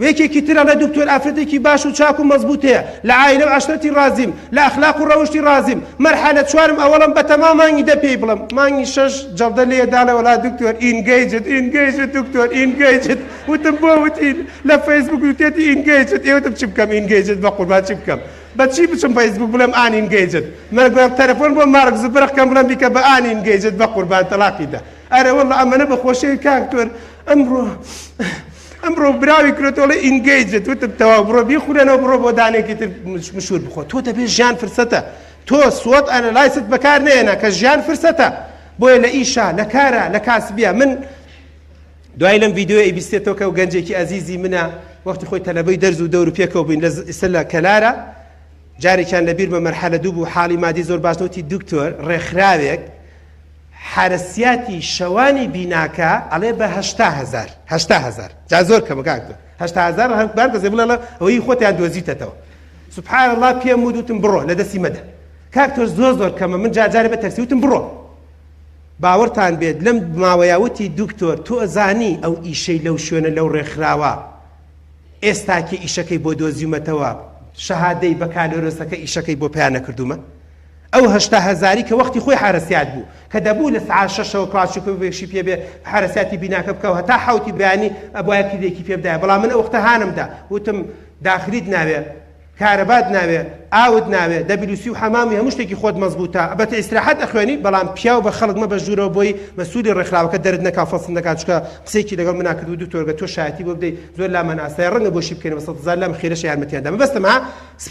یەکێکی تر ئەڵێ دکتۆر ئافرەتێکی باش و چاک و مەزبوت هەیە لە عایلە و عەشرەتی ڕازیم لە ئەخلاق و ڕەوشتی ڕازیم مەرحەلە چوارم ئەوەڵم بەتەما مانگی دە پێی بڵم مانگی شەش جەڵدە لێ داڵێ وەڵا دکتۆر engaged engaged دکتۆر engaged وتم بۆ وتی لە فەیسبوک وتێتی engaged ئێ وتم چی بکەم engaged بە قوربان چی بکەم بە چی بچم فەیسبوک بڵێم unengaged مەگەر تەلەفۆن بۆ مارک زوبرخ کەم بڵێم بیکە بە unengaged بە قوربان تەلاقی دە ئەرێ واللە ئەمەنە بە خۆشی کاک تۆر ئەمڕۆ ئەمڕۆ براوی کرۆتۆڵی engaged وتم تەواو بڕۆ بیخورێنەوە بڕۆ بۆ دانێکی تر مشوور بخۆ تۆ دەبێت ژیان فرسەتە تۆ SWOT analysis ت بەکار نێنە کە ژیان فرسەتە بۆیە لە ئیشا لە کارە لە کاسبیە من دوای لەم ڤیدیۆ ئەیبیستێتەوە کە گەنجێکی ئەزیزی منە وەختی خۆی تەلەبەی دەرز و دەور و پێکەوە بووین لە ئیستا لە کەلارە جارێکیان لە بیرمە مەرحەلە دوو بوو حاڵی مادی زۆر باش نەوتی دکتۆر ڕێکخراوێک حەرەسیاتی شەوانی بیناکە ئەڵێ بە 80 هەزار 80 هەزار جا زۆر کەمە کاک تۆ 80 هەزار بار کەسێ بڵێ ئەوەی خۆتیان دۆزیتەتەوە سبحان الله پێم وت وتم بڕۆ لە دەستی مەدە کاک تۆ زۆر زۆر کەمە من جا جارێ بە تەکسی وتم بڕۆ باوەڕتان بێت لەم ماوەیە وتی دکتۆر تۆ ئەزانی ئەو ئیشەی لەو شوێنە لەو ڕێکخراوە ئێستاکێ ئیشەکەی بۆ دۆزیومەتەوە شەهادەی بەکالۆرۆسەکە ئیشەکەی بۆ پیا نەکردومە ئەو 80 هەزاری کە وەختی خۆی حارەسیات بوو کە دەبوو لە سعات شەشەوە کڵاشیکۆفێکشی پێ بێ حارەسیاتی بیناکە بکەوە هەتا حەوتی بەیانی ئەبوایە کردێکی پێ بدایە بەڵام من ئەو وەختە هانمدا وتم داخلیت ناوێ کارەبات ناوێ، ئاوت ناوێ، دەبلوسی و حەمامی هەموو شتێکی خۆت مەزبوتە، بە ئیسراحەت ئەخوێنی، بەڵام پیاو بە خەڵک مەبە ژوورەوە بۆی مەسولی ڕێکخراوەکە دەرت نەکا و فەسڵت نەکا چونکە قسەیەکی لەگەڵ منا کردبوو دکتۆر گەر تۆ شایەتی بۆ بدەی زۆر لامان ئاسایە ڕەنگە بۆشی بکەینەوە سەدهەزار لام خێرەشە یارمەتیان دا مەبەستم ها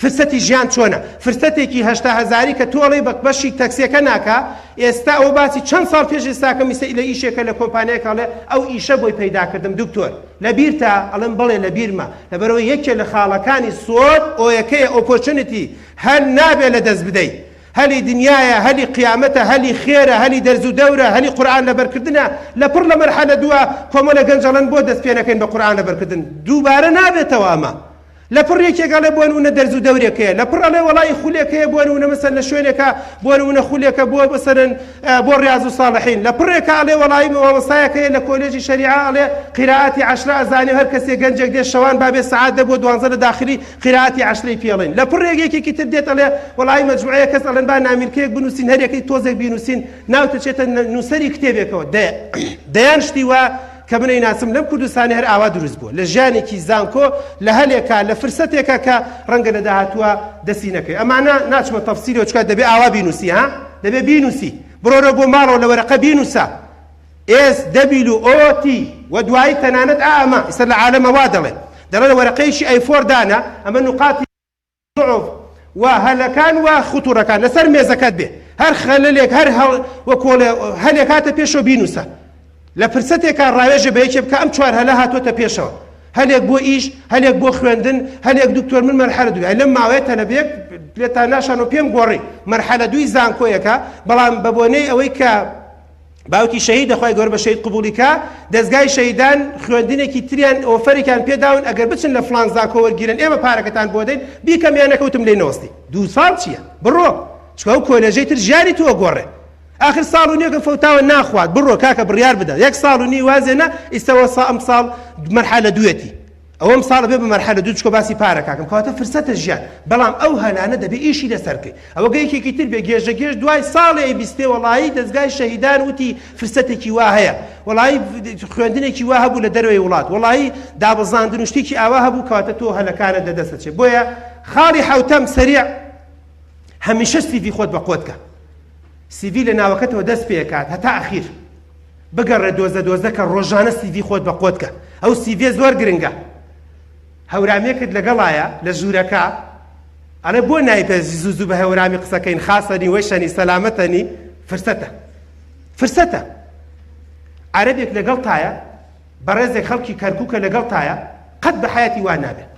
فرسەتی ژیان چۆنە فرسەتێکی 80 هەزاری کە تۆ ئەڵێی بە بەشی تەکسیەکە ناکا ئێستا ئەوە باسی چەند ساڵ پێش ئێستاکەم ئیسە لە ئیشێکە لە کۆمپانیایەک ئەڵێ ئەو ئیشە بۆی پەیدا کردم دکتۆر لەبیرتە؟ ئەڵێم بەڵێ لەبیرمە، لەبەرئەوەی یەکێ لە خاڵەکانی SWOT ئۆیەکەیە Opportunity هەل نابێ لەدەست بدەی. هەلی دنیایە، هەلی قیامەتە، هەلی خێرە، هەلی دەرز و دەورە، هەلی قورئان لەبەرکردنە، لەپڕ لە مەرحەلە دووە کۆمەڵێ گەنج ئەڵێن بۆ دەست پێ نەکەین بە قورئان لەبەرکردن؟ دووبارە نابێتەوە ئەمە. لەپڕ یەکێک ئەڵێ بۆ نموونە دەرز و دەورێک هەیە لەپڕ ئەڵێ وەڵایی خولێک هەیە بۆ نموونە مەسەلەن لە شوێنێکا بۆ نموونە خولێکە بۆ مەسەلەن بۆ ڕیاز و ساڵحین لەپڕێکا ئەڵێ وەڵایی مامۆستایەک هەیە لە کۆلێژی شەریعە ئەڵێ قیرائەتی عەشرە ئەزانێ و هەر کەسێ گەنجێک دێ شەوان با بێ سەعات دە بۆ دوانزە لە داخلی قیرائەتی عەشرەی پێڵێن لەپڕێک یەکێکی تر دێت ئەڵێ وەڵایی مەجموعەیە کەس ئەڵێن با نامیلکەیەک بنووسین هەریەکەی تۆزێک بینووسین ناوتەچێتە نووسەری کتێبێکەوە دەیان شتی وا کە من ئەیناسم لەم کوردستانە هەر ئاوا دروست بووە لە ژیانێکی زانکۆ لە هەلێکا لە فرسەتێکا کە ڕەنگە لە داهاتووە دەستی نەکەوێ ئەمانە ناچمە تەفسیلەوە چکا دەبێ ئاوا بینوسی ها دەبێ بینوسی بڕۆرە بۆ ماڵەوە لە وەرەقە بینوسە ئێس دەبیل و ئۆ تی و دوایی تەنانەت ئا ئەمە ئیستا لە عالەمە وا دەڵێ. دەڵێ لە وەرەقەیەکی A4 دانە ئەمە نوقاتی ضعف و هەلەکان و خطورەکان لەسەر مێزەکەت بێ هەر خەلەلێک هەر وەکۆڵێ هەلێک هاتە پێشەوە بینوسە لە فرسەتێکا ڕاوێژە بە یەکێ بکە ئەم چوار هەلە هاتۆتە پێشەوە هەلێک بۆ ئیش هەلێک بۆ خوێندن هەلێک دکتۆر من مەرحەلە دوو لەم ماوەیە تەلەبەیەک لێتان ناشان و پێم گۆڕی مەرحەلە دووی زانکۆیەکە بەڵام بە بۆنەی ئەوەی کە باوکی شەهیدە خوای گەورە بە شەهید قبوڵی کا، دەزگای شەهیدان خوێندنێکی تریان ئۆفەرێکیان پێداون ئەگەر بچن لە فڵان زانکۆ وەرگیرن ئێمە پارەکەتان بۆ دەین بیکەم یان نەکەوتم لێی نەوەستی دوو ساڵ چییە بڕۆ چونکە ئەو کۆلێژەی تر ژیانی تۆ ئەگۆڕێ ئاخر ساڵ و نیوێکە فەوتاوە ناخوات بڕۆ کاکە بڕیار بدە یەک ساڵ و نیو وازێنە ئیستەوە سا ئەم ساڵ مەرحەلە دوویەتی ئەوەم ساڵ بێ بە مەرحەلە دوو چکۆ باسی پارە کاکەم کەواتە فرسەتە ژیان بەڵام ئەو هەلانە دەبێ ئیشی لەسەر بکەی ئەوە گە یەکێکی تر بێ گێژە گێژ دوای ساڵێ ئەی بیستێ وەڵایی دەزگای شەهیدان وتی فرسەتێکی وا هەیە وەڵایی خوێندنێکی وا هەبوو لە دەرەوەی وڵات وەڵایی دابەزاندن و شتێکی ئاوا هەبوو کەواتە تۆ هەلەکانت لە دەست دەچێ بۆیە خاڵی حەوتەم سەریع هەمیشە سیڤی خۆت بە قۆت کە سیڤی لە ناوەکەتەوە دەست پێکات هەتا ئەخیر بگەڕێ دۆزە دۆزە کە ڕۆژانە سیڤی خۆت بە قۆت کە ئەو سیڤێ زۆر گرنگە هەورامیەکت لەگەڵایە لە ژوورەکە ئەڵێ بۆ نایتە زوو زوو بە هەورامی قسەکەین خاسەنی وەیشەنی سەلامەتەنی فرسەتە فرسەتە عەرەبێک لەگەڵ تایە بەڕێزێک خەڵکی کەرکووکە لەگەڵ تایە قەت بە حیاتی وا نابێت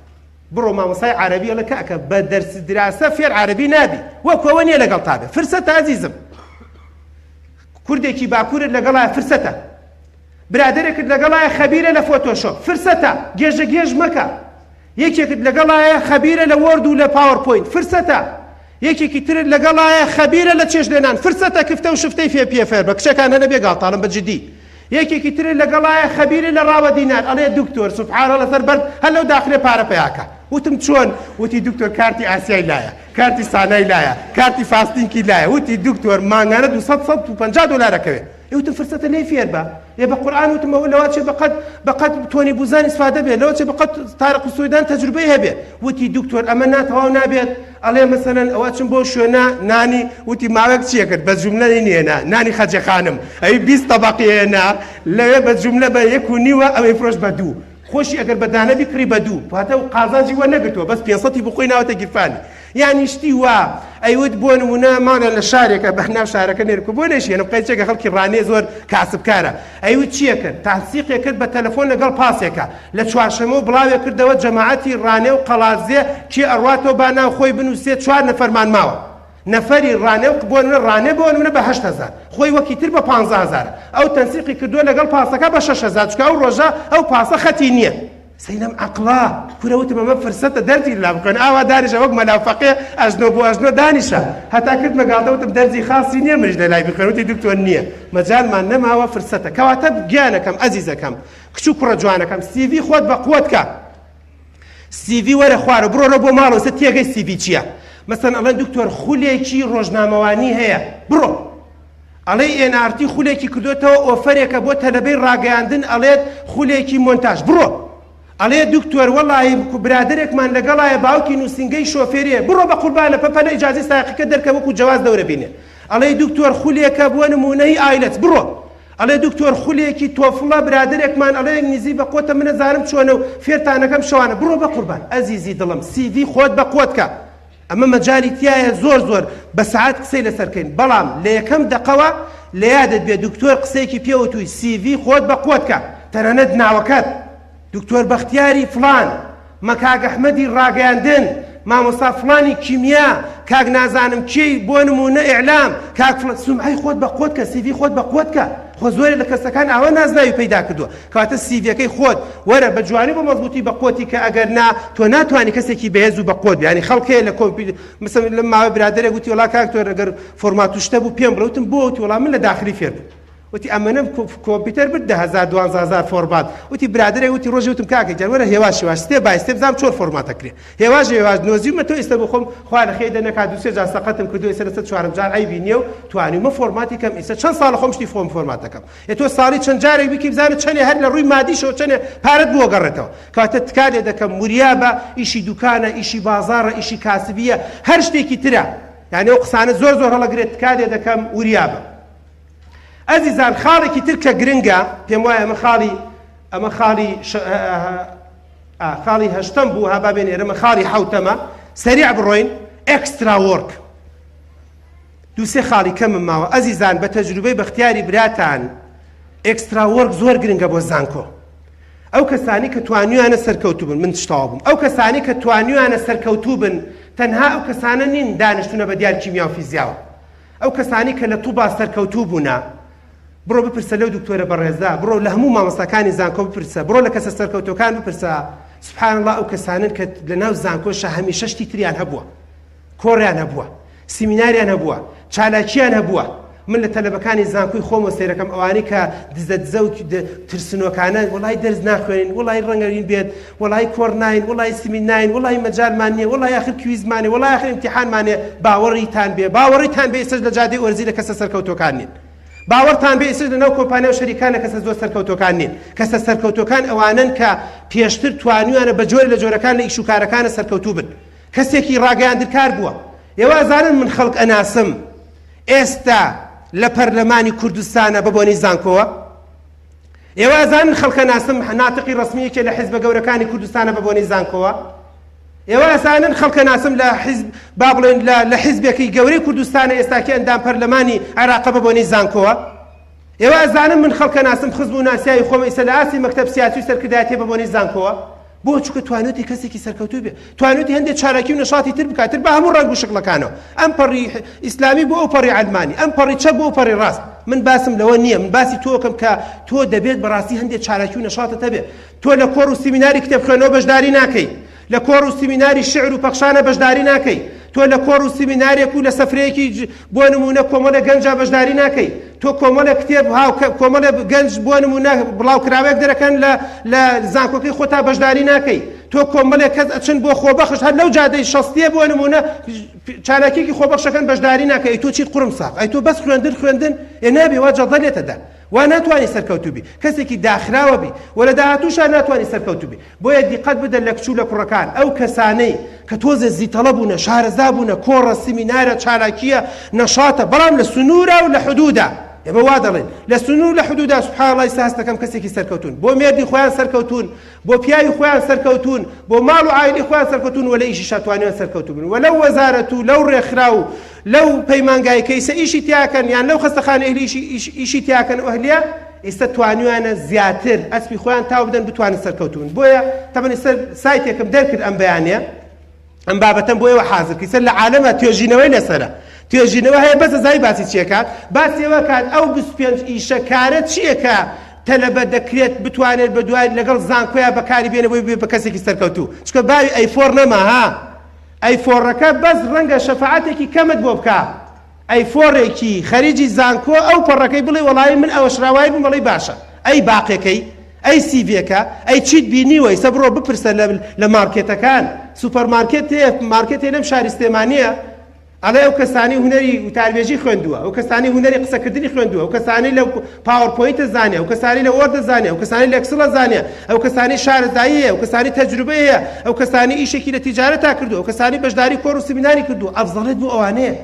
بڕۆ مامۆسای عەرەبی ئەڵێ کاکە بە دەرس دراسە فێر عەرەبی نابی وەکو ئەوە نییە لەگەڵ تابێ فرسەتە ئەزیزم کوردێکی باکوورت لەگەڵایە فرسەتە برادەرێکت لەگەڵایە خەبیرە لە فۆتۆشۆپ فرسەتە گێژە گێژ مەکە یەکێکت لەگەڵایە خەبیرە لە Word و لە PowerPoint فرسەتە یەکێکی ترت لەگەڵایە خەبیرە لە چێژ لێنان فرسەتە کفتە و شفتەی فێ پێ فێر بە کچەکان هەنە بێ گاڵتاڵم بە جدی یەکێکی ترت لەگەڵایە خەبیرە لە ڕاوە دینار ئەڵێ دکتۆر سبحانە لەسەر بەرد هەر لەو داخلێ پارە پیاکە وتم چۆن وتی دکتۆر کارتی ئاسیای لایە کارتی سانای لایە کارتی فاستینکی لایە وتی دکتۆر مانگانە 200 150 دلار ئەکەوێ ئێ وتم فرسەتە لێی فێر بە ئێ بە قورئان وتم ئەوە لەوە چێ بەقەد بەقەد تۆنی بوزان ئیسفادە بێت لەوە چێ بەقەد تارق سویدان تەجروبەی هەبێ وتی دکتۆر ئەمە ناتەواو نابێت ئەڵێ مەسەلەن ئەوە چم بۆ شوێنە نانی وتی ماوەک چیە کرد بە جوملە نێنا نانی خەجێ خانم ئەی 20 تەبەقی هێنا لەوێ بە جوملە بە یەک و نیوە ئەوەی فرۆش بە دوو خۆشی ئەگەر بە دانە بیکڕی بە دوو واتە و قازانجی وەرنەگرتووە بەس پێنج سەتی بۆ خۆی ناوەتە گیرفانی یانی شتی وا ئەیوت بۆ نمونە ماڵیان لە شارێکە بە ناو شارەکە نێرکو بۆ نەشیێنم قەیچێکە خەڵکی ڕانێ زۆر کاسبکارە ئەیوت چییە کرد تەنسیقێ کرد بە تەلەفۆن لەگەڵ پاسێکە لە چوارشەمە و بڵاوێ کردەوە جەماعەتی ڕانێ و قەڵادزێ کێ ئەڕواتەوە با ناو خۆی بنووسێ چوار نەفەرمان ماوە نەفەری ڕانێ و بۆ نمونە ڕانێ بۆ نمونە بە 8000 خۆی وەکی تر بە 15000 ئەو تەنسیقی کردووە لەگەڵ پاسەکە بە 6000 چونکە ئەو ڕۆژە ئەو پاسە خەتی نییە سەیرم عەقڵە کورە وتم ئەمە فرسەتە دەرزی لا بخوێن ئاوا دانیشە وەک مەلا فەقێ ئەژنۆ بۆ ئەژنۆ دانیشە هەتا کردمە گاڵتە وتم دەرزی خاصی نییە منیش لە لای بخوێن وتی دکتۆر نییە مەجالمان نەماوە فرسەتە کەواتە گیانەکەم ئەزیزەکەم کچ و کوڕە جوانەکەم سیڤی خۆت بە قوت کە سیڤی وەرە خوارە بڕۆرە بۆ ماڵەوە سە تێگەی سیڤی چییە مەسەن ئەڵێن دکتۆر خولێکی ڕۆژنامەوانی هەیە بڕۆ ئەڵێی ئێن ئاڕ تی خولێکی کردۆتەوە ئۆفەرێکە بۆ تەلەبەی ڕاگەیاندن ئەڵێت خولێکی مۆنتاژ بڕۆ ئەڵێ دکتۆر وەڵایی برادەرێکمان لەگەڵایە باوکی نوسینگەی شۆفێریە بڕۆ بەقوربانە پەپەلە ئیجازەی سایەقەکە دەرکە وەکو جەواز دەورە بینێ ئەڵێی دکتۆر خولێکە بۆ نمونەی ئایلەتس بڕۆ ئەڵێ دکتۆر خولێکی تۆفڵە برادەرێکمان ئەڵێ ئینگلیزی بەقوەتە من ئەزانم چۆنە و فێرتانەکەم شەوانە بڕۆ بەقوربان ئەزیزی دڵم سیڤی خۆت بەقوەت کە ئەمە مەجالی تیایە زۆر زۆر بە سەعات قسەی لەسەر کەین بەڵام لە یەکەم دەقەوە لە یادت بێ دکتۆر قسەیەکی پێ وتووی سیڤی خۆت بە قوت کە تەنانەت ناوەکەت دکتۆر بەختیاری فڵان مە کاک ئەحمەدی ڕاگەیاندن مامۆستا فڵانی کیمیا کاک نازانم کێی بۆ نموونە ئیعلام کاک فڵان سومعەی خۆت بە قوت کە سیڤی خۆت بە قوت کە خۆ زۆرێ لە کەسەکان ئاوا نازناوی پەیدا کردووە کەواتە سیڤیەکەی خۆت وەرە بە جوانی بە مەزبوتی بە قوتی کە ئەگەر نا تۆ ناتوانی کەسێکی بەهێز و بە قوت بی یانی خەڵک هەیە لە کۆمپیوتەر مثلا لەم ماوە برادەرێک وتی وەڵا کاک تۆ ئەگەر فۆرمات و شتە بوو پێم بڵێ وتم بۆ وتی وەڵا من لە داخلی فێر بووم وتی ئەمەنەم کۆمپیوتەر برد 10000 12000 فۆرمات وتی برادەرێک وتی ڕۆژێ وتم کاکە گیان وەرە هێواش هێواش step by step بزانم چۆن فۆرمات ئەکرێ هێواش هێواش نۆزیومە تۆ ئێستا بۆ خۆم خوا لە خێر دەنەکا دوو سێ جار سەقەتم کردو ئێستا لەسەر چوارەم جار عەیبی نییە و توانیومە فۆرماتی کەم ئێستا چەند ساڵە خۆم شتی خۆم فۆرمات دەکەم ئێ تۆ ساڵی چەند جارێک بیکەی بزانە چەنێ هەر لە ڕووی مادیشەوە چەنێ پارەت بۆ گەڕێتەوە کەواتە تکا لێ دەکەم وریابە ئیشی دوکانە ئیشی بازاڕە ئیشی کاسبیە هەر شتێکی ترە یعنی ئەو قسانە زۆر زۆر هەڵەگرێت تکا لێ دەکەم وریابە ئەزیزان خاڵێکی تر کە گرنگە پێم وایە ئەمە خاڵی ئەمە خاڵی. ئا خاڵی هەشتەم بوو ها با بێن ئێرەمە خاڵی حەوتەمە سەریع بڕۆین extra work دووسێ خاڵی کەمم ماوە ئەزیزان بە تەجروبەی بەختیاری براتان extra work زۆر گرنگە بۆ زانکۆ ئەو کەسانی کە توانیویانە سەرکەوتوو بن من شتاوە بووم ئەو کەسانی کە توانیویانە سەرکەوتوو بن تەنها ئەو کەسانە نین دانیشتونە بە دیار کیمیا و فیزیاوە ئەو کەسانی کە لە توبا سەرکەوتوو بوونە بڕۆ بپرسە لەو دکتۆرە بەڕێزە، بڕۆ لە هەموو مامۆستاکانی زانکۆ بپرسە، بڕۆ لە کەسە سەرکەوتووەکان بپرسە، سبحان اللە ئەو کەسانەن کە لەناو زانکۆشا هەمیشە شتی تریان هەبووە، کۆڕیان هەبووە، سیمیناریان هەبووە، چالاکییان هەبووە. من لە تەلەبەکانی زانکۆی خۆمەوە سەیرەکەم ئەوانەی کە دزە دزە و ترسنۆکانە وەڵای دەرس ناخوێنین، وەڵای ڕەنگەرین بێت، وەڵای کۆڕ ناین، وەڵای سمین ناین، وەڵای مەجالمان نییە، وەڵای ئاخر کویزمانێ، وەڵای ئاخر ئیمتیحانمانێ، باوەڕیتان بێ، باوەڕیتان بێ ئێستاش لە جادەی ئۆرزی لە کەسە سەرکەوتووەکان نین. باوەڕتان بێ ئێستاش لەناو کۆمپانیا و شەریکان لە کەسە زۆر سەرکەوتووەکان نین. کەسە سەرکەوتووەکان ئەوانەن کە پێشتر توانیویانە بە جۆرێ لە جۆرەکان لە ئیش و کارەکانە سەرکەوتوو بن. کەسێکی ڕاگەیاندنکار بووە. ئێوە ئەزانن من خەڵک ئەناسم ئێستا لە پەرلەمانی کوردستانە بە بۆنەی زانکۆوە؟ ئێوە ئەزانن خەڵکە ناسم ناتقی ڕەسمی یەکێ لە حیزبە گەورەکانی کوردستانە بە بۆنەی زانکۆوە؟ ئێوە ئەزانن خەڵکە ناسم لە حیزب با بڵێن لە لە حیزبێکی گەورەی کوردستانە ئێستاکە ئەندام پەرلەمانی عێراقە بە بۆنەی زانکۆوە؟ ئێوە ئەزانن من خەڵکە ناسم خزم و ناسیاوی خۆم ئیسە لە ئاستی مەکتەب سیاسی و سەرکردایەتیە بە بۆنەی زانکۆوە؟ بۆ چونکە توانێتی کەسێکی سەرکەوتوو بێ توانێتی هەندێک چالاکی و نەشاتی تر بکات تر بە هەموو ڕەنگ و شکڵەکانەوە ئەم پەڕی ئیسلامی بۆ ئەو پەڕی عەلمانی ئەم پەڕی چەپ بۆ ئەو پەڕی ڕاست من باسم لەوە نییە من باسی تۆکەم کە تۆ دەبێت بەڕاستی هەندێک چالاکی و نەشاتت هەبێ تۆ لە کۆڕ و سیمیناری کتێب خوێنەوە بەشداری ناکەی لە کۆڕ و سیمیناری شعر و پەخشانە بەشداری ناکەی تۆ لە کۆڕ و سیمینارێک و لە سەفرەیەکی بۆ نموونە کۆمەڵێک گەنجا بەشداری ناکەی تۆ کۆمەڵێک کتێب هاو کۆمەڵێک گەنج بۆ نموونە بڵاوکراوەیەک دەرەکەن لە لە زانکۆکەی خۆتا بەشداری ناکەی تۆ کۆمەڵێک کەس ئەچن بۆ خۆبەخش هەر لەو جادەی شەستیە بۆ نموونە چالاکیەکی خۆبەخشەکەن بەشداری ناکەی ئەی تۆ چیت قوڕم ساغ ئەی تۆ بەس خوێندن خوێندن ئێ نابێ وا جەڵدە لێتەدا وا ناتوانی سەرکەوتوو بی کەسێکی داخراوە بی وە لە داهاتووشا ناتوانی سەرکەوتوو بی بۆیە دیقەت بدە لە کچ و لە کوڕەکان ئەو کەسانەی کە تۆزێ زیتەڵە بوونە شارەزا بوونە کۆڕە سیمینارە چالاکیە نەشاتە بەڵام لە سنوورا و لە حدوودا ئێمە وا دەڵێن لە سنوور لە حدوودا سبحان اللە ئیستا هەست دەکەم کەسێکی سەرکەوتوون بۆ مێردی خۆیان سەرکەوتوون بۆ پیاوی خۆیان سەرکەوتوون، بۆ ماڵ و عایلەی خۆیان سەرکەوتوون و لە ئیشیشا توانیویان سەرکەوتوو بن و لەو وەزارەت و لەو ڕێکخراو و لەو پەیمانگای کە ئیسە ئیشی تیاکەن یان لەو خەستەخانە ئەهلی ئیشی ئیش ئیشی تیاکەن و ئەهلیە ئیستا توانیویانە زیاتر ئەسپی خۆیان تاو بدەن بتوانن سەرکەوتوو بن بۆیە تەبەن ئیستا سایتێکم دەرکرد ئەم بەیانیە ئەم بابەتەم بۆ ئێوە حازر کرد سەر لە عالەمە توێژینەوەی لەسەرە توێژینەوە هەیە بەس ئەزای باسی چیەکات باسی ئەوە کات ئەو 25 ئیشە کارە چییە کە تەلەبە دەکرێت بتوانێت بە دوای لەگەڵ زانکۆیا بەکاری بێنێ بۆی بێ بە کەسێکی سەرکەوتوو چونکە باوی A four نەما ها A four ەکە بەس ڕەنگە شەفاعەتێکی کەمت بۆ بکا A four ێکی خەریجی زانکۆ ئەو پەڕەکەی بڵێ وەڵایی من ئەوەشراوایی بووم بەڵی باشە ئەی باقێکەی ئەی سیڤێکە ئەی چیت بینیوە ئیسە بڕۆ بپرسە لە لە مارکێتەکان سوپەر مارکێت هەیە مارکێت هەیە لەم شاری سلێمانیە ئەڵێ ئەو کەسانی هونەری وتاربێژی خوێندووە ئەو کەسانی هونەری قسەکردنی خوێندووە ئەو کەسانی لە PowerPoint زانێ ئەو کەسانی لە Word زانێ ئەو کەسانی لە Excel زانێ ئەو کەسانی شارەزایی هەیە ئەو کەسانی تەجروبەی هەیە ئەو کەسانی ئیشێکی لە تیجارەتا کردووە ئەو کەسانی بەشداری کۆڕ و سیمیناری کردووە ئەفزەڵێت بۆ ئەوانەیە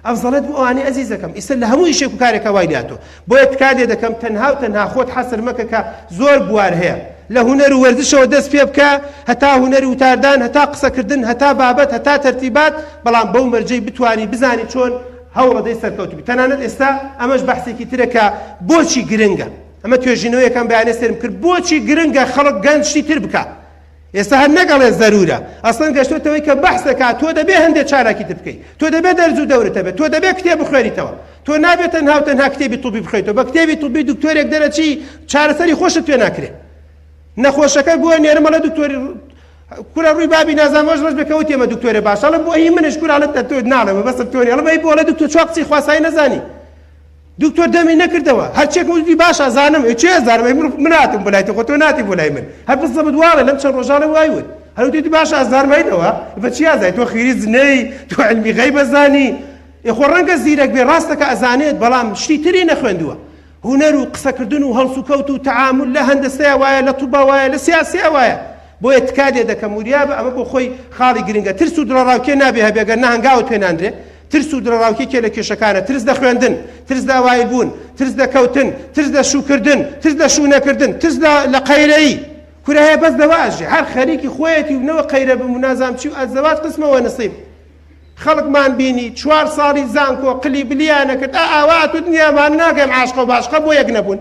ئەفزەڵێت بۆ ئەوانەی ئەزیزەکەم ئیستا لە هەموو ئیشێک و کارێکا وای لێهاتووە بۆیە تکا لێ دەکەم تەنها و تەنها خۆت حەسر مەکە کە زۆر بوار هەیە لە هونەر و وەرزشەوە دەست پێ بکە هەتا هونەری وتاردان هەتا قسەکردن هەتا بابەت هەتا تەرتیبات بەڵام بەو مەرجەی بتوانی بزانی چۆن هەوڵەدەی سەرکەوتوبی تەنانەت ئێستا ئەمەش بەحسێکی ترە کە بۆچی گرنگە ئەمە توێژینەوەیەکەم بەیانە سەیرم کرد بۆچی گرنگە خەڵک گەنج شتی تر بکا ئێستا هەر نەک ئەڵێ زەرورە ئەسڵەن گەشتۆتەوەی کە بەحس دەکات تۆ دەبێ هەندێ چالاکی تر بکەی تۆ دەبێ دەرز و دەورت هەبێت تۆ دەبێ کتێب بخوێنیتەوە تۆ نابێت تەنها و تەنها کتێبی طبی بخوێنیتەوە بە کتێبی طبی دکتۆرێک دەرەچی چارەسەری خۆشت پێ ناکرێ نەخۆشەکە بۆ نێرم ئەڵێ دکتۆری کورە ڕووی بابی نازانم ڕۆژ ڕۆژ بێ کەوتی ئەمە دکتۆرێ باشە ئەڵێم بۆ هی منش کورە ئەڵێ تۆ ناڵێم بەسم تۆ ئەڵێم ئەی بۆ ئەڵێ دکتۆر چوار قسەی خواسایی نەزانی دکتۆر دەمی نەکردەوە هەرچێک وتی باشە ئەزانم ئێ چێ ئەزانم ئەی من هاتم بۆ لای تۆ خۆ تۆ ناتی بۆ لای من هەر بزەبت واڵێ لەم چەند ڕۆژانە وای وت هەر وتی باشە ئەزانم ئەینەوە بە چی ئازای تۆ خیری زنەی تۆ علمی غەیب ئەزانی ئێ خۆ ڕەنگە زیرەک بێ ڕاستەکە ئەزانێت بەڵام شتی تری نەخوێندووە هونەر و قسەکردن و هەڵسوکەوت و تەعامول لە هەندەسەیا وایە لە طوبا وایە لە سیاسیا وایە بۆیە تکا لێ دەکەم وریابە ئەمە بۆ خۆی خاڵی گرنگە ترس و دڵەڕاوکێ نابێ هەبێ گەر نە هەنگاوت پێ نانرێ ترس و دڵەڕاوکێ کێ لە کێشەکانە ترس لە خوێندن ترس لە ئەوایل بوون ترس لە کەوتن ترس لە شووکردن ترس لە شوو نەکردن ترس لە لە قەیرەیی. کورە هەیە بەس لەوە ئەژێ هەر خەریکی خۆیەتی و نەوە قەیرە بم و نازام چی و ئەزەواج قسمە وە نسیب. خەڵکمان بینی چوار ساڵی زانکۆ قلی بلیان ئەکرد ئا ئاوا ئەتوت نیامان ناگەم عاشقە و باشقە بۆ یەک نەبوون.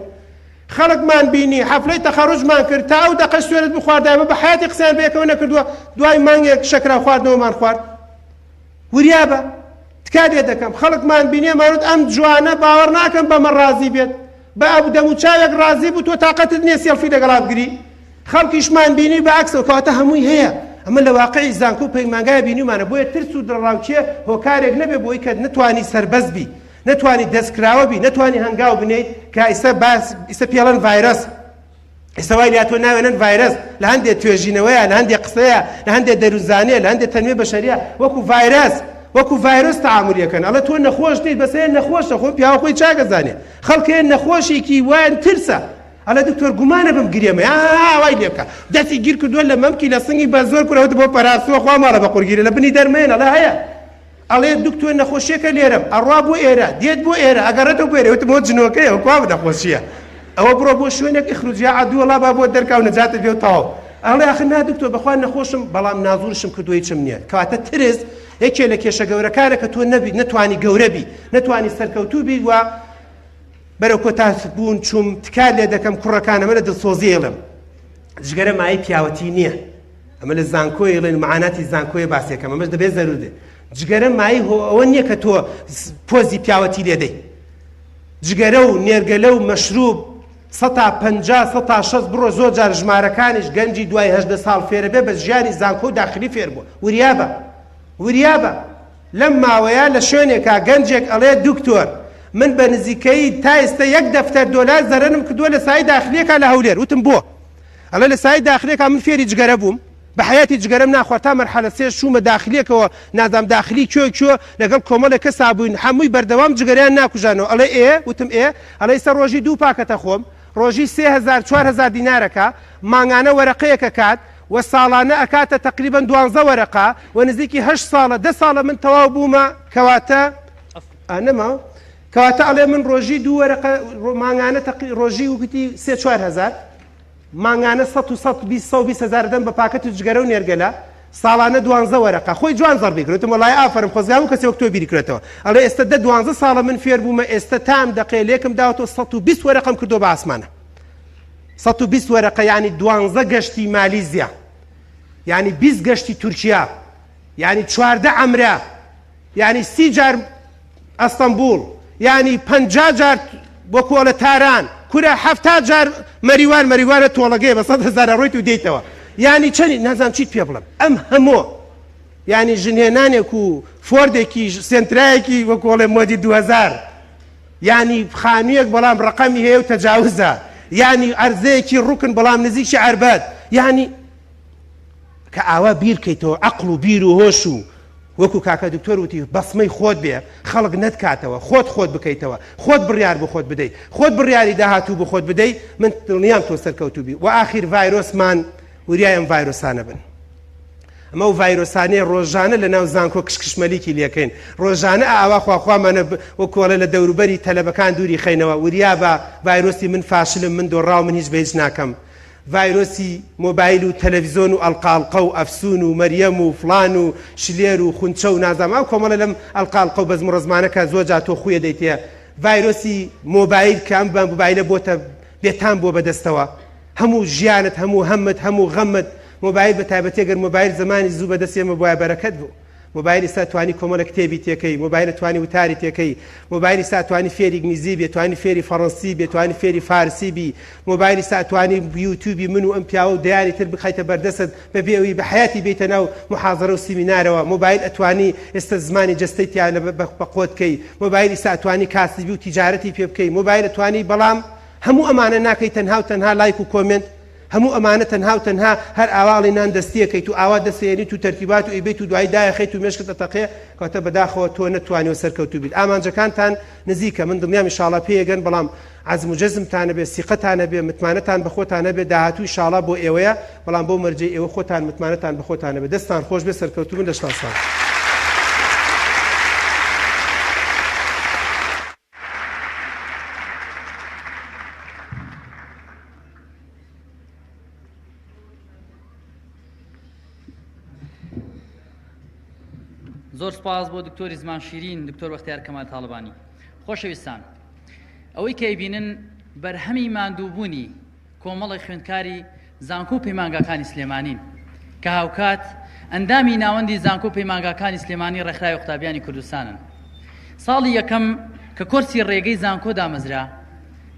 خەڵکمان بینی حەفلەی تەخەروجمان کرد تا ئەو دەقەش سوێرت بخواردایە بە حەیاتی قسەیان بەیەکەوە نەکردووە دوای مانگێک شەکراو خواردنەوەمان خوارد. وریابە تکا لێ دەکەم خەڵکمان بینێ مانوت ئەم جوانە باوەڕ ناکەم بەمە ڕازی بێت بە ئەو دەموچاوێک ڕازی بوو تۆ تاقەتت نییە سێڵفی لەگەڵا بگری خەڵکیشمان بینی بە عەکسەوە کەواتە هەمووی هەیە ئەمە لە واقعی زانکۆ و پەیمانگای بینیومانە بۆیە ترس و دڵەڕاوکێ هۆکارێک نەبێ بۆی کە نەتوانی سەربەست بی نەتوانی دەستکراوە بی نەتوانی هەنگاو بنێیت کە ئیستا باس ئیستا پێڵەن ڤایرەس ئێستا وای لاتۆ ناوێنن ڤایرەس لە هەندێک توێژینەوەیە لە هەندێک قسەیە لە هەندێک دەروزانەیە لە هەندێک تەنمێ بەشەریە وەکو ڤایرەس وەکو ڤایرۆس تعاملیەکەن ئەڵێ تۆ نەخۆش نیت بەسەیە نەخۆشە خۆ پیاوە خۆی چاکەزانێ خەڵکێ نەخۆشێکی وایان ترسە ئەڵێ دکتۆر گومانە بم گرێمە وای لێ بکە دەستی گیر کردووە لە مەمکی لە سنگی بە زۆر کورەوت بۆ پەراسووە خوا ماڵە بە قورگیرە لە بنی دەرمێن ئەڵێ هەیە ئەڵێ دکتۆر نەخۆشیەکە لێرەم ئەڕوا بۆ ئێرە دێت بۆ ئێرە ئەگەڕێتەوە بۆ ئێرە وتم ئەوە جنۆکەیە کوا نەخۆشیە ئەوە بڕۆ بۆ شوێنێک اخرج یا عدو الله با بۆ دەرکا و نەجاتت بێ و تەواو ئەڵێ ئاخر نا دکتۆر بەخوا نەخۆشم بەڵام نازورشم کردووە هیچم نییە کەواتە ترس یەکێ لە کێشە گەورەکانە کە تۆ نەبی نەتوانی گەورە بی نەتوانی سەرکەوتوو بی و بەرەو کۆتا بوون چوم تکار لێ دەکەم کوڕەکان ئەمە لە دڵسۆزی ئەڵێم جگەرە مایەی پیاوەتی نییە ئەمە لە زانکۆی ئەڵێن معاناتی زانکۆیە باسێکەم ئەمەش دەبێت زەرور بێت جگەرە مایەی هۆ ئەوە نییە کە تۆ پۆزی پیاوەتی لێدەی جگەرە و نێرگەلە و مەشروب سەتا پەنجا سەتا شەست بڕۆ زۆر جار ژمارەکانیش گەنجی دوای هەژدە ساڵ فێرە بێ بە ژیانی زانکۆ و داخلی فێر بووە وریابە وریابە لەم ماوەیە لە شوێنێکا گەنجێک ئەڵێ دکتۆر من بە نزیکەیی تا ئێستا یەک دەفتەر دۆلار زەرەرم کردووە لە سایەی داخلیەکا لە هەولێر وتم بۆ ئەڵێ لە سایەی داخلیەکا من فێری جگەرە بووم بە حەیاتی جگەرەم ناخوارد تا مەرحەلە سێش چوومە داخلیەکەوە نازام داخلی کوێ کوێ لەگەڵ کۆمەڵێک کەسا بووین هەمووی بەردەوام جگەرەیان ناکوژانەوە ئەڵێ ئێ وتم ئێ ئەڵێ ئیستا ڕۆژی دوو پاکەتە خۆم ڕۆژی 3000 4000 دینارەکە مانگانە وەرەقەیەک ئەکات و ساڵانە ئەکاتە تەقریبەن دوانزە وەرەقە و نزیکی هەشت ساڵە دە ساڵە من تەواو بوومە کەواتە ئا نەماوە کەواتە ئەڵێ من ڕۆژی دوو وەرەقە مانگانە تەقی ڕۆژی وگوتی سێ 4000 مانگانە 100 120 هزار دەم بە پاکەت و جگەرە و نێرگەلە ساڵانە دوانزە وەرەقە خۆی جوان زەڕبی کردم وەڵای ئافەرم خۆزگا هەموو کەسێ وەک تۆ بیری کرێتەوە ئەڵێ ئێستا دە دوانزە ساڵە من فێر بوومە ئێستا تام دەقێ لێکم داوەتەوە 120 وەرەقەم کردووە بە ئاسمانە 120 وەرەقە یعنی دوانزە گەشتی مالیزیا یعنی 20 گەشتی تورکیا یعنی چواردە عەمرە یانی سی جار ئەستەنبوڵ یانی 50 جار بۆ کۆڵە تاران کورە حەفتا جار مەریوان مەریوانە تۆڵەگەی بە سەد هەزار ڕۆیت و دێیتەوە یانی چەنی نازانم چیت پێ بڵێم ئەم هەموو یانی ژنهێنانێک و فۆردێکی سێنترایەکی وەکۆڵێ مۆدی 2000 یانی خانوویەک بەڵام ڕقەمی هەیە و تەجاوزە یانی ئەرزەیەکی ڕوکن بەڵام نزیکی عەربەت یانی کە ئاوا بیرکەیتەوە عەقڵ و بیر و هۆش و وەکو کاکە دکتۆر وتی بەسمەی خۆت بێ خەڵک نەتکاتەوە خۆت خۆت بکەیتەوە خۆت بڕیار بۆ خۆت بدەی خۆت بڕیاری داهاتوو بۆ خۆت بدەی من دڵنیام تۆ سەرکەوتوو بی وە ئاخیر ڤایرۆسمان وریای ئەم ڤایرۆسانە بن ئەمە و ڤایرۆسانەیە ڕۆژانە لە ناو زانکۆ کشکشمەلیکی لێکەین ڕۆژانە ئاوا خواخوامانە وەکۆڵێ لە دەوروبەری تەلەبەکان دووری خەینەوە وریا بە ڤایرۆسی من فاشلم من دۆڕاو من هیچ بە هیچ ناکەم ڤایرۆسی مۆبایل و تەلەفزۆن و ئەڵقەئەڵقە و ئەفسون و مەریەم و فڵان و شلێر و خونچە و نازانم ئەو کۆمەڵە لەم ئەڵقەئەڵقە و بەزم و ڕەزمانە کە زۆر جار تۆ خوویە دەیتێ ڤایرۆسی مۆبایل کە ئەم مۆبایلە بۆتە بێتام بووە بەدەستەوە هەموو ژیانت هەموو هەمت هەموو غەمت مۆبایل بە تایبەتی گەر مۆبایل زەمانی زوو بەدەست ئێمە بوایە بەرەکەت بوو. مۆبایل ئیستا توانی کۆمەڵە کتێبی تێکەی مۆبایل توانی وتاری تێکەی مۆبایل ئیستا توانی فێری ئینگلیزی بێ توانی فێری فەڕەنسی بێ توانی فێری فارسی بی مۆبایل ئیستا توانی یوتیوبی من و ئەم پیاوە و دەیانی تر بخەیتە بەردەستت بەبێ ئەوی بە حەیاتی بێیتە ناو محازەرە و سیمینارەوە مۆبایل ئەتوانی ئێستا زمانی جەستەی تیا بە قۆت کەی مۆبایل ئیستا ئەتوانی کاسبی و تیجارەتی پێ بکەی مۆبایل ئەتوانی بەڵام هەموو ئەمانە ناکەی تەنها و تەنها لایک و کۆمێنت هەموو ئەمانە تەنها و تەنها هەر ئاوا ئەڵێی نان دەستیەکەیت و ئاوا دەسێنیت و تەرتیبات و ئەیبەیت و دوایی دایەخەیت و مێشکت ئەتەقێ کەواتە بەداخەوە تۆ نەتوانیوە سەرکەوتوو بیت ئامانجەکانتان نزیکە من دڵنیام ئیشاڵا پێیەگەن بەڵام عەزم و جەزمتان هەبێ سیقەتان هەبێ متمانەتان بە خۆتان هەبێ داهاتوو ئیشاڵا بۆ ئێوەیە بەڵام بەو مەرجەی ئێوە خۆتان متمانەتان بە خۆتان هەبێ دەستتان خۆش بێ سەرکەوتوو بن لەشتان ساغ. زۆر سپاس بۆ دکتۆری زمان شیرین دکتۆر بەختیار کەمال تاڵەبانی. خۆشەویستان ئەوەی کە ئەیبینن بەرهەمی ماندووبوونی کۆمەڵێک خوێندکاری زانکۆ و پەیمانگاکانی سلێمانین کە هاوکات ئەندامی ناوەندی زانکۆ و پەیمانگاکانی سلێمانی ڕێکخراوی قوتابیانی کوردستانن. ساڵی یەکەم کە کۆرسی ڕێگەی زانکۆ دامەزرا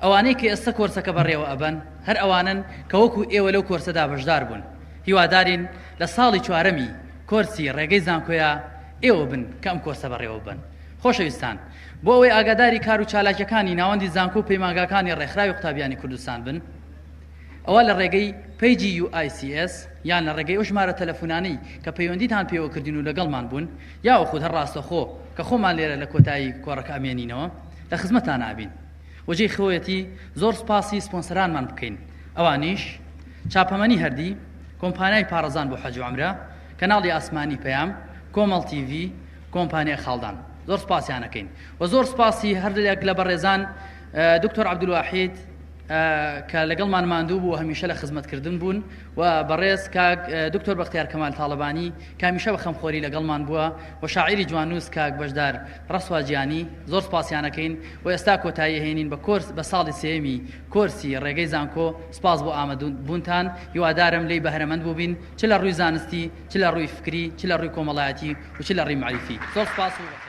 ئەوانەی کە ئێستا کۆرسەکە بەڕێوە ئەبەن هەر ئەوانەن کە وەکو ئێوە لەو کۆرسەدا بەشدار بوون. هیوادارین لە ساڵی چوارەمی کۆرسی ڕێگەی زانکۆیا ئێوە بن کە ئەم کۆرسە بەڕێوە ببەن. خۆشەویستان بۆ ئەوەی ئاگاداری کار و چالاکیەکانی ناوەندی زانکۆ و پەیمانگاکانی ڕێکخراوی قوتابیانی کوردستان بن ئەوا لە ڕێگەی پەیجی UICS یان لە ڕێگەی ئەو ژمارە تەلەفونانەی کە پەیوەندیتان پێوە کردین و لەگەڵمان بوون یاوەخود هەر ڕاستەخۆ کە خۆمان لێرە لە کۆتایی کۆڕەکە ئەمێنینەوە لە خزمەتان ئابین و جێی خۆیەتی زۆر سوپاسی سپۆنسەرانمان بکەین ئەوانیش چاپەمەنی هەردی، کۆمپانیای پاڕەزان بۆ حەج و عەمرە، کەناڵی ئاسمانی پەیام، کۆمەڵ تیڤی، کۆمپانیای خاڵدان. زۆر سوپاسیان ئەکەین و زۆر سوپاسی هەر یەک لە بەڕێزان دکتۆر عەبدولواحید کە لەگەڵمان ماندوو بوو هەمیشە لە خزمەتکردن بوون و بەڕێز کاک دکتۆر بەختیار کەمال تاڵەبانی کە هەمیشە بە خەمخۆری لەگەڵمان بووە و شاعیری جواننووس کاک بەشدار ڕەسوا جیانی زۆر سوپاسیان ئەکەین و ئێستا کۆتایی ئەهێنین بە کۆرس بە ساڵی سێیەمی کۆرسی ڕێگەی زانکۆ سوپاس بۆ ئامادەبوونتان هیوادارم لێی بەهرەمەند بووبین چ لە ڕووی زانستی چ لە ڕووی فکری چ لە ڕووی کۆمەڵایەتی و چ لە ڕووی مەعریفی زۆر سوپاس و بەخێر.